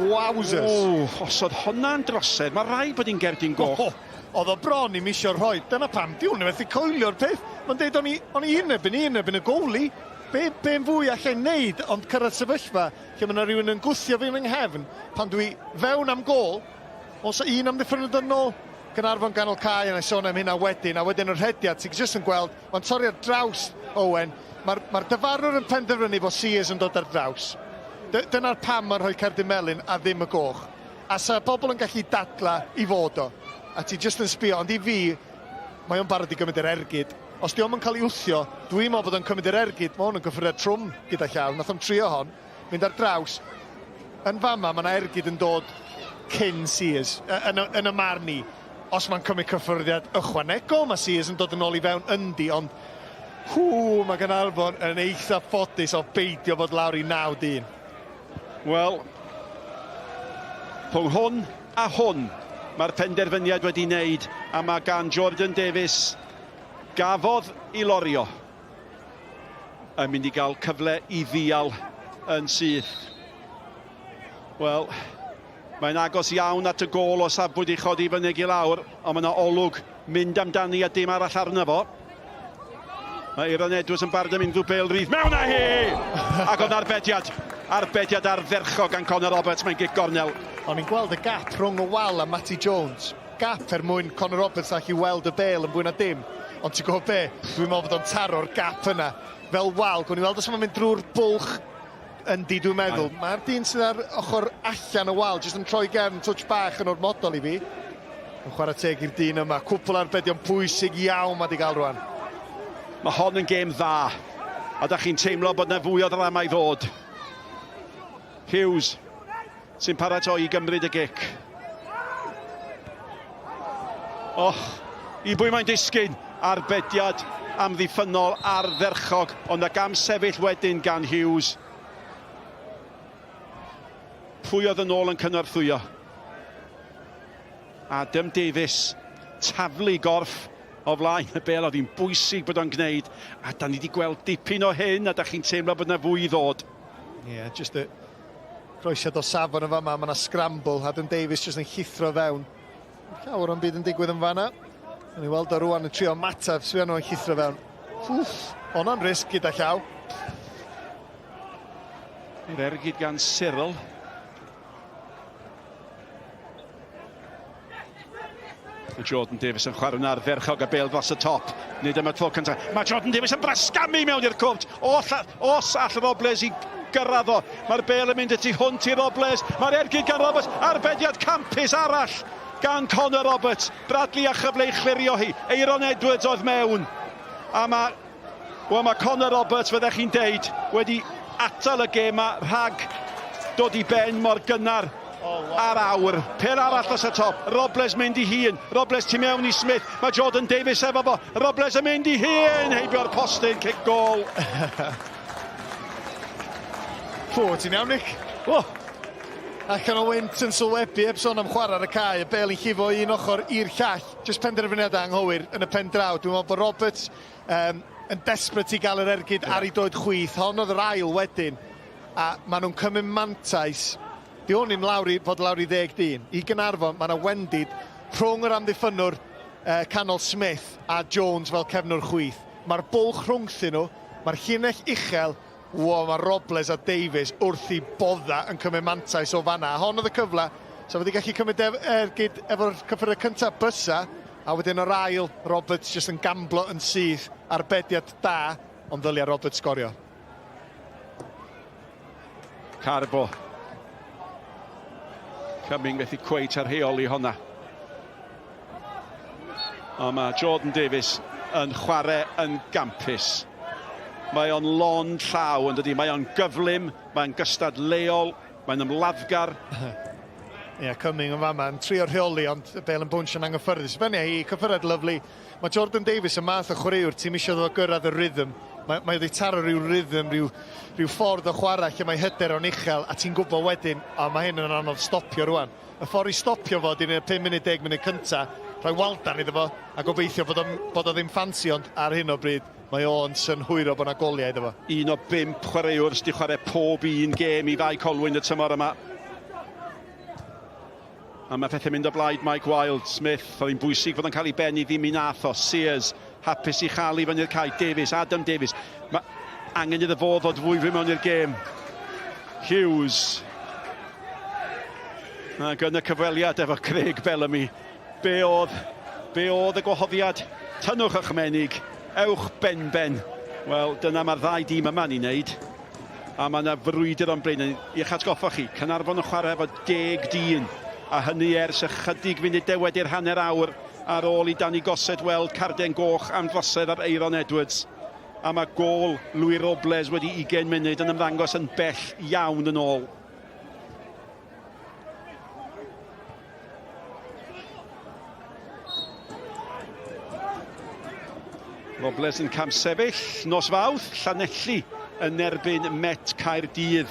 Wowzers! Ww, os oedd honna'n drosedd, mae rhaid bod hi'n gerdyn goch. Oh, oedd o bron i'm isio rhoi. Dyna pam, di hwn methu coelio'r peth. Mae'n deud o'n i, o'n i un erbyn un erbyn y goalie. Be, be'n fwy allai wneud ond cyrraedd sefyllfa lle mae yna rhywun yn gwthio fi yn fy nghefn pan dwi fewn am gôl. Oes un amddiffynnwr yn ôl. Caernarfon ganol cae, a na i sôn am hynna wedyn, a wedyn y rhediad, ti'n jyst yn gweld, mae'n torri ar draws Owen. Mae'r mae dyfarnwr yn penderfynu bod Sears yn dod ar draws. Dyna'r pam mae'n rhoi cerdyn melyn a ddim y goch. A sa bobl yn gallu dadla i fod o. A ti jyst yn sbio, ond i fi, mae o'n barod i gymryd yr ergyd. Os di o'm yn cael ei wthio, dwi'n meddwl bod o'n cymryd yr ergyd. Mae hwn yn gyffyrddiad trwm gyda llaw. Nath o'm trio hon, mynd ar draws. Yn fama, mae yna ergyd yn dod cyn Sears, yn y, yn y marn i. Os mae'n cymryd cyffyrddiad ychwanegol, mae Sears yn dod yn ôl i fewn yndi, ond hw, mae Gaernarfon yn eitha ffodus o beidio bod lawr i 9 dyn. Wel, rhwng hwn a hwn, Mae'r penderfyniad wedi wneud a mae gan Jordan Davies gafodd i lorio yn mynd i gael cyfle i ddial yn syth. Wel, mae'n agos iawn at y gôl o safbwynt i chodi fyny i lawr, ond mae yna olwg mynd amdani a dim arall arno fo. Mae Aaron Edwards yn barod am unrhyw bêl rydd. Mewn â hi! Ac oedd arbediad. Arbediad ardderchog gan Connor Roberts. Mae'n gic gornel. O'n i'n gweld y gap rhwng y wal a Matty Jones. Gap er mwyn Connor Roberts allu weld y bêl yn fwy na dim. Ond ti'n gwybod be? Dwi'n meddwl bod o'n taro'r gap yna. Fel wal. Gwni weld os mae'n mynd drwy'r bwlch yndi dwi'n meddwl. Mae'r dyn sydd ar ochr allan y wal jyst yn troi gefn touch bach yn ormodol i fi. Yn chwarae teg i'r dyn yma. Cwpl arbedion pwysig iawn mae di gael rwan. Mae hon yn gêm dda. A da chi'n teimlo bod yna fwy o ddrama i ddod. Hughes sy'n paratoi i gymryd y gic. Och, i bwy mae'n disgyn? Arbediad amddiffynnol ardderchog, ond ac am sefyll wedyn gan Hughes. Pwy oedd yn ôl yn cynorthwyo? Adam Davies, taflu gorff o flaen y bel, oedd hi'n bwysig bod o'n gwneud, a da ni wedi gweld dipyn o hyn, a da chi'n teimlo bod yna fwy i ddod. Ie, yeah, just y croesiad o safon yn fama, mae yna scramble, Adam Davies jyst yn llithro fewn. Llawer o'n byd yn digwydd yn fanna. O'n i weld o rwan yn trio ymateb, sbio nhw'n llithro fewn. Wff, honno'n risg gyda llaw. Yr ergyd gan Cyril. Mae Jordan Davies yn chwarae'n ardderchog a bêl dros y top. Nid am y tro cyntaf. Mae Jordan Davies yn brasgamu mewn i'r cwrt. Oll, os all Robles i gyrraedd o. Mae'r bêl yn mynd y tu hwnt i Robles. Mae'r ergyd gan Roberts. Arbediad campus arall gan Connor Roberts. Bradley a chyfle i chlirio hi. Aaron Edwards oedd mewn. A mae, wel, mae Connor Roberts, fyddech chi'n deud, wedi atal y gêm ma rhag dod i ben mor gynnar ar awr. Pêl arall dros y top. Robles mynd i hun. Robles tu mewn i Smith. Mae Jordan Davies efo fo. Robles yn mynd i hun. Heibio'r postyn. Cic gôl. Pw, ti'n iawn, Nick? O! Allan o wynt yn sylwebu, heb sôn am chwarae ar y cae, y bel yn llifo un ochr i'r llall. Just penderfyniad anghywir yn y pen draw. Dwi'n meddwl bod Roberts um, yn desperate i gael yr ergyd yeah. ar ei droed chwith. Hon oedd yr ail wedyn. A maen nhw'n cymryd mantais Di hwn ddim lawr i fod lawr i ddeg dyn. I Gaernarfon, mae yna wendid rhwng yr amddiffynnwr uh, canol Smith a Jones fel cefnwr chwith. Mae'r bwlch rhwngthyn nhw, mae'r llinell uchel, wo, mae Robles a Davies wrth i bodda yn cymryd mantais o fanna. A hon oedd y cyfle, so wedi gallu cymryd ergyd efo'r cyffyrdd cyntaf bysa, a wedyn o'r ail, Roberts jyst yn gamblo yn syth, arbediad da, ond ddylia Roberts sgorio. Carbo. Cumming methu cweit ar rheoli honna. Ond mae Jordan Davies yn chwarae yn gampus. Mae o'n lond llaw yn dydi, mae o'n gyflym, mae'n gystadleuol, mae'n ymladdgar. Ie, yeah, Cumming yn fama yn trio rheoli, ond y bel yn bwnsio yn anghyffyrddus. Fyny hi, cyffyrdd lyflu. Mae Jordan Davies yn math o chwaraewr, ti'n isio ddo gyrraedd y rhythm. Mae, mae wedi taro rhyw rhythm, rhyw, rhyw ffordd o chwarae lle mae hyder o'n uchel, a ti'n gwybod wedyn, o, mae hyn yn anodd stopio rwan. Y ffordd i stopio fo, di'n y 5 munud, 10 munud cynta, rhoi waldan iddo fo, a gobeithio bod o, bod o ddim ffansi, ond ar hyn o bryd, mae o'n synhwyro bod yna goliau iddo fo. Un o bump chwaraewr sydd wedi chwarae pob un gêm i Fae Colwyn y tymor yma. A mae pethau'n mynd o blaid Mike Wilde, Smith, oedd hi'n bwysig fod o'n cael ei benni ddim i nath o. Sears, hapus i chael i fyny'r cae. Davies, Adam Davies. Mae angen iddo fo ddod fwy fwy mewn i'r gêm. Hughes. Ac yn y cyfweliad efo Craig Bellamy, be oedd, be oedd y gwahoddiad? Tynnwch eich menig, ewch ben-ben. Wel, dyna mae'r ddau dîm yma'n ei wneud. A mae yna frwydr o'n blaenau. I'ch atgoffa chi, Caernarfon yn chwarae efo deg dyn, a hynny ers ychydig funudau wedi'r hanner awr ar ôl i Danny Gossett weld carden goch am drosedd ar Aeron Edwards. A mae gôl Louis Robles wedi 20 munud yn ymddangos yn bell iawn yn ôl. Robles yn camsefyll nos Fawrth, Llanelli yn erbyn Met Caerdydd.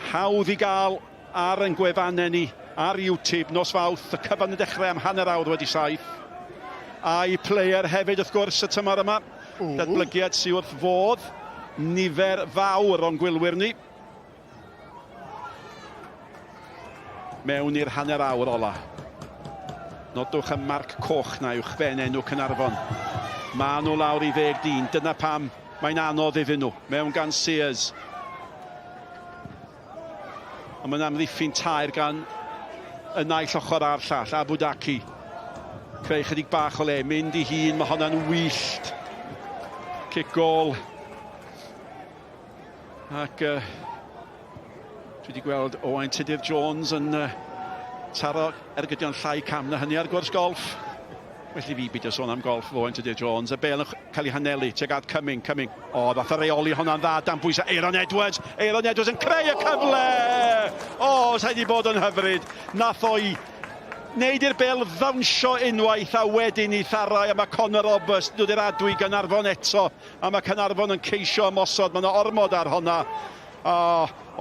Hawdd i gael ar yn gwefannau ni. Ar YouTube, nos Fawrth, y cyfan yn dechrau am 7:30. iPlayer hefyd, wrth gwrs, y tymor yma. Datblygiad sydd wrth fodd nifer fawr o'n gwylwyr ni. Mewn i'r hanner awr ola. Nodwch y marc coch na uwchben enw Caernarfon. Maen nhw lawr i ddeg dyn, dyna pam mae'n anodd iddyn nhw. Mewn gan Sears. Ond mae'n amddiffyn taer gan y naill ochr a'r llall. Abu Daki. Creu chydig bach o le, mynd i hun, mae honna'n wyllt. Cic gol. Ac uh, dwi wedi gweld Owain Tudur Jones yn uh, taro ergydion llai cam na hynny ar gwrs golf. Well i fi beidio sôn am golf fo Owain Tudur Jones. Y bel yn cael ei hanelu tuag at Cumming, Cumming. O, ddath y reoli honna'n dda dan bwysau. Aaron Edwards, Aaron Edwards yn creu y cyfle! O, sa'i wedi bod yn hyfryd. Nath o'i wneud i'r bel ddawnsio unwaith a wedyn i tharau a mae Connor Roberts yn dod i'r adwy Gaernarfon eto a mae Caernarfon yn ceisio ymosod. Mae yna ormod ar honna. O,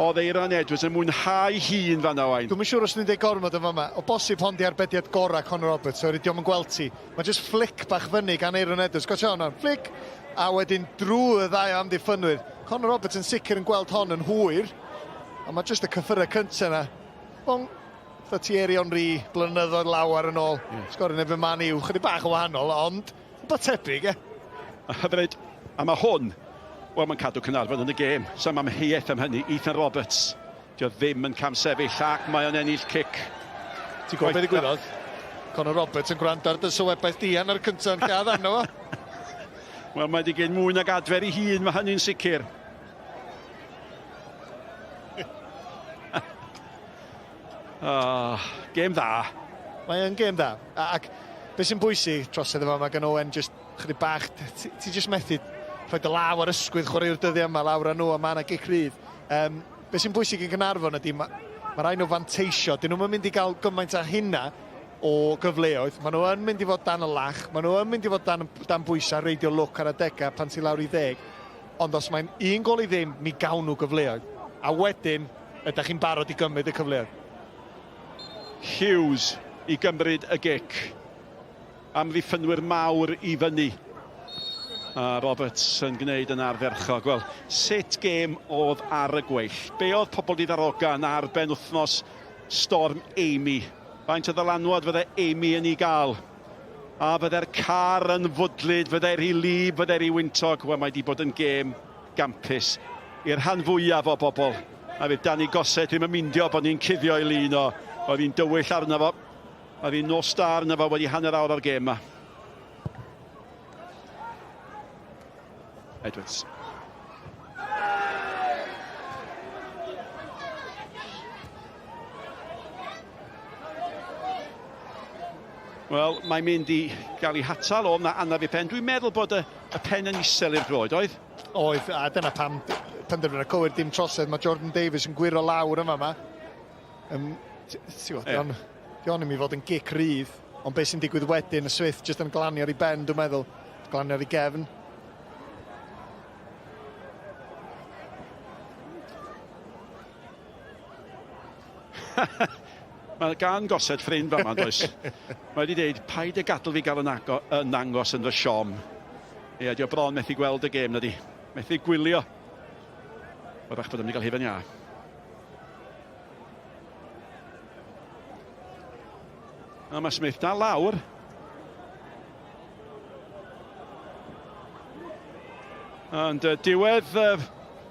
oedd Eiran Edwards yn mwynhau hun fan'na, Owain. Dwi'm yn siŵr os dwi'n deud gormod yn fama. O bosib hon 'di arbediad gorau Connor Roberts, oherwydd dio'm yn gweld ti. Mae jyst flick bach fyny gan Eiran Edwards. Gotcha hwnna? Flick! A wedyn drwy y ddau o amddiffynwyr. Connor Roberts yn sicr yn gweld hon yn hwyr, ond mae jyst y cyffyrau cynta 'na. Bong! Fatha Thierry Henry blynyddoedd lawer yn ôl. Yeah. Sgorio yn erbyn Man U, chydig bach yn wahanol, ond rhywbeth tebyg, e? A hyfryd, a mae hwn, wel mae'n cadw Caernarfon yn y gêm. Sa'm amheuaeth am hynny, Ethan Roberts. Dio ddim yn camsefyll ac mae o'n ennill cic. Ti'n gwybod beth ddigwyddodd? Conor Roberts yn gwrando ar dy sylwebaeth di hanner cyntaf yn lladd arno fo. Wel, mae wedi gwneud mwy nag adfer ei hun, mae hynny'n sicr. Oh, gêm dda. Mae yn gêm dda. Ac beth sy'n bwysig dros iddo fo, mae gan Owen just chydig bach, ti, ti just methu rhoi dy law ar ysgwydd chwaraewr dyddiau yma lawr â nhw a mae yna gic rydd. Um, beth sy'n bwysig yn Gaernarfon ydy, mae ma rhaid nhw fanteisio. Dyn nhw'n mynd i gael gymaint â hynna o gyfleoedd. Maen nhw yn mynd i fod dan y lach, maen nhw yn mynd i fod dan, dan bwysau, reidio lwc ar adegau pan ti lawr i ddeg. Ond os mae'n un gol i ddim, mi gawn nhw gyfleoedd. A wedyn, Ydach chi'n barod i gymryd y cyfleoedd? Hughes i gymryd y gic. Amddiffynwyr mawr i fyny. A Roberts yn gwneud yn ardderchog. Wel, sut gêm oedd ar y gweill? Be oedd pobl di ddarogan ar benwythnos Storm Amy? Faint o ddylanwad fydde Amy yn ei gael? A fydde'r car yn fwdlyd, fydde rhy lib, fydde rhy wyntog? Wel, mae di bod yn gêm gampus i'r rhan fwyaf o bobl. A fydd Danny Gossett ddim yn mindio bod ni'n cuddio ei lun o. Oedd hi'n dywyll arno fo. Oedd hi'n nos da arno fo wedi hanner awr o'r gêm yma. Edwards. Wel, mae'n mynd i gael ei hatal o na anaf i pen. Dwi'n meddwl bod y, y pen yn isel i'r droed, oedd? Oedd, a dyna pam penderfynu cywir dim trosedd. Mae Jordan Davies yn gwyro lawr yma yma. Um, Ti'n gwybod, di on i mi fod yn gic rydd, ond beth sy'n digwydd wedyn, y Smith jyst yn glanio ar ei ben, dwi'n meddwl. Glanio ar ei gefn. Mae gan Gossett ffrind fama, does? Mae wedi dweud, paid y gadw fi gael yn, ago, yn angos yn fy siom. Ie, di o bron methu gweld y gêm na di. Methu gwylio. Wrach bod o'n mynd i gael hufen iâ. A mae Smith dal lawr. Ond uh, diwedd uh,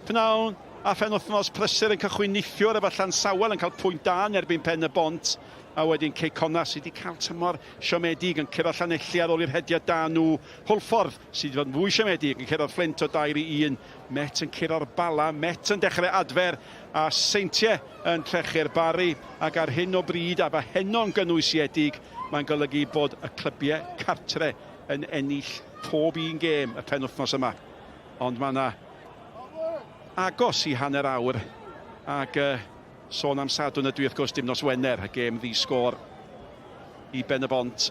pnawn a phenwythnos prysur yn cychwyn neithiwr efo Llansawel yn cael pwynt da yn erbyn Pen y Bont a wedyn Cei Connah sydd wedi cael tymor siomedig yn curo Llanelli ar ôl i'r hediad da nhw. Hwlffordd sydd wedi bod yn fwy siomedig yn curo'r Fflint o 2 i 1. Met yn curo'r Bala, Met yn dechrau adfer a Seintiau yn trechu'r Barri ac ar hyn o bryd a fy heno'n gynwysiedig mae'n golygu bod y clybiau cartre yn ennill pob un gêm y penwythnos yma. Ond mae yna agos i hanner awr ac uh, sôn am Sadwrn ydw i wrth gwrs dim nos Wener, y gêm ddi-sgôr i Ben y Bont.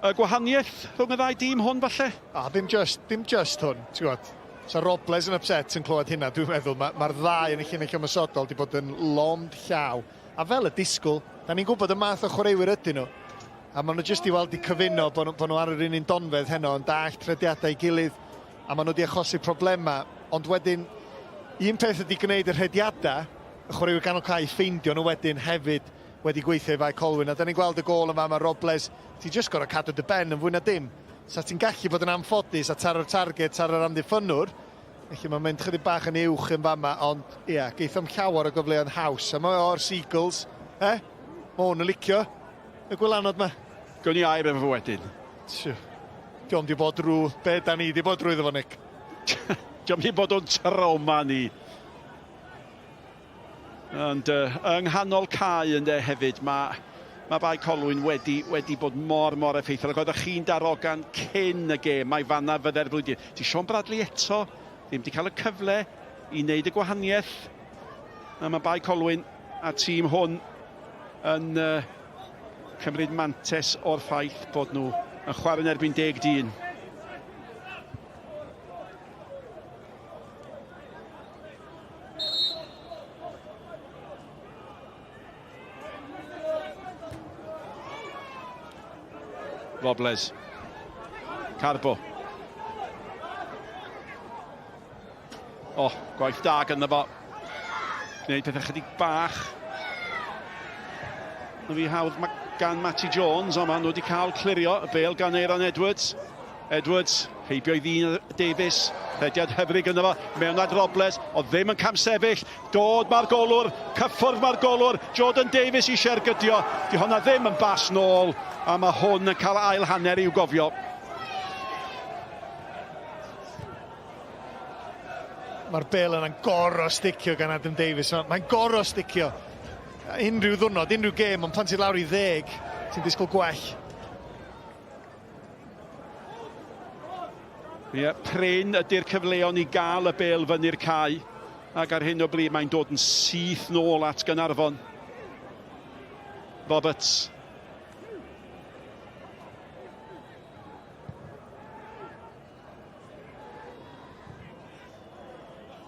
Y gwahaniaeth rhwng y ddau dîm hwn falle? A ddim just, ddim just hwn, ti'n gwybod. Sa Robles yn upset yn clywed hynna, dwi'n meddwl. Mae'r ma ddau yn y llinell ymosodol wedi bod yn lond llaw. A fel y disgwyl, da ni'n gwybod y math o chwaraewyr ydyn nhw. A maen nhw jyst i weld i cyfuno bod nhw, bod nhw ar yr un un donfedd heno yn dallt rhediadau ei gilydd a maen nhw wedi achosi problemau. Ond wedyn, un peth ydy gwneud y rhediadau, y chwaraewyr ganol cae ffeindio nhw wedyn hefyd wedi gweithio i Fae Colwyn. A da ni'n gweld y gôl yn fama, Robles, ti jyst gorfod cadw dy ben yn fwy na dim. Sa ti'n gallu bod yn anffodus a taro'r targed, taro'r amddiffynnwr, felly mae'n mynd chydig bach yn uwch yn fama, ond ia, yeah, geithom llawer o gyfleoedd haws. A mae o'r Seagulls, eh? Mae hwn yn licio y gwylanod ma. Gawn ni air efo fo wedyn. Tiw. Dio'm di bod drwy be da ni di bod drwyddo fo, Nick. Dio'm di bod o'n trauma ni. Ond uh, yng nghanol cae ynde hefyd, mae mae Bae Colwyn wedi, wedi bod mor, mor effeithiol. Ac oeddech chi'n darogan cyn y gêm, mae fanna fydde'r flwyddyn. Ti Sean Bradley eto ddim wedi cael y cyfle i wneud y gwahaniaeth. A mae Bae Colwyn a tîm hwn yn uh, cymryd mantes o'r ffaith bod nhw yn chwarae yn erbyn deg dyn. Robles. Carbo. O, oh, gwaith da ganddo fo. Gwneud pethau chydig bach. Yn fi hawdd mae gan Matty Jones, ond maen nhw wedi cael clirio y bel gan Aaron Edwards. Edwards, heibio i ddyn Davies, rhediad hyfryd ynddo fo, mewn at Robles, oedd ddim yn camsefyll, dod mae'r golwr, cyffwrdd mae'r golwr, Jordan Davies eisiau ergydio, di honna ddim yn bas nôl, a mae hwn yn cael ail hanner i'w gofio. Mae'r bel yna'n gorau sticio gan Adam Davies, mae'n gorau sticio. Unrhyw ddwrnod, unrhyw gêm, ond pan ti'n lawr i ddeg, ti'n disgwyl gwell. Ie, prin ydy'r cyfleon i gael y bêl fyny'r cae, ac ar hyn o bryd mae'n dod yn syth nôl at Gaernarfon. Roberts.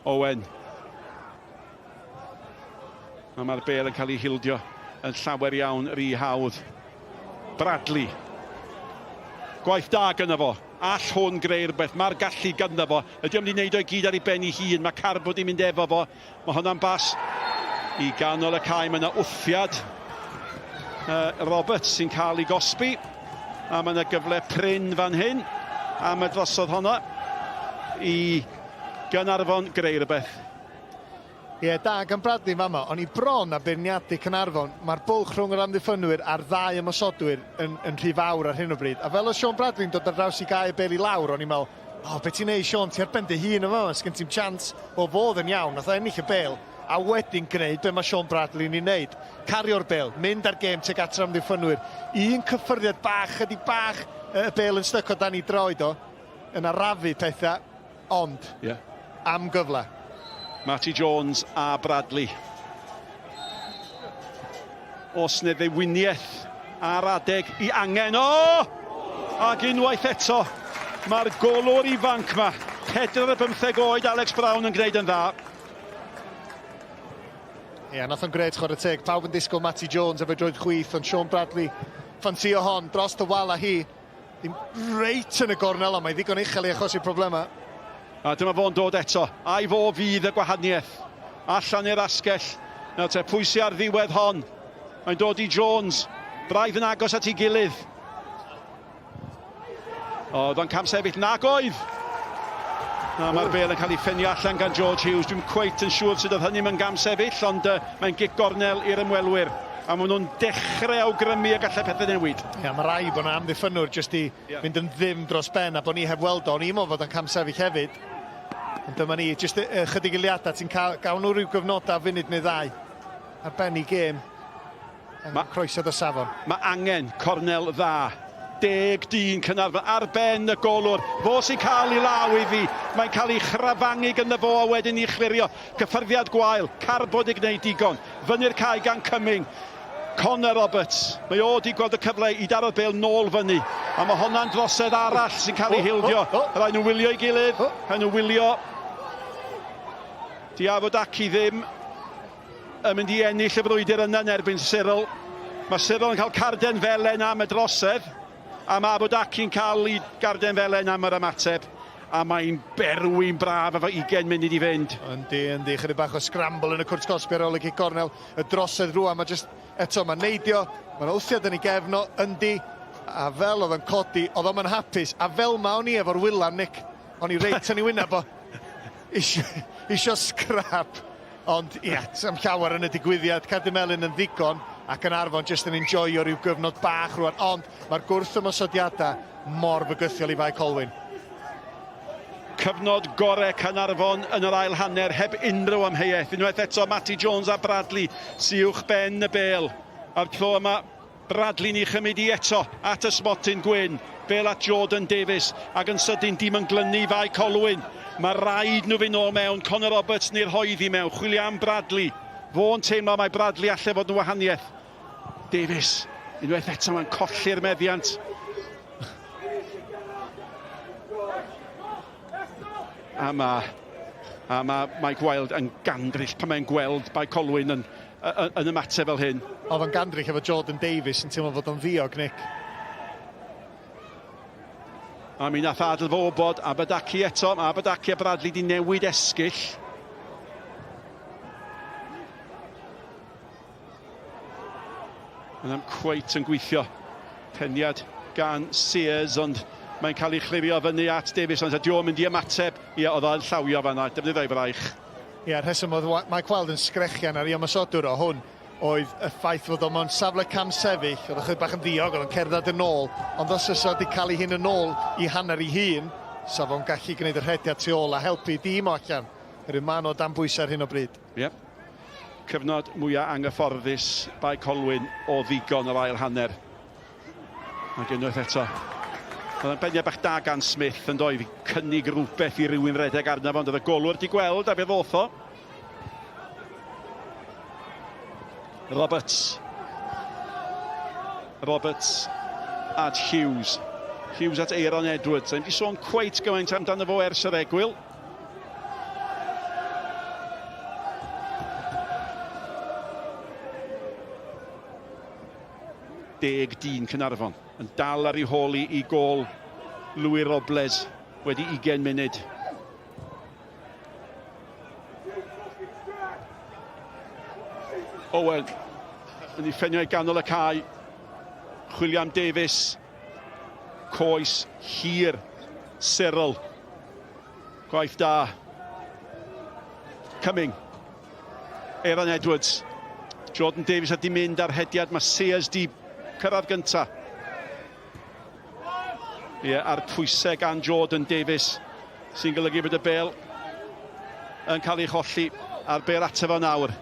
Owen. A mae'r bêl yn cael ei hildio yn llawer iawn rhy hawdd. Bradley. Gwaith da gyda fo. All hwn greu rhywbeth. Mae'r gallu ganddo fo. Ydy o'n mynd i wneud o'i gyd ar ei ben ei hun. Mae Carbo wedi mynd efo fo. Mae hwnna'n bas i ganol y cae. Mae yna wthiad. Roberts sy'n cael ei gosbi. A mae yna gyfle prin fan hyn. A mae drosodd honna i Gaernarfon greu rhywbeth. Ie, da gan Bradley yn fama. O'n i bron a beirniadu Caernarfon. Mae'r bwlch rhwng yr amddiffynwyr a'r ddau ymosodwyr yn, yn rhy fawr ar hyn o bryd. A fel oedd Sean Bradley'n dod ar draws i gael y bel i lawr, o'n i'n meddwl, o, oh, beth ti'n neud, Sean? Ti ar ben dy hun yn fama, sgen ti'm chance. Wel, fodd yn iawn, nath o ennill y bel, a wedyn gwneud be mae Sean Bradley'n ei wneud. Cario'r bel, mynd ar gêm tuag at yr amddiffynwyr. Un cyffyrddiad bach, chydig bach, y bel yn styc o dan ei droed o, yn arafu pethau. Ond, yeah. am gyfle. Matty Jones a Bradley. Os neu ddewiniaeth ar adeg i angen. O! Ac unwaith eto, mae'r golwr ifanc ma, 45 oed Alex Brown yn gwneud yn dda. Ie, yeah, nath o'n gret chwarae teg. Pawb yn disgwyl Matty Jones efo droed chwith, ond Sean Bradley ffansio hon dros y wal a hi. Ddim reit yn y gornel, ond mae ddigon uchel i achosi problemau. A dyma fo'n dod eto. Ai fo fydd y gwahaniaeth. Allan i'r asgell. Nawr te, pwy sy ar ddiwedd hon? Mae'n dod i Jones. Braidd yn agos at ei gilydd. O, oedd o'n camsefyll. Nag oedd! Na, mae'r bel yn cael ei ffenio allan gan George Hughes. Dwi'n cweit yn siŵr sut oedd hynny mewn gamsefyll, ond uh, mae'n gic gornel i'r ymwelwyr. A maen nhw'n dechrau awgrymu y gallai pethau newid. Ie, yeah, mae rai bod yna amddiffynnwr jyst i yeah. fynd yn ddim dros ben a bod ni heb weld o. O'n i'n meddwl fod o'n camsefyll hefyd. Ond dyma ni, jyst ychydig eiliadau, ti'n cael, gawn nhw rhyw gyfnodau funud neu ddau ar ben i gêm. Mae croesiad o safon. Mae angen cornel dda. Deg dyn Caernarfon ar ben y golwr. Fo sy'n cael ei law iddi. Mae'n cael ei chrafangu gyda fo a wedyn ei chlirio. Cyffyrddiad gwael. Carbod i gwneud digon. Fyny'r cae gan Cumming. Connor Roberts. Mae o wedi gweld y cyfle i daro'r bêl nôl fyny. A mae honna'n drosedd arall sy'n cael ei hildio. Rhaid nhw wylio ei gilydd. Rhaid nhw wylio. Di Avodaki ddim yn mynd i ennill y frwydr yna yn erbyn Cyril. Mae Cyril yn cael carden felen am y drosedd. A mae Abodaki'n cael ei garden felen am yr ymateb. A mae'n berwi'n braf efo 20 munud i fynd. Yndi, yndi. Chydig bach o scramble yn y cwrt cosbi ar ôl y gic gornel. Y drosedd rwan, mae jyst eto, mae'n neidio, mae'n wthiad yn ei gefn o, yndi. A fel oedd o'n codi, oedd o'm yn hapus. A fel ma o'n i efo'r wylan, Nick, o'n i reit yn ei wyneb o. Isio, isio scrap. Ond ia, am llawer yn y digwyddiad, Cerdyn Melyn yn ddigon ac yn Arfon jyst yn enjoio rhyw gyfnod bach rwan, ond mae'r gwrth-ymosodiadau mor fygythiol i Fae Colwyn. Cyfnod gore Caernarfon yn yr ail hanner heb unrhyw amheuaeth. Unwaith eto Matty Jones a Bradley sy uwch ben y bêl. A'r tro yma Bradley'n ei chymryd i eto at y smotyn gwyn. Bêl at Jordan Davies ac yn sydyn dim yn glynu i Fae Colwyn. Mae rhaid nhw fynd nôl mewn. Connor Roberts neu'r hoeddi mewn. Chwilio am Bradley. Fo'n teimlo mai Bradley alle fod yn wahaniaeth. Davies, unwaith eto mae'n colli'r meddiant. A mae, a mae Mike Wilde yn gandryll pan mae'n gweld Bae Colwyn yn, yn, yn ymateb fel hyn. Oedd o'n gandryll efo Jordan Davies yn teimlo fod o'n ddiog, Nick. A mi nath adl fo wybod, Abadaki eto, mae Abadaki a Bradley di newid esgyll. Mae'n am cweit yn gweithio. Peniad gan Sears, ond mae'n cael ei chlirio fyny at Davies, ond ydy o'n mynd i ymateb? Ie, oedd o'n llawio fanna, defnyddio'i fraich. Ie, rheswm oedd Mike Wilde yn sgrechian ar ei ymosodwr o hwn oedd y ffaith fod o mewn safle camsefyll, oedd ychydig bach yn ddiog, oedd o'n cerdded yn ôl, ond os oes wedi cael ei hun yn ôl i hanner ei hun, sa fo'n gallu gwneud y rhediad tu ôl a helpu i dîm o allan. Oherwydd maen nhw o dan bwysau ar hyn o bryd. Ie. Cyfnod mwya' anghyfforddus Bae Colwyn o ddigon yr ail hanner. Ac unwaith eto, oedd yn beniad bach da gan Smith yn doedd, cynnig rhywbeth i rywun redeg arno fo, ond oedd y golwr di gweld a fe ddoth o. Roberts. Roberts at Hughes. Hughes at Aaron Edwards. Dwi'n di sôn cweit gymaint amdano fo ers yr egwyl. Deg dyn Caernarfon yn dal ar ei hôl i i gôl Louis Robles wedi 20 munud. Owen yn ei ffenio i ganol y cae. Chwilio am Davies. Coes hir Cyril. Gwaith da. Cumming. Aaron Edwards. Jordan Davies a di mynd ar hediad. Mae Sears di cyrraedd gynta. Ie, a'r pwysau gan Jordan Davies sy'n golygu bod y bel yn cael ei cholli a'r bel ato fo nawr.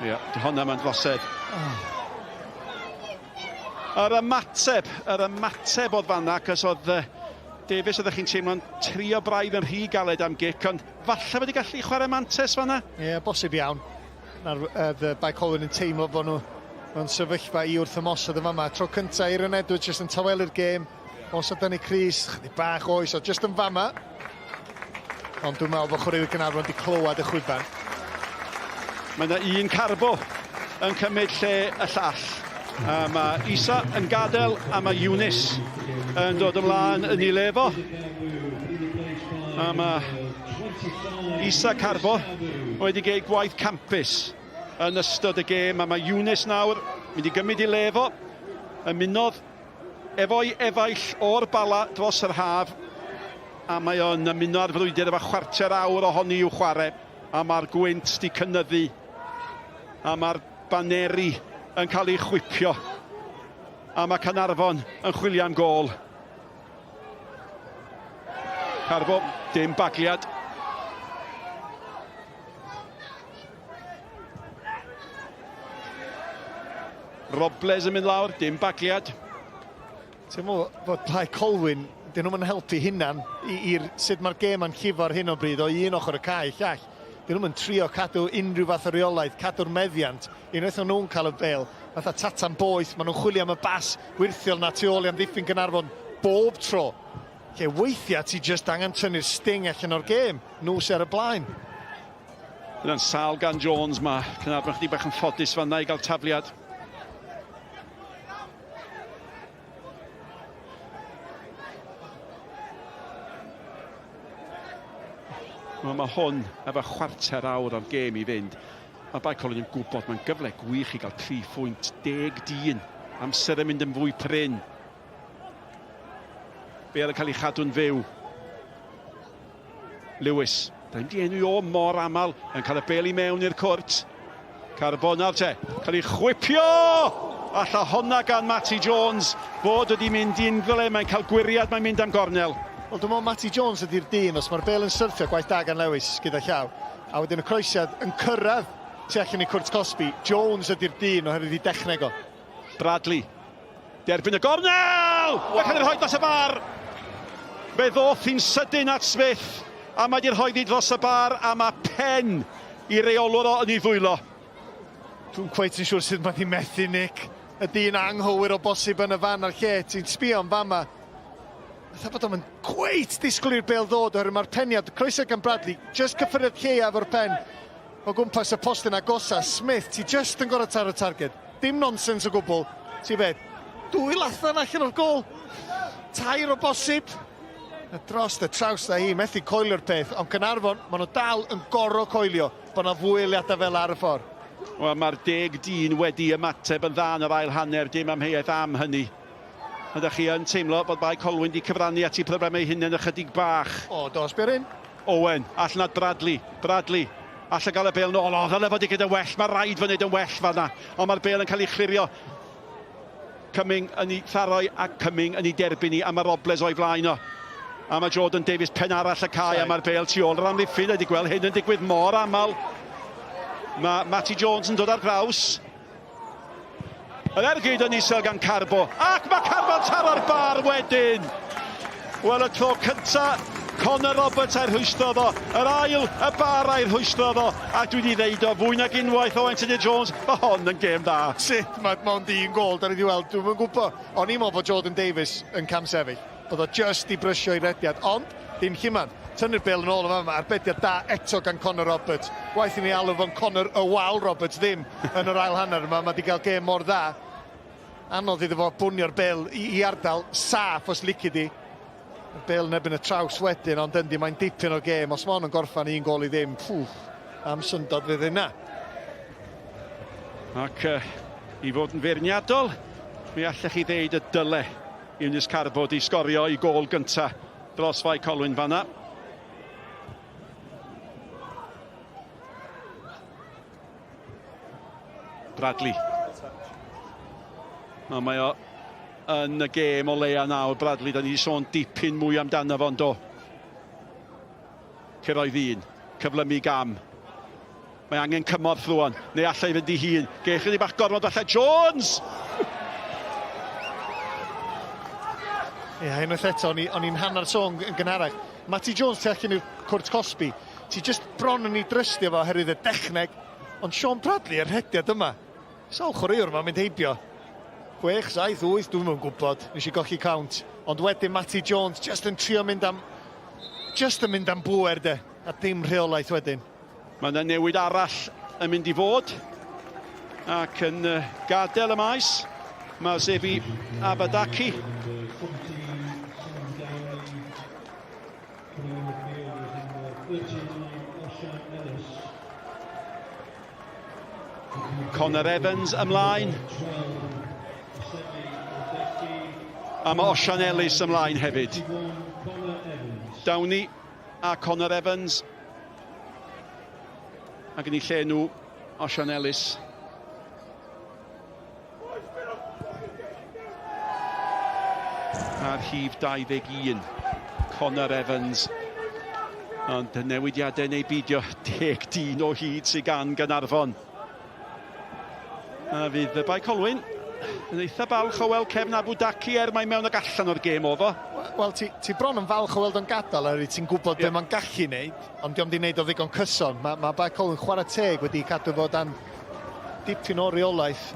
Ie, yeah, honna mae'n drosedd. Oh. Yr ymateb, yr ymateb oedd fanna, cos oedd uh, Davies oeddech chi'n teimlo'n trio braidd yn rhy galed am gic, ond falle wedi gallu chwarae mantes fanna? Ie, yeah, bosib iawn. Na'r uh, Bae Colwyn yn teimlo bod nhw mewn sefyllfa i wrth ymosod yn fama. Tro cyntaf, Aaron Edwards jyst yn tawelu'r gêm. Os oedd Danny Cris, chydig bach oes, o jyst yn fama. Ond dwi'n meddwl bod chwaraewyr Caernarfon wedi clywed y chwiban. Mae yna un carbo yn cymryd lle y llall. A mae Isa yn gadael a mae Eunice yn dod ymlaen yn ei le fo. A mae Isa Carbo wedi gwneud gwaith campus yn ystod y gêm a mae Eunice nawr mynd i gymryd ei le fo. Ymunodd efo'i efaill o'r Bala dros yr haf, a mae o'n ymuno â'r frwydr efo chwarter awr ohoni i'w chwarae, a mae'r gwynt 'di cynyddu, a mae'r baneri yn cael eu chwipio, a mae Caernarfon yn chwilio am gôl. Carbo, dim bagliad. Robles yn mynd lawr, dim bagliad. Ti'n meddwl bod Plaid Colwyn, dyn nhw'n helpu hunan i'r sut mae'r gêm yn llifo ar hyn o bryd o un ochr y cae llall. Dyn nhw'n trio cadw unrhyw fath o reolaeth, cadw'r meddiant. Unwaith o'n nhw'n cael y bêl, Fatha tatan boeth, maen nhw'n chwilio am y bas wyrthiol na tu ôl i amddiffyn Gaernarfon bob tro. Lle weithiau ti jyst angen tynnu'r sting allan o'r gêm, nhw sy ar y blaen. Yna'n sâl gan Jones, mae Caernarfon chydig bach yn ffodus fanna i gael tafliad. Wel, mae hwn efo chwarter awr o'r gêm i fynd. Mae Bae Colwyn yn gwybod mae'n gyfle gwych i gael 3 phwynt, 10 dyn. Amser yn mynd yn fwy prin. Bale yn cael ei chadw'n fyw. Lewis, da ni'n di enwi o mor aml, yn cael y bel i mewn i'r cwrt. Carbo nawr te, cael ei chwipio! Alla honna gan Matty Jones fod wedi mynd i'n ddyle, mae'n cael gwiriad, mae'n mynd am gornel. Wel, dwi'n meddwl Matty Jones ydy'r dyn, os mae'r bel yn syrthio, gwaith da gan Lewis gyda llaw. A wedyn y croesiad yn cyrraedd tu allan i cwrt cosbi. Jones ydy'r dyn oherwydd ei dechneg o. Bradley. Derbyn y gornel! Wow. Mae'n cael ei rhoi dros y bar! Fe ddoth hi'n sydyn at Smith, a mae wedi rhoi ddi dros y bar, a mae pen i reolwr o yn ei ddwylo. Dwi'n cweit yn siŵr sut mae hi methu, Nick. Y dyn anghywir o bosib yn y fan a'r lle. Ti'n sbio am fama. Fatha bod o'm yn cweit disgwyl i'r bêl ddod oherwydd mae'r peniad, croeso gan Bradley, just cyffyrddiad lleia efo'r pen o gwmpas y postyn agosa. Smith, ti just yn gorfod taro targed. Dim nonsens o gwbl. Ti be? Dwy lathan allan o'r gôl. Tair o bosib. A dros y traws na hi, methu coelio'r peth. Ond Caernarfon, maen nhw dal yn gorfod coelio bod yna fwy eiliadau fel ar y ffordd. Wel, mae'r deg dyn wedi ymateb yn dda yn yr ail hanner, dim amheuaeth am hynny. Ydych chi yn teimlo bod Bae Colwyn wedi cyfrannu at eu problemau eu hunain ychydig bach? O, do, sbio ar hyn. Owen, allan at Bradley. Bradley, allan gael y bêl nôl. O, ddyle fod i gyda well, mae rhaid fod wneud yn well fanna. Ond mae'r bêl yn cael ei chlirio. Cumming yn ei tharoi a Cumming yn ei derbyn hi, a mae Robles o'i flaen o. A mae Jordan Davies pen arall y cae, a mae'r bêl tu ôl yr amddiffyn. Wedi gweld hyn yn digwydd mor aml. Mae Matty Jones yn dod ar draws. Yr ergyd yn isel gan Carbo, ac mae Carbo'n taro'r bar wedyn! Wel, y tro cynta, Connor Roberts a'i rhwystro fo, yr ail, y bar a'i rhwystro fo, a dwi wedi ddeud o fwy nag unwaith o Anthony Jones, mae hon yn gêm dda. Sut mae mond un gôl da ni wedi weld, dwi'm yn gwybod. O'n i'n meddwl bod Jordan Davies yn camsefyll, bod o just 'di brysio i rediad, ond dim lluman. Tynnu'r bêl yn ôl yn fama, arbediad da eto gan Connor Roberts. Waeth i ni alw fo'n Connor y Wal Roberts ddim yn yr ail hanner yma, mae wedi cael gêm mor dda. Anodd iddo fo bwnio'r bêl i, i ardal saff os lici di. Y bêl yn erbyn y traws wedyn, ond yndi, mae'n dipyn o gêm. Os mae hon yn gorffan un gôl i ddim, pwff, am syndod fydd hynna. Ac uh, i fod yn feirniadol, mi allech chi ddeud y dyle Eunice Carbo di sgorio i gôl gynta dros Fae Colwyn fanna. Bradley. No, mae o yn y gêm o leia nawr. Bradley, da ni wedi sôn dipyn mwy amdano fo'n do. Cyrraedd un, cyflymu gam. Mae angen cymorth rwan, neu allai fynd i hun. Gei chydig bach gormod falle. Jones! Ie, yeah, unwaith eto, o'n i'n hanner sôn yn gynharach. Matty Jones tu allan i'r cwrt cosbi. Ti just bron yn ei drystio fo oherwydd y dechneg. Ond Sean Bradley, yr rhediad yma. Sawl chwaraewr mae'n mynd heibio. 6, 7, 8, dwi'm yn gwybod. Nes i golli count. Ond wedyn Matty Jones just yn trio mynd am... Just yn mynd am bŵer de. A dim rheolaeth wedyn. Mae yna newid arall yn mynd i fod ac yn gadael y maes. Mae Zebi Abadaki. Connor Evans ymlaen. A mae Osian Ellis ymlaen hefyd. Downey a Connor Evans. Ac yn ei lle nhw, Osian Ellis. A'r rhif 21, Connor Evans. Ond newidiadau neu beidio, deg dyn o hyd sydd gan Gaernarfon. A fydd y Bae Colwyn yn eitha balch o weld cefn Abu Daki er mae mewn ag allan o'r gêm oedd o. Wel, ti, ti bron yn falch o weld o'n gadael, oherwydd ti'n gwybod yeah. be mae'n gallu wneud, ond diolch di wneud o ddigon cyson. Mae, mae Bae Colwyn chwarae teg wedi cadw fo dan dipyn o reolaeth.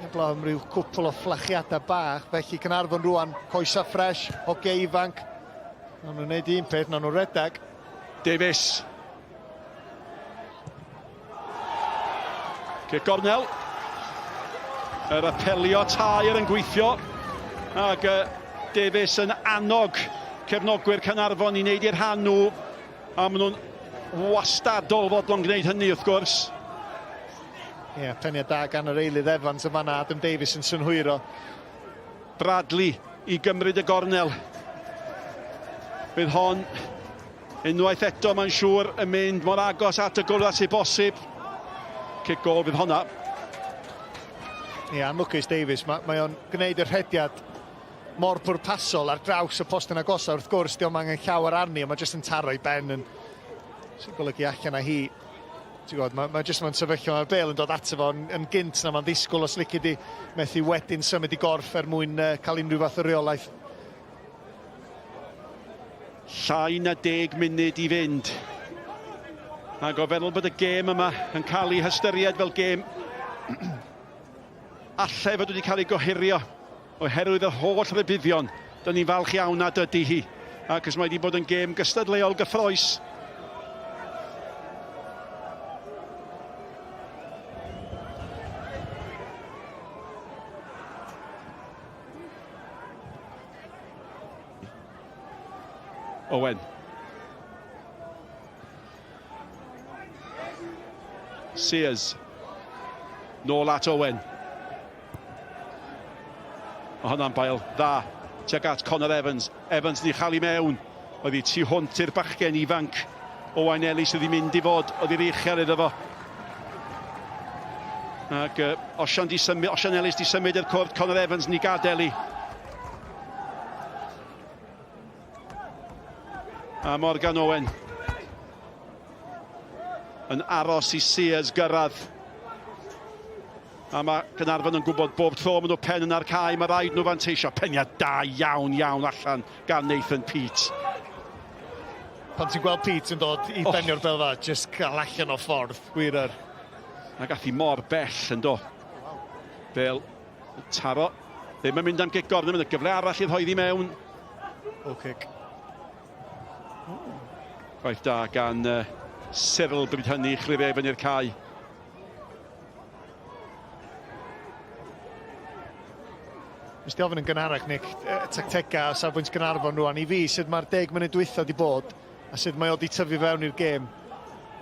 Heblaw am ryw cwpl o fflachiadau bach, felly Caernarfon rwan, coesa ffres, hogiau ifanc. Nawn nhw'n neud un peth, nawn nhw redag. Davies. Cic gornel. Yr apelio taer yn gweithio. Ac uh, Davies yn annog cefnogwyr Caernarfon i wneud i'r rhan nhw. A maen nhw'n wastadol fodlon gwneud hynny wrth gwrs. Ie, yeah, peniad da gan yr eilydd Evans yn fanna, Adam Davies yn synhwyro. Bradley i gymryd y gornel. Bydd hon unwaith eto mae'n siŵr yn mynd mor agos at y gol â sy'n bosib. Cic gol fydd honna. Ie, yeah, anlwcus Davies, mae, mae o'n gwneud y rhediad mor pwrpasol ar draws y postyn agosa. Wrth gwrs, diolch angen llawer arni, ond mae jyst yn taro i ben yn sy'n golygu allan â hi. Ti'n gwybod, mae, mae jyst mewn sefyllfa, mae'r bel yn dod ato fo yn, yn gynt na mae'n ddisgwyl os lici di methu wedyn symud i gorff er mwyn uh, cael unrhyw fath o reolaeth. Llai na deg munud i fynd. Ac o feddwl bod y gêm yma yn cael ei hystyried fel gêm allai fod wedi cael ei gohirio oherwydd yr holl rybuddion. Dyn ni'n falch iawn nad ydy hi, ac mae wedi bod yn gêm gystadleuol gyffroes. Owen. Sears. Nôl at Owen. Mae hwnna'n bael dda tuag at Connor Evans. Evans ni chael i mewn. Oedd hi tu hwnt i'r bachgen ifanc Owain Ellis oedd hi'n mynd i fod. Oedd hi'r uchel iddo fo. Ac uh, Osian, di symud, Osian Ellis di symud i'r cwrt. Connor Evans ni gadael i. A Morgan Owen yn aros i Sears gyrraedd. A mae Caernarfon yn gwybod bob tro maen nhw pen yn ar cae, mae rhaid nhw fanteisio. Peniad da iawn, iawn allan gan Nathan Peate. Pan ti'n gweld Peate yn dod i oh. benio'r bel fa, just cael allan o ffordd, gwir yr. A gath hi mor bell yn do. Bel taro. Ddim yn mynd am gic gornel, mynd y gyfle arall i rhoi mewn. O cic. Gwaith da gan uh, Cyril bryd hynny, chwilio fyny'r cae. Nes di ofyn yn gynharach, Nick, tactegau o safbwynt Gaernarfon rwan. I fi, sut mae'r deg munud dwytha di bod, a sut mae o di tyfu fewn i'r gêm,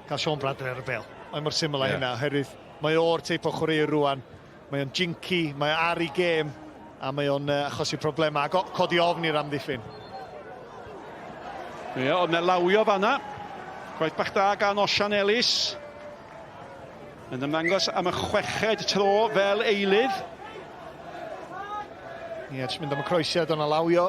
cael Sean Bradley ar y bel. Mae mor syml â yeah. hynna, oherwydd mae o'r teip o chwaraewr rwan. Mae o'n jinky, mae o ar ei gêm, a mae o'n uh, achosi problemau, a codi ofn i'r amddiffyn. Ie, yeah, ond lawio fanna. Gwaith bach da gan Osian Ellis. Yn ymddangos am y chweched tro fel eilydd. Ie, yeah, jyst mynd am y croesiad o'na lawio.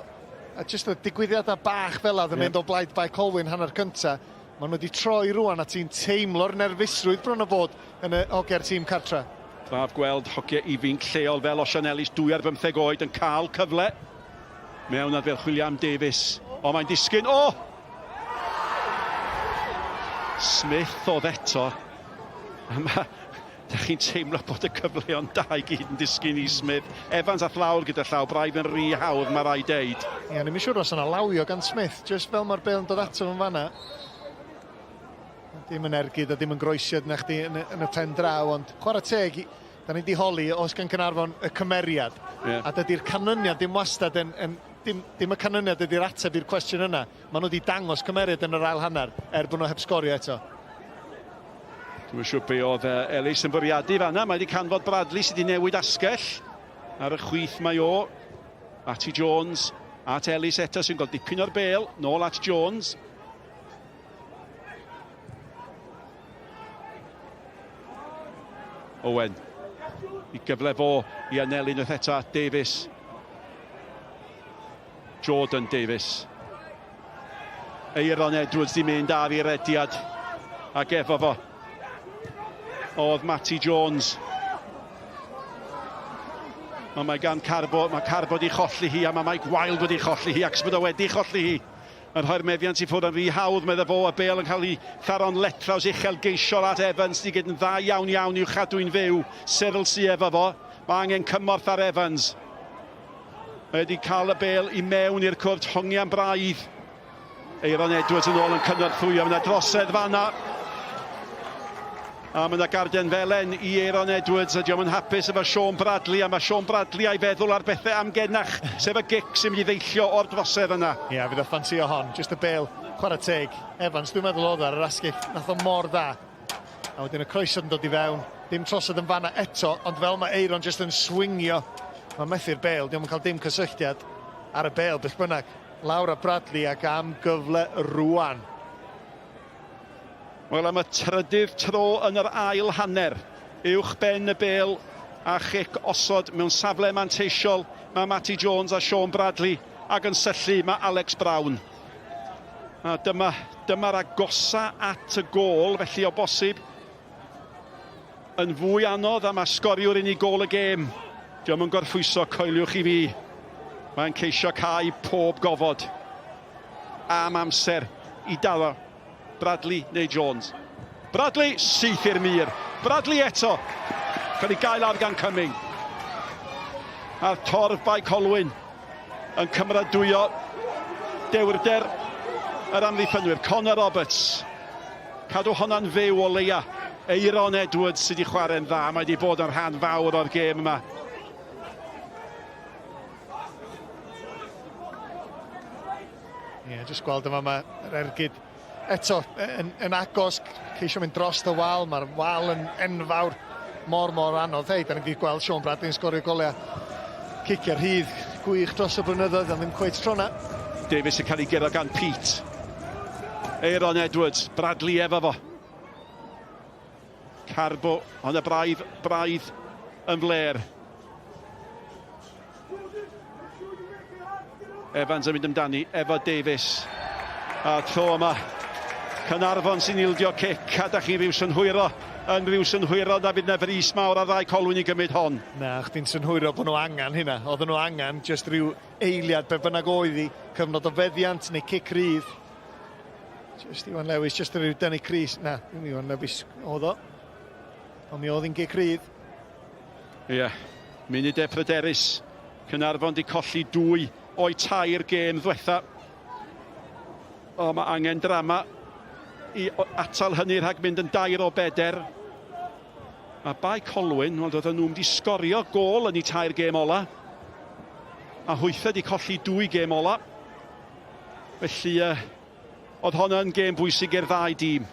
A jyst y digwyddiadau bach fel oedd yn mynd o blaid Bae Colwyn hanner cynta. Maen nhw wedi troi rwan a ti'n teimlo'r nerfusrwydd bron o fod yn y hogiau'r tîm cartra. Braf gweld hogiau ifinc lleol fel Osian Ellis, 2 ar 15 oed, yn cael cyfle. Mewn ar fel William Davies. O, mae'n disgyn. O! Smith oedd eto. A ma, da chi'n teimlo bod y cyfleon da i gyd yn disgyn i Smith. Evans ath lawr gyda llaw, braidd yn rhy hawdd, mae rhaid deud. Ie, yeah, ni'n siŵr os yna lawio gan Smith, just fel mae'r bel yn dod ato fo'n fanna. Dim yn ergyd a dim yn groesiad na chdi yn, yn y pen draw, ond chwarae teg, da ni di holi oes gan Caernarfon y cymeriad. Yeah. A dydy'r canlyniad dim wastad yn, yn dim, dim y canlyniad ydy'r ateb i'r cwestiwn yna. Maen nhw wedi dangos cymeriad yn yr ail hanner, er bod nhw heb sgorio eto. Dwi'n siŵr be oedd Ellis yn bwriadu fanna. Mae wedi canfod Bradley sydd wedi newid asgell. Ar y chwith mae o. At i Jones. At Ellis eto sy'n gweld dipyn o'r bel. Nôl at Jones. Owen. I gyfle fo i anelu unwaith eto at Davies. Jordan Davies. Eiron Edwards di mynd ar ei rediad ac efo fo oedd Matty Jones. Ond mae gan Carbo, mae Carbo wedi cholli hi a mae Mike Wild wedi cholli hi ac bod o wedi cholli hi. Yn rhoi'r meddiant i ffwrdd yn rhy hawdd, medda fo, a Bale yn cael ei tharo'n letraws uchel geisiol at Evans, di gyd yn dda iawn iawn i'w chadw'n fyw. Cyril sy efo fo. Mae angen cymorth ar Evans. Mae wedi cael y bel i mewn i'r cwrt, hongian braidd. Eiron Edwards yn ôl yn cynorthwyo, mae yna drosedd fanna. A mae yna garden felen i Eiron Edwards, a diolch yn hapus efo Sean Bradley, a mae Sean Bradley a'i feddwl ar bethau amgenach, sef y gic sy'n mynd i ddeillio o'r drosedd yna. Ie, yeah, fydd o ffansio hon, jyst y bel, chwarae teg. Evans, dwi'n meddwl oedd ar yr asgell, nath o mor dda. A wedyn y croesod yn dod i fewn, dim trosod yn fanna eto, ond fel mae Eiron jyst yn swingio, mae'n methu'r bel, diolch yn cael dim cysylltiad ar y bel, beth bynnag. Lawr a Bradley ac am gyfle rwan. Wel, am y trydydd tro yn yr ail hanner, uwch ben y bel a chic osod mewn safle manteisiol mae Matty Jones a Sean Bradley ac yn syllu mae Alex Brown. A dyma, dyma'r agosa at y gôl, felly o bosib yn fwy anodd a mae sgoriwr unig gôl y gêm. Diolch yn gorffwyso, coeliwch i fi. Mae'n ceisio cau pob gofod am amser i daro Bradley neu Jones. Bradley, syth i'r mur. Bradley eto. Cael ei gael ar gan Cumming. A'r torf Bae Colwyn yn cymeradwyo dewrder yr amddiffynwyr. Connor Roberts. Cadw honna'n fyw o leia. Eiron Edwards sydd wedi chwarae'n dda. Mae wedi bod yn rhan fawr o'r gêm yma. Ie, yeah, jyst gweld yma mae'r ergyd eto yn, yn agos, ceisio mynd dros y wal, mae'r wal yn enfawr, mor mor anodd. Hei, da ni wedi gweld Sean Bradley'n sgorio goliau ciciau rhydd gwych dros y blynyddoedd, ond ddim cweit tro na. Davies yn cael ei guro gan Pete. Aaron Edwards, Bradley efo fo. Carbo, ond y braidd, braidd yn fler. Evans yn mynd amdani efo Davies. A tro yma, Caernarfon sy'n ildio cic, a da chi rhyw synhwyro, yn rhyw synhwyro na fydd na frys mawr ar ddau Colwyn i gymryd hon. Na, chdi'n synhwyro bod nhw angen hynna. Oedden nhw angen jyst rhyw eiliad be bynnag oedd hi, cyfnod o feddiant neu cic rydd. Just Iwan Lewis, just rhyw dynnu Cris. Na, ddim Iwan Lewis oedd o. Ond mi oedd hi'n gic rydd. Ie, yeah. Munudau pryderus. Caernarfon di colli dwy o'i tair gêm ddwetha. O, mae angen drama i atal hynny rhag mynd yn dair o beder. Mae Bae Colwyn, wel, doedden nhw'n wedi sgorio gôl yn eu tair gêm ola. A hwythau wedi colli dwy gêm ola. Felly, uh, oedd hon yn gêm bwysig i'r ddau dîm.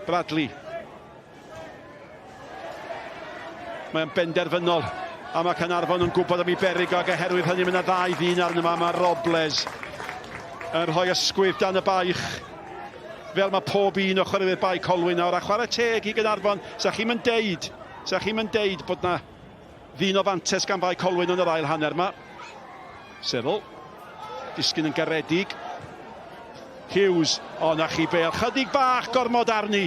Bradley. Mae'n benderfynol. A mae Caernarfon yn gwybod am ei berig ac oherwydd hynny mae yna ddau ddyn arno yma. Mae Robles yn rhoi ysgwydd dan y baich. Fel mae pob un o chwaraewyr Bae Colwyn nawr. A chwarae teg i Gaernarfon. Sa chi'n mynd deud, sa chi'n mynd deud bod na ddyn o fantes gan Bae Colwyn yn yr ail hanner yma. Cyril. Disgyn yn garedig. Hughes, o na chi bel, chydig bach gormod arni.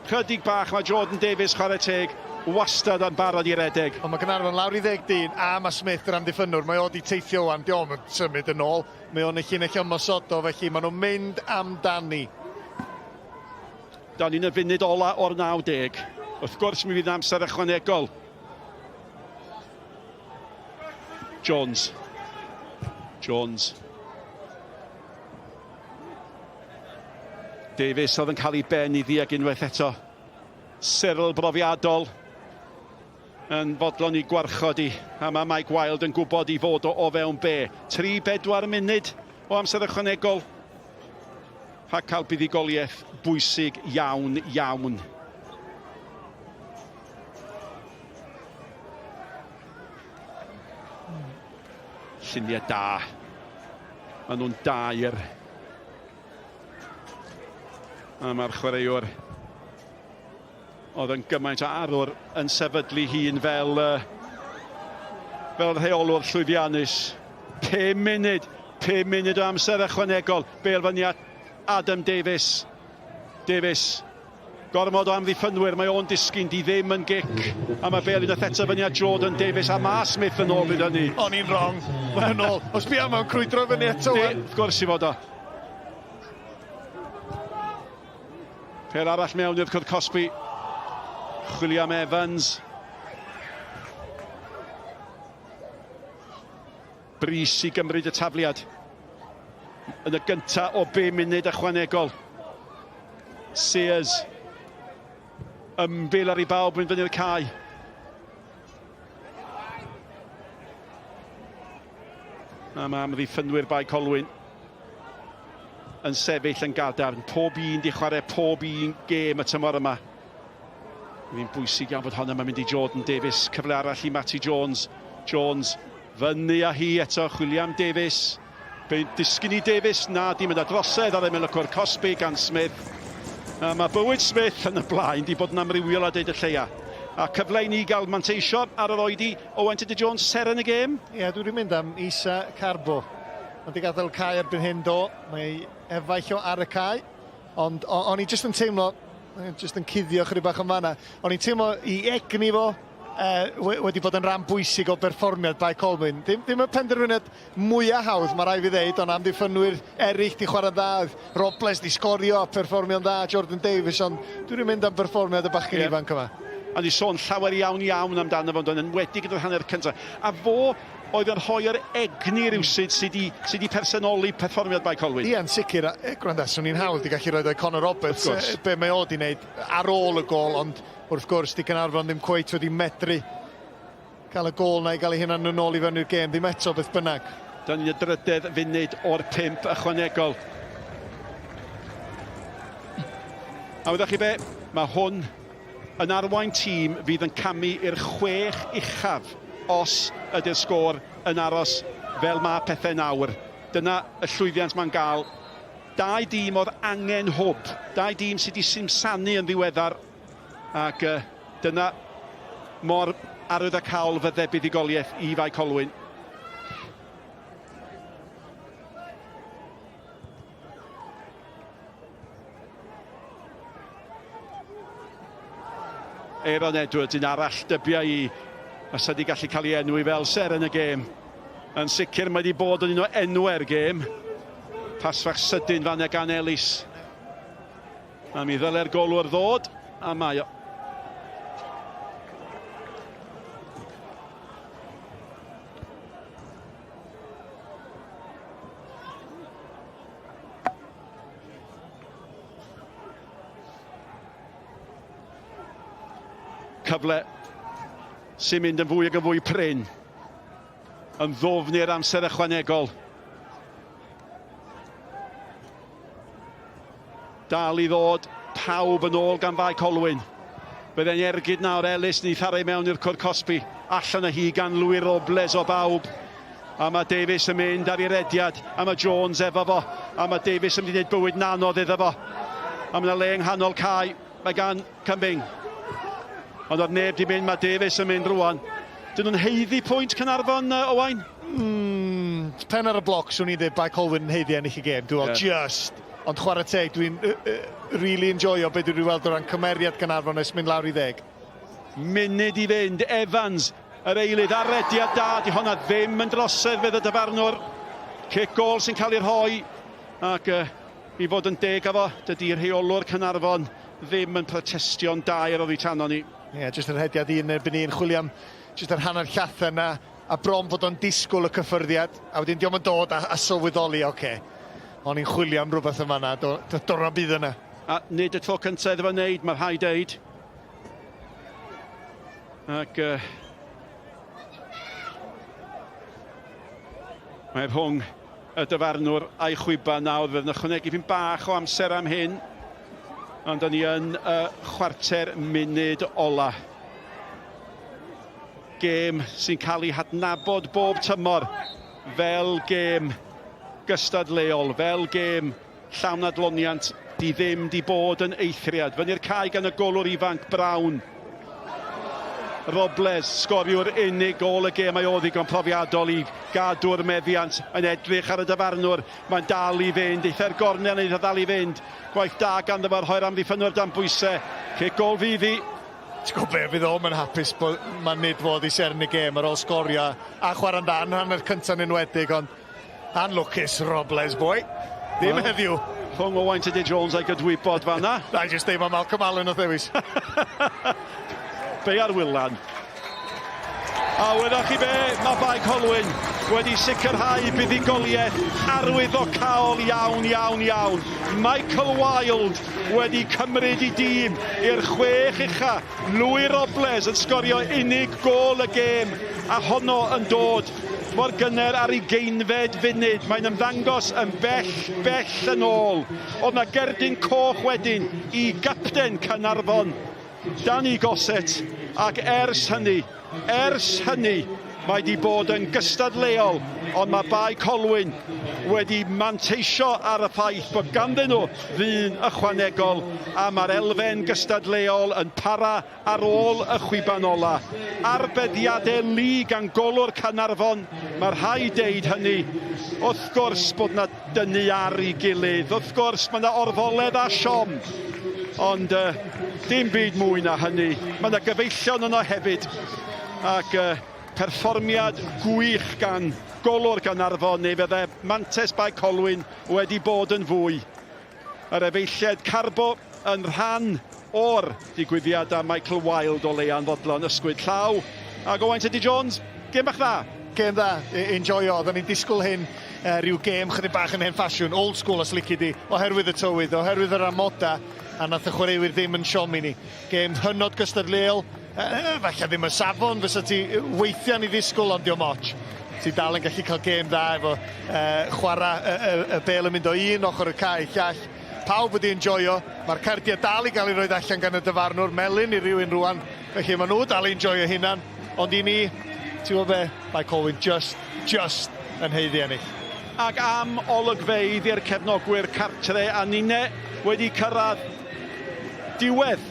Chydig bach, mae Jordan Davies, chwarae teg, wastad yn barod i redeg. Ond mae Gaernarfon lawr i ddeg dyn, a mae Smith yr amddiffynnwr, mae o di teithio wan, di o'm yn symud yn ôl, mae o'n y llinell ymosodol, felly maen nhw'n mynd amdani. Da ni'n y funud ola o'r 90. Wrth gwrs mi fydd amser ychwanegol. Jones. Jones. Davies oedd yn cael ei ben i ddiag unwaith eto. Cyril brofiadol yn fodlon i gwarchod i. A mae Mike Wild yn gwybod i fod o, o fewn be. 3-4 munud o amser ychwanegol. Rhag cael buddugoliaeth bwysig iawn, iawn. Lluniau da. Maen nhw'n dair. A mae'r chwaraewr oedd yn gymaint o arwr yn sefydlu hun fel, uh, fel rheolwr llwyddiannus. 5 munud, 5 munud o amser ychwanegol. Bel fyny at Adam Davies. Davies Gormod o amddiffynwyr, mae o'n disgyn, di ddim yn gic. A mae Bale unwaith eto fyny at Jordan Davies a mae Smith yn ôl bryd hynny. O'n i'n wrong, mae'n ôl. Os bia mae'n crwydro fyny eto. Di, wrth gwrs i fod o. Pel arall mewn i'r cwrt cosbi. Chwilio am Evans. Brys i gymryd y tafliad. Yn y gynta o 5 munud ychwanegol. Sears. Ymbil ar ei bawb yn fyny'r cae. A mae amddiffynwyr Bae Colwyn yn sefyll yn gadarn. Pob un di chwarae pob un gêm y tymor yma. Mae'n bwysig iawn bod hon yma'n mynd i Jordan Davies. Cyfle arall i Matty Jones. Jones fyny â hi eto. Chwilio am Davies. Be disgyn i Davies? Na, dim yna drosedd ar ymyl y cwr cosbi gan Smith. A mae bywyd Smith yn y blaen di bod yn amrywiol a deud y lleia. A cyfle i ni gael manteisio ar yr oedi Owain Tudur Jones, seren y gêm. Ie, yeah, dwi wedi mynd am Isa Carbo. Mae wedi gadael cae erbyn hyn do. Mae efaill o ar y cae. Ond o'n i jyst yn teimlo, jyst yn cuddio chydig bach yn fanna, o'n i'n teimlo i egni fo wedi bod yn rhan bwysig o berfformiad Bae Colwyn. Ddim, ddim y penderfyniad mwyaf hawdd, mae rai fi ddeud, ond amddiffynwyr eraill di chwarae'n dda, Robles di sgorio a perfformio'n dda, Jordan Davies, ond dwi wedi mynd am berfformiad y bachgen yeah. ifanc yma. A ni sôn llawer iawn iawn amdano fo, yn enwedig gyda'r hanner cyntaf. A fo oedd yn rhoi'r egni rywsut sydd 'di sy 'di personoli perfformiad Bae Colwyn. Ie, yn sicr. A gwranda, swn i'n hawdd 'di gallu rhoid o i Connor Roberts, Wrth gwrs. be mae o 'di wneud ar ôl y gôl, ond wrth gwrs, 'di Caernarfon ddim cweit wedi medru cael y gôl 'na i gael ei hunan yn ôl i fewn i'r gêm, ddim eto beth bynnag. Dan ni'n y drydedd funud o'r pump ychwanegol. A wyddoch chi be? Mae hwn yn arwain tîm fydd yn camu i'r chwech uchaf os ydy'r sgôr yn aros fel mae pethau nawr. Dyna y llwyddiant mae'n gael. Dau dîm oedd angen hwb, dau dîm sydd wedi simsanu yn ddiweddar ac dyna mor arwyddocaol fydde buddugoliaeth i Fae Colwyn. Aaron Edwards, un arall dybia i os ydy gallu cael ei enwi fel seren y gêm. Yn sicr mae wedi bod yn un o enwau'r gêm. Pas fach sydyn fan gan Ellis. A mi ddyle'r golwr ddod, a mae o. Cyfle sy'n mynd yn fwy ac yn fwy prin. Yn ddwfn i'r amser ychwanegol. Dal i ddod, pawb yn ôl gan Fae Colwyn. Byddai'n ergyd nawr Ellis ni tharu mewn i'r cwr cosbi. Allan â hi gan Louis Robles o bawb. A mae Davies yn mynd ar ei rediad, a mae Jones efo fo, a mae Davies yn mynd i wneud bywyd nanodd iddo fo. A mae yna le yng nghanol cae, mae gan Cumming. Ond oedd neb di mynd, mae Davies yn mynd rwan. Dyn nhw'n haeddu pwynt Caernarfon, Owain? Mm, pen ar y bloc, swn i'n dweud Bae Colwyn yn haeddu ennill y gêm. Dwi'n meddwl, yeah. just. Ond chwarae teg, dwi'n really enjoyo beth dwi'n weld o ran cymeriad Caernarfon ers mynd lawr i ddeg. Munud i fynd, Evans Yr eilydd ar rediad da, di honna ddim yn drosedd fydd y dyfarnwr. Cic gôl sy'n cael ei rhoi ac uh, i fod yn deg efo, dydy rheolwr Caernarfon ddim yn protestio'n daer oddi tano ni. Ie, yeah, jyst yr rhediad un erbyn un, chwilio am jyst yr hanner llathen na, a bron bod o'n disgwyl y cyffyrddiad, a wedyn diolch yn dod a, a sylweddoli, oce, okay, o'n i'n chwilio am rhywbeth yma na, do, do, do, byd yna. A nid y tro cyntaf iddo fo wneud, mae rhaid deud. Ac uh, mae rhwng y dyfarnwr a'i chwiba nawr. Fydd yn ychwanegu pyn bach o amser am hyn. Ond ni yn y chwarter munud ola. Gêm sy'n cael ei hadnabod bob tymor fel gêm gystadleuol, fel gêm llawn adloniant, di ddim di bod yn eithriad. Fyny'r cae gan y golwr ifanc Brown. Robles, sgoriwr unig gôl y gêm, mae o ddigon profiadol i gadw'r meddiant yn edrych ar y dyfarnwr. Mae'n dal i fynd, eitha'r gornel yn eitha dal i fynd. Gwaith da ganddo fo rhoi'r amddiffynwr dan bwysau. Cic gôl fydd hi. Ti'n gwybod be, fydd o'm yn hapus bod mae'n nid fod i seren y gêm ar ôl sgorio a chwarae'n dda yn hanner cyntaf yn enwedig, ond Anlwcus Robles, boy. Ddim well, heddiw. Rhwng Owain Tudur Jones a'i gydwybod fanna. Na, jyst deud mae Malcolm Allen o ddewis. Be ar wylan. A wyddoch chi be, mae Bae Colwyn wedi sicrhau buddugoliaeth arwyddocaol iawn, iawn, iawn. Michael Wilde wedi cymryd i dîm i'r chwech ucha. Louis Robles yn sgorio unig gôl y gêm, a honno yn dod mor gynnar ar ugeinfed funud. Mae'n ymddangos yn bell, bell yn ôl. Oedd 'na gerdyn coch wedyn i gapten Caernarfon, Danny Gossett, ac ers hynny, ers hynny, mae 'di bod yn gystadleuol, ond mae Bae Colwyn wedi manteisio ar y ffaith bod ganddyn nhw ddyn ychwanegol a mae'r elfen gystadleuol yn para ar ôl y chwiban ola. Arbediadau lu gan golwr Caernarfon, mae rhaid deud hynny. Wrth gwrs bod 'na dynnu ar ei gilydd, wrth gwrs mae 'na orfoledd a siom, ond uh, dim byd mwy na hynny. Mae 'na gyfeillion yno hefyd. Ac perfformiad gwych gan golwr Gaernarfon, neu fydde mantes Bae Colwyn wedi bod yn fwy. Yr efeilliaid Carbo yn rhan o'r digwyddiad a Michael Wilde o leia'n fodlon ysgwyd llaw. Ac Owain Teddy Jones, gêm bach dda. Gêm dda, enjoyo, oedden ni'n disgwyl hyn, uh, rhyw gêm chydig bach yn hen ffasiwn, old school os lici di, oherwydd y tywydd, oherwydd yr amodau, a nath y chwaraewyr ddim yn siomi ni. Gêm hynod gystadleuol, Yy, falle ddim y safon fysa ti weithiau'n ei ddisgwyl, ond diolch ots. Ti dal yn gallu cael gêm dda efo uh, chwarae y, y, y bel yn mynd o un ochr y cae llall. Pawb wedi enjoyo. Mae'r cardiau dal i gael ei roed allan gan y dyfarnwr melyn i rywun rwan. Felly maen nhw dal i enjoyo hunan. Ond i ni, ti'n gwybod be, mae Colwyn just, just yn haeddu ennill. Ac am olygfeydd i'r cefnogwyr cartre a ninne wedi cyrraedd diwedd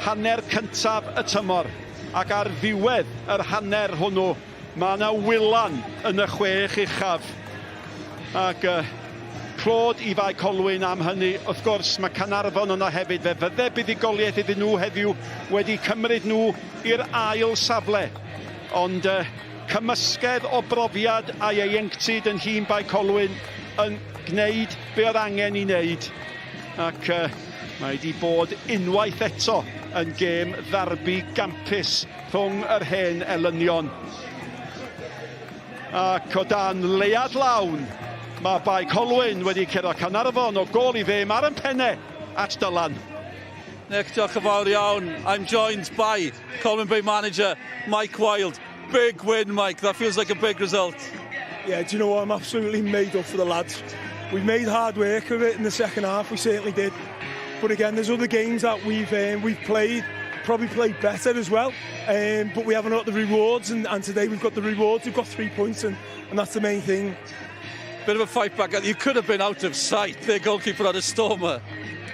hanner cyntaf y tymor, ac ar ddiwedd yr hanner hwnnw, mae yna wylan yn y chwech uchaf. Ac uh, clod i Fae Colwyn am hynny. Wrth gwrs, mae Caernarfon yno hefyd. Fe fydde buddugoliaeth iddyn nhw heddiw wedi cymryd nhw i'r ail safle. Ond uh, cymysgedd o brofiad a ieuenctid yn nhîm Bae Colwyn yn gwneud be oedd angen i wneud. Ac uh, mae wedi bod unwaith eto yn gêm ddarbi gampus rhwng yr hen elynion. Ac o dan leiad lawn, mae Bae Colwyn wedi curo Caernarfon o gôl i ddim ar yn penne at Dylan. Nick, diolch yn fawr iawn. I'm joined by Colwyn Bay manager Mike Wilde. Big win, Mike. That feels like a big result. Yeah, do you know what? I'm absolutely made up for the lads. We made hard work of it in the second half, we certainly did. But again, there's other games that we've we've played, probably played better as well. But we haven't got the rewards, and, and today we've got the rewards. We've got three points, and, and that's the main thing. Bit of a fight back. You could have been out of sight. Their goalkeeper had a stormer.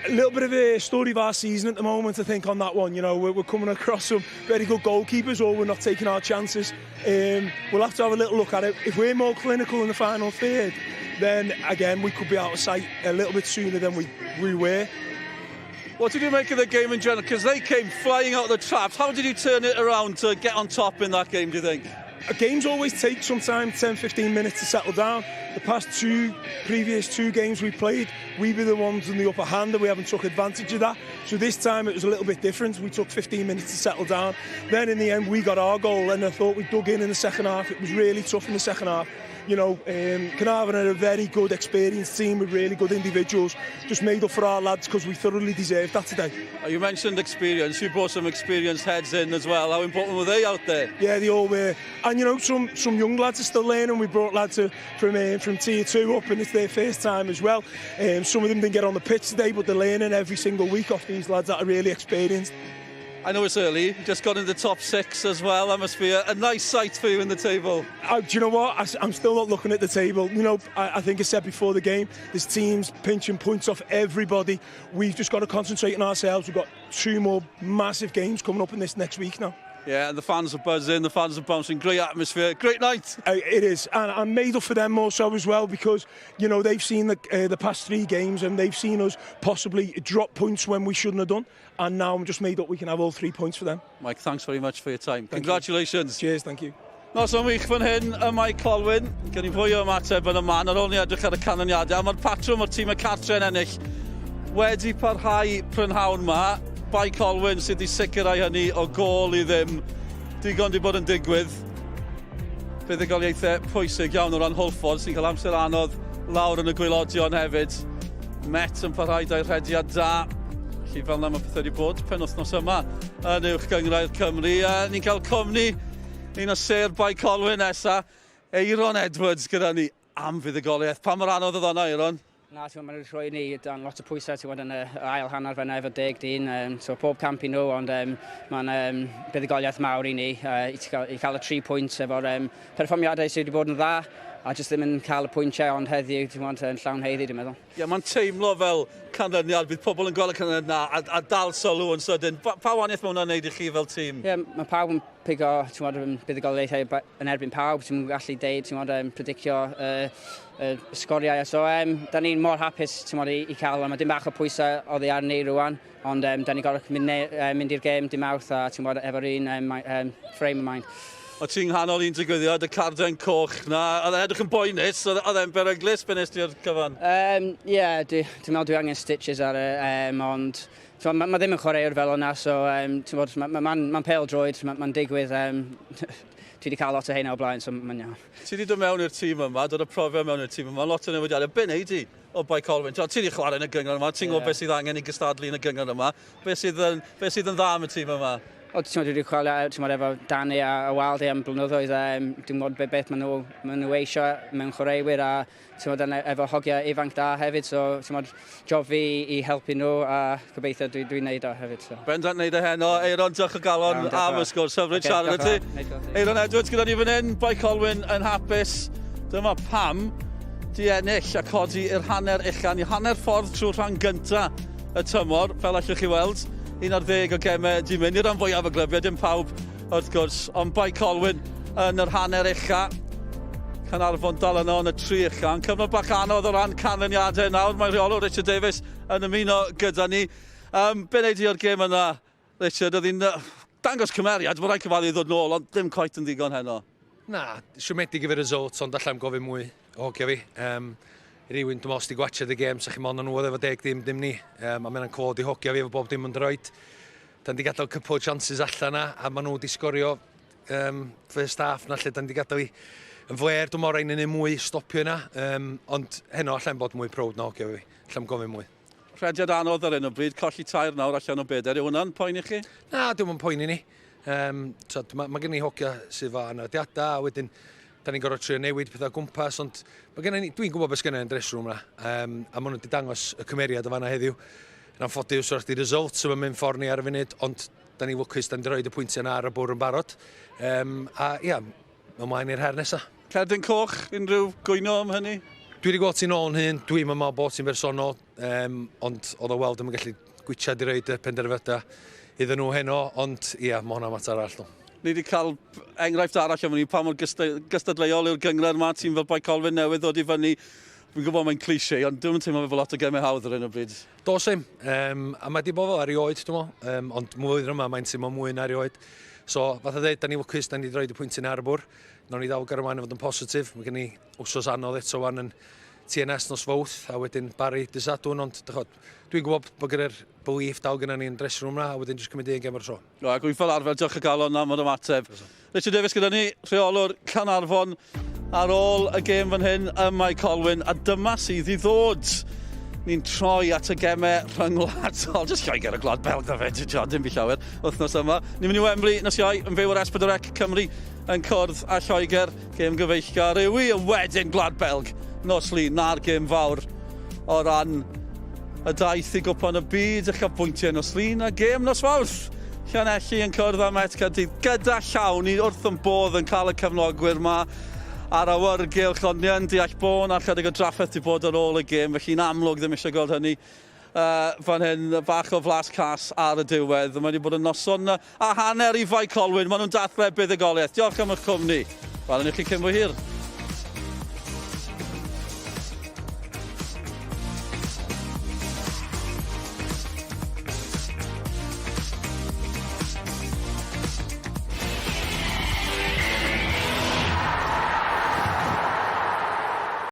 A little bit of a story of our season at the moment, I think, on that one. You know, we're, we're coming across some very good goalkeepers or we're not taking our chances. We'll have to have a little look at it. If we're more clinical in the final third, then again, we could be out of sight a little bit sooner than we, we were. What did you make of the game in general? Because they came flying out of the traps. How did you turn it around to get on top in that game, do you think? Games always take some time, 10, 15 minutes to settle down. The past two, previous two games we played, we were the ones in the upper hand and we haven't took advantage of that. So this time it was a little bit different. We took 15 minutes to settle down. Then in the end we got our goal and I thought we dug in in the second half. It was really tough in the second half. You know, Caernarfon are a very good, experienced team with really good individuals. Just made up for our lads because we thoroughly deserved that today. You mentioned experience. You brought some experienced heads in as well. How important were they out there? Yeah, they all were. And you know, some some young lads are still learning. We brought lads from from tier two up, and it's their first time as well. Some of them didn't get on the pitch today, but they're learning every single week off these lads that are really experienced. I know it's early, just got in the top six as well. That must be a, a nice sight for you in the table. Do you know what? I am still not looking at the table. You know, I, I think I said before the game, there's teams pinching points off everybody. We've just got to concentrate on ourselves. We've got two more massive games coming up in this next week now. Yeah, and the fans are buzzing, the fans are bouncing, great atmosphere, great night. It is, and I'm made up for them more so as well because, you know, they've seen the, the past three games and they've seen us possibly drop points when we shouldn't have done, and now I'm just made up we can have all three points for them. Mike, thanks very much for your time. Thank Congratulations. You. Cheers, thank you. Noson wych fan hyn ym Mae Colwyn. Gen i fwy o ymateb yn y man ar ôl ni edrych ar y canlyniadau. A mae'r patrwm o'r tîm y cartre yn ennill wedi parhau prynhawn ma. Bae Colwyn sydd wedi sicrhau hynny o gôl i ddim. Digon di bod yn digwydd. Buddugoliaethau pwysig iawn o ran Hwlffordd sy'n cael amser anodd lawr yn y gwaelodion hefyd. Met yn parhau da'i rhediad da. Felly fel yna mae pethau wedi bod penwythnos yma yn Uwch Gynghrair Cymru. Ni'n cael cwmni un o sêr Bae Colwyn nesa, Aeron Edwards gyda ni am fuddugoliaeth. Pa mor anodd oedd honna, Aeron? Na, ti'n maen nhw wedi rhoi ni dan lot o pwysau, ti'n gwybod, yn y ail hanner fan'na efo deg dyn, so pob camp i nhw, ond mae'n buddugoliaeth mawr i ni i, i cael y tri pwynt efo'r perfformiadau sydd wedi bod yn dda, a jyst ddim yn cael y pwyntiau, ond heddiw, ti'n gwybod, yn llawn haeddu, dwi'n meddwl. Ie, yeah, mae'n teimlo fel canlyniad, bydd pobl yn gweld y canlyniad na a, a dal sylw yn sydyn. Pa, pa wahaniaeth mae hwnna'n neud i chi fel tîm? Ie, yeah, mae pawb yn pigo, ti'n gwybod, buddugoliaethau yn erbyn pawb, ti'n gallu deud, ti'n gwybod, predicio sgoriau. So, da ni'n mor hapus, ti'n gwybod, i, i cael, mae dim bach o pwysau oddi ar ni rwan, ond da ni'n gorfod mynd, mynd i'r gêm dim mawrth a, ti'n gwybod, efo'r un frame of mind. O ti'n nghanol un digwyddiad, y carden coch na, oedd e'n edrych yn boenus, oedd e'n beryglus, be nes ti o'r cyfan? Ie, yeah, dwi'n dwi meddwl dwi angen stitches ar e, ond Mae ma ddim yn chwaraewr fel yna, so ti'n bod, mae'n ma, ma, ma pêl-droed, mae'n ma digwydd. Dwi wedi cael lot o heina o blaen, so mae'n iawn. Ti wedi dod mewn i'r tîm yma, dod â profiad mewn i'r tîm yma, lot o newidiadau. Be wnei di o Bae Colwyn? Ti wedi chwarae yn y gynghrair yma, ti'n gwybod beth sydd angen i gystadlu yn y gynghrair yma. Be sydd yn, be sydd yn dda am y tîm yma? O, ti'n dwi wedi chwarae ti'n efo Danny a, a Waldi am blynyddoedd. Dwi'n gwybod beth, beth maen nhw, maen nhw eisiau mewn chwaraewyr a ti'n efo hogiau ifanc da hefyd, so ti'n job fi i helpu nhw a gobeithio dwi'n dwi neud o hefyd. So. Bendant neud e heno. Aeron, diolch o galon Iawn, am y sgwrs. Hyfryd okay, siarad â ti. Aeron Edwards gyda ni fan hyn, Bae Colwyn yn hapus. Dyma pam di ennill a codi i'r hanner uchan, i hanner ffordd trwy'r rhan gynta y tymor, fel allwch chi weld. 11 o gemau di mynd i'r rhan fwyaf o glybiau, dim pawb wrth gwrs, ond Bae Colwyn yn yr hanner ucha. Caernarfon dal yno yn y tri ucha. Yn cyfnod bach anodd o ran canlyniadau nawr, mae rheolwr Richard Davies yn ymuno gyda ni. Um, be wneud i o'r gêm yna, Richard? Oedd hi'n dangos cymeriad, mae rhaid cyfaddu i ddod nôl, ond ddim cweit yn ddigon heno. Na, siomedig efo'r result, ond allai'm gofyn mwy o hogia fi. Um, rhywun, dwi'n meddwl, os di gwatchad y gêm, sa chi'n meddwl na nhw oedd efo deg dim, dim ni. Um, a mae'n cod i hogia fi efo bob dim yn droed. Da ni 'di gadael couple o chances allan na, a maen nhw wedi sgorio um, first half na lle da ni 'di gadael i yn fler, dwi'n meddwl rhaid ni mwy stopio yna, um, ond heno allai'n bod mwy proud na hogia fi, allai'n gofyn mwy. Rhediad anodd ar hyn o bryd, colli tair nawr allan o bedair, yw hwnna'n poeni chi? Na, dwi'n yn poeni ni. Um, tod, mae ma gen i hogia sydd fo anafiadau, a wedyn da ni'n gorfod trio newid pethau o gwmpas, ond mae gen i, dwi'n gwybod beth sgynna yn dressing room na, um, a maen nhw wedi dangos y cymeriad o fanna heddiw. Yn anffodus, wrth di results yn mynd ffordd ni ar y funud, ond da ni lwcus, da ni wedi rhoi y pwyntiau yna ar y bwrdd yn barod. Um, a ia, ymlaen i'r her nesaf. Cerdyn coch, unrhyw gwyno am hynny? Dwi wedi gweld ti'n ôl yn hun, dwi'n meddwl bod ti'n bersonol, um, ond oedd o weld yn gallu gwitchad i roed y penderfyniadau iddyn nhw heno, ond ia, mae hwnna'n mater arall. Ni wedi cael enghraifft arall am hynny, pa mor gystadleuol yw'r gynghrair yma, tîm fel Bae Colwyn newydd ddod i fyny. Fi'n gwybod mae'n cliché, ond dwi'n teimlo fel lot o gemau hawdd ar hyn o bryd. Does dim, um, a mae di bod fel erioed, dwi'n meddwl, um, ond mwy yma mae'n teimlo mwy na erioed. So, fath o dweud, da ni lwcus, da ni wedi rhoi y pwyntau ar y bwr. Nawn ni ddal gar ymlaen i fod yn positif. Mae gen i wsos anodd eto wan yn TNS nos Fawrth, a wedyn Barry dydd Sadwrn, ond dwi'n gwybod bod gyda'r belief dal gyda ni yn dressing room na, a wedyn jyst cymryd un gem ar y tro. O, ac fel arfer, diolch o galon am yr ymateb. Richard Davies gyda ni, rheolwr Caernarfon, ar ôl y gêm fan hyn ym Mae Colwyn, a dyma sydd i ddod. Ni'n troi at y gemau rhyngwladol, jyst Lloegr a Gwlad Belg na fe, dim byd llawer wythnos yma. Ni'n mynd i Wembley nos Iau yn fyw ar S4C Cymru yn cwrdd â Lloegr, gêm gyfeillgar yw i, wedyn Gwlad Belg nos Lun, na'r gêm fawr o ran y daith i Gwpan y Byd, uchafbwyntiau nos Lun a gêm nos Fawrth. Llanelli yn cwrdd â Met Caerdydd gyda llaw, ni wrth yn bodd yn cael y cefnogwyr ma ar awyrgylch, ond ni yn deall bod 'na chydig o drafferth 'di bod ar ôl y gêm, felly'n amlwg ddim eisiau gweld hynny uh, fan hyn, bach o flas cas ar y diwedd. Mae wedi bod yn noson a hanner i Fae Colwyn, maen nhw'n dathlu buddugoliaeth. Diolch am eich cwmni. Welwn i chi cyn bo hir.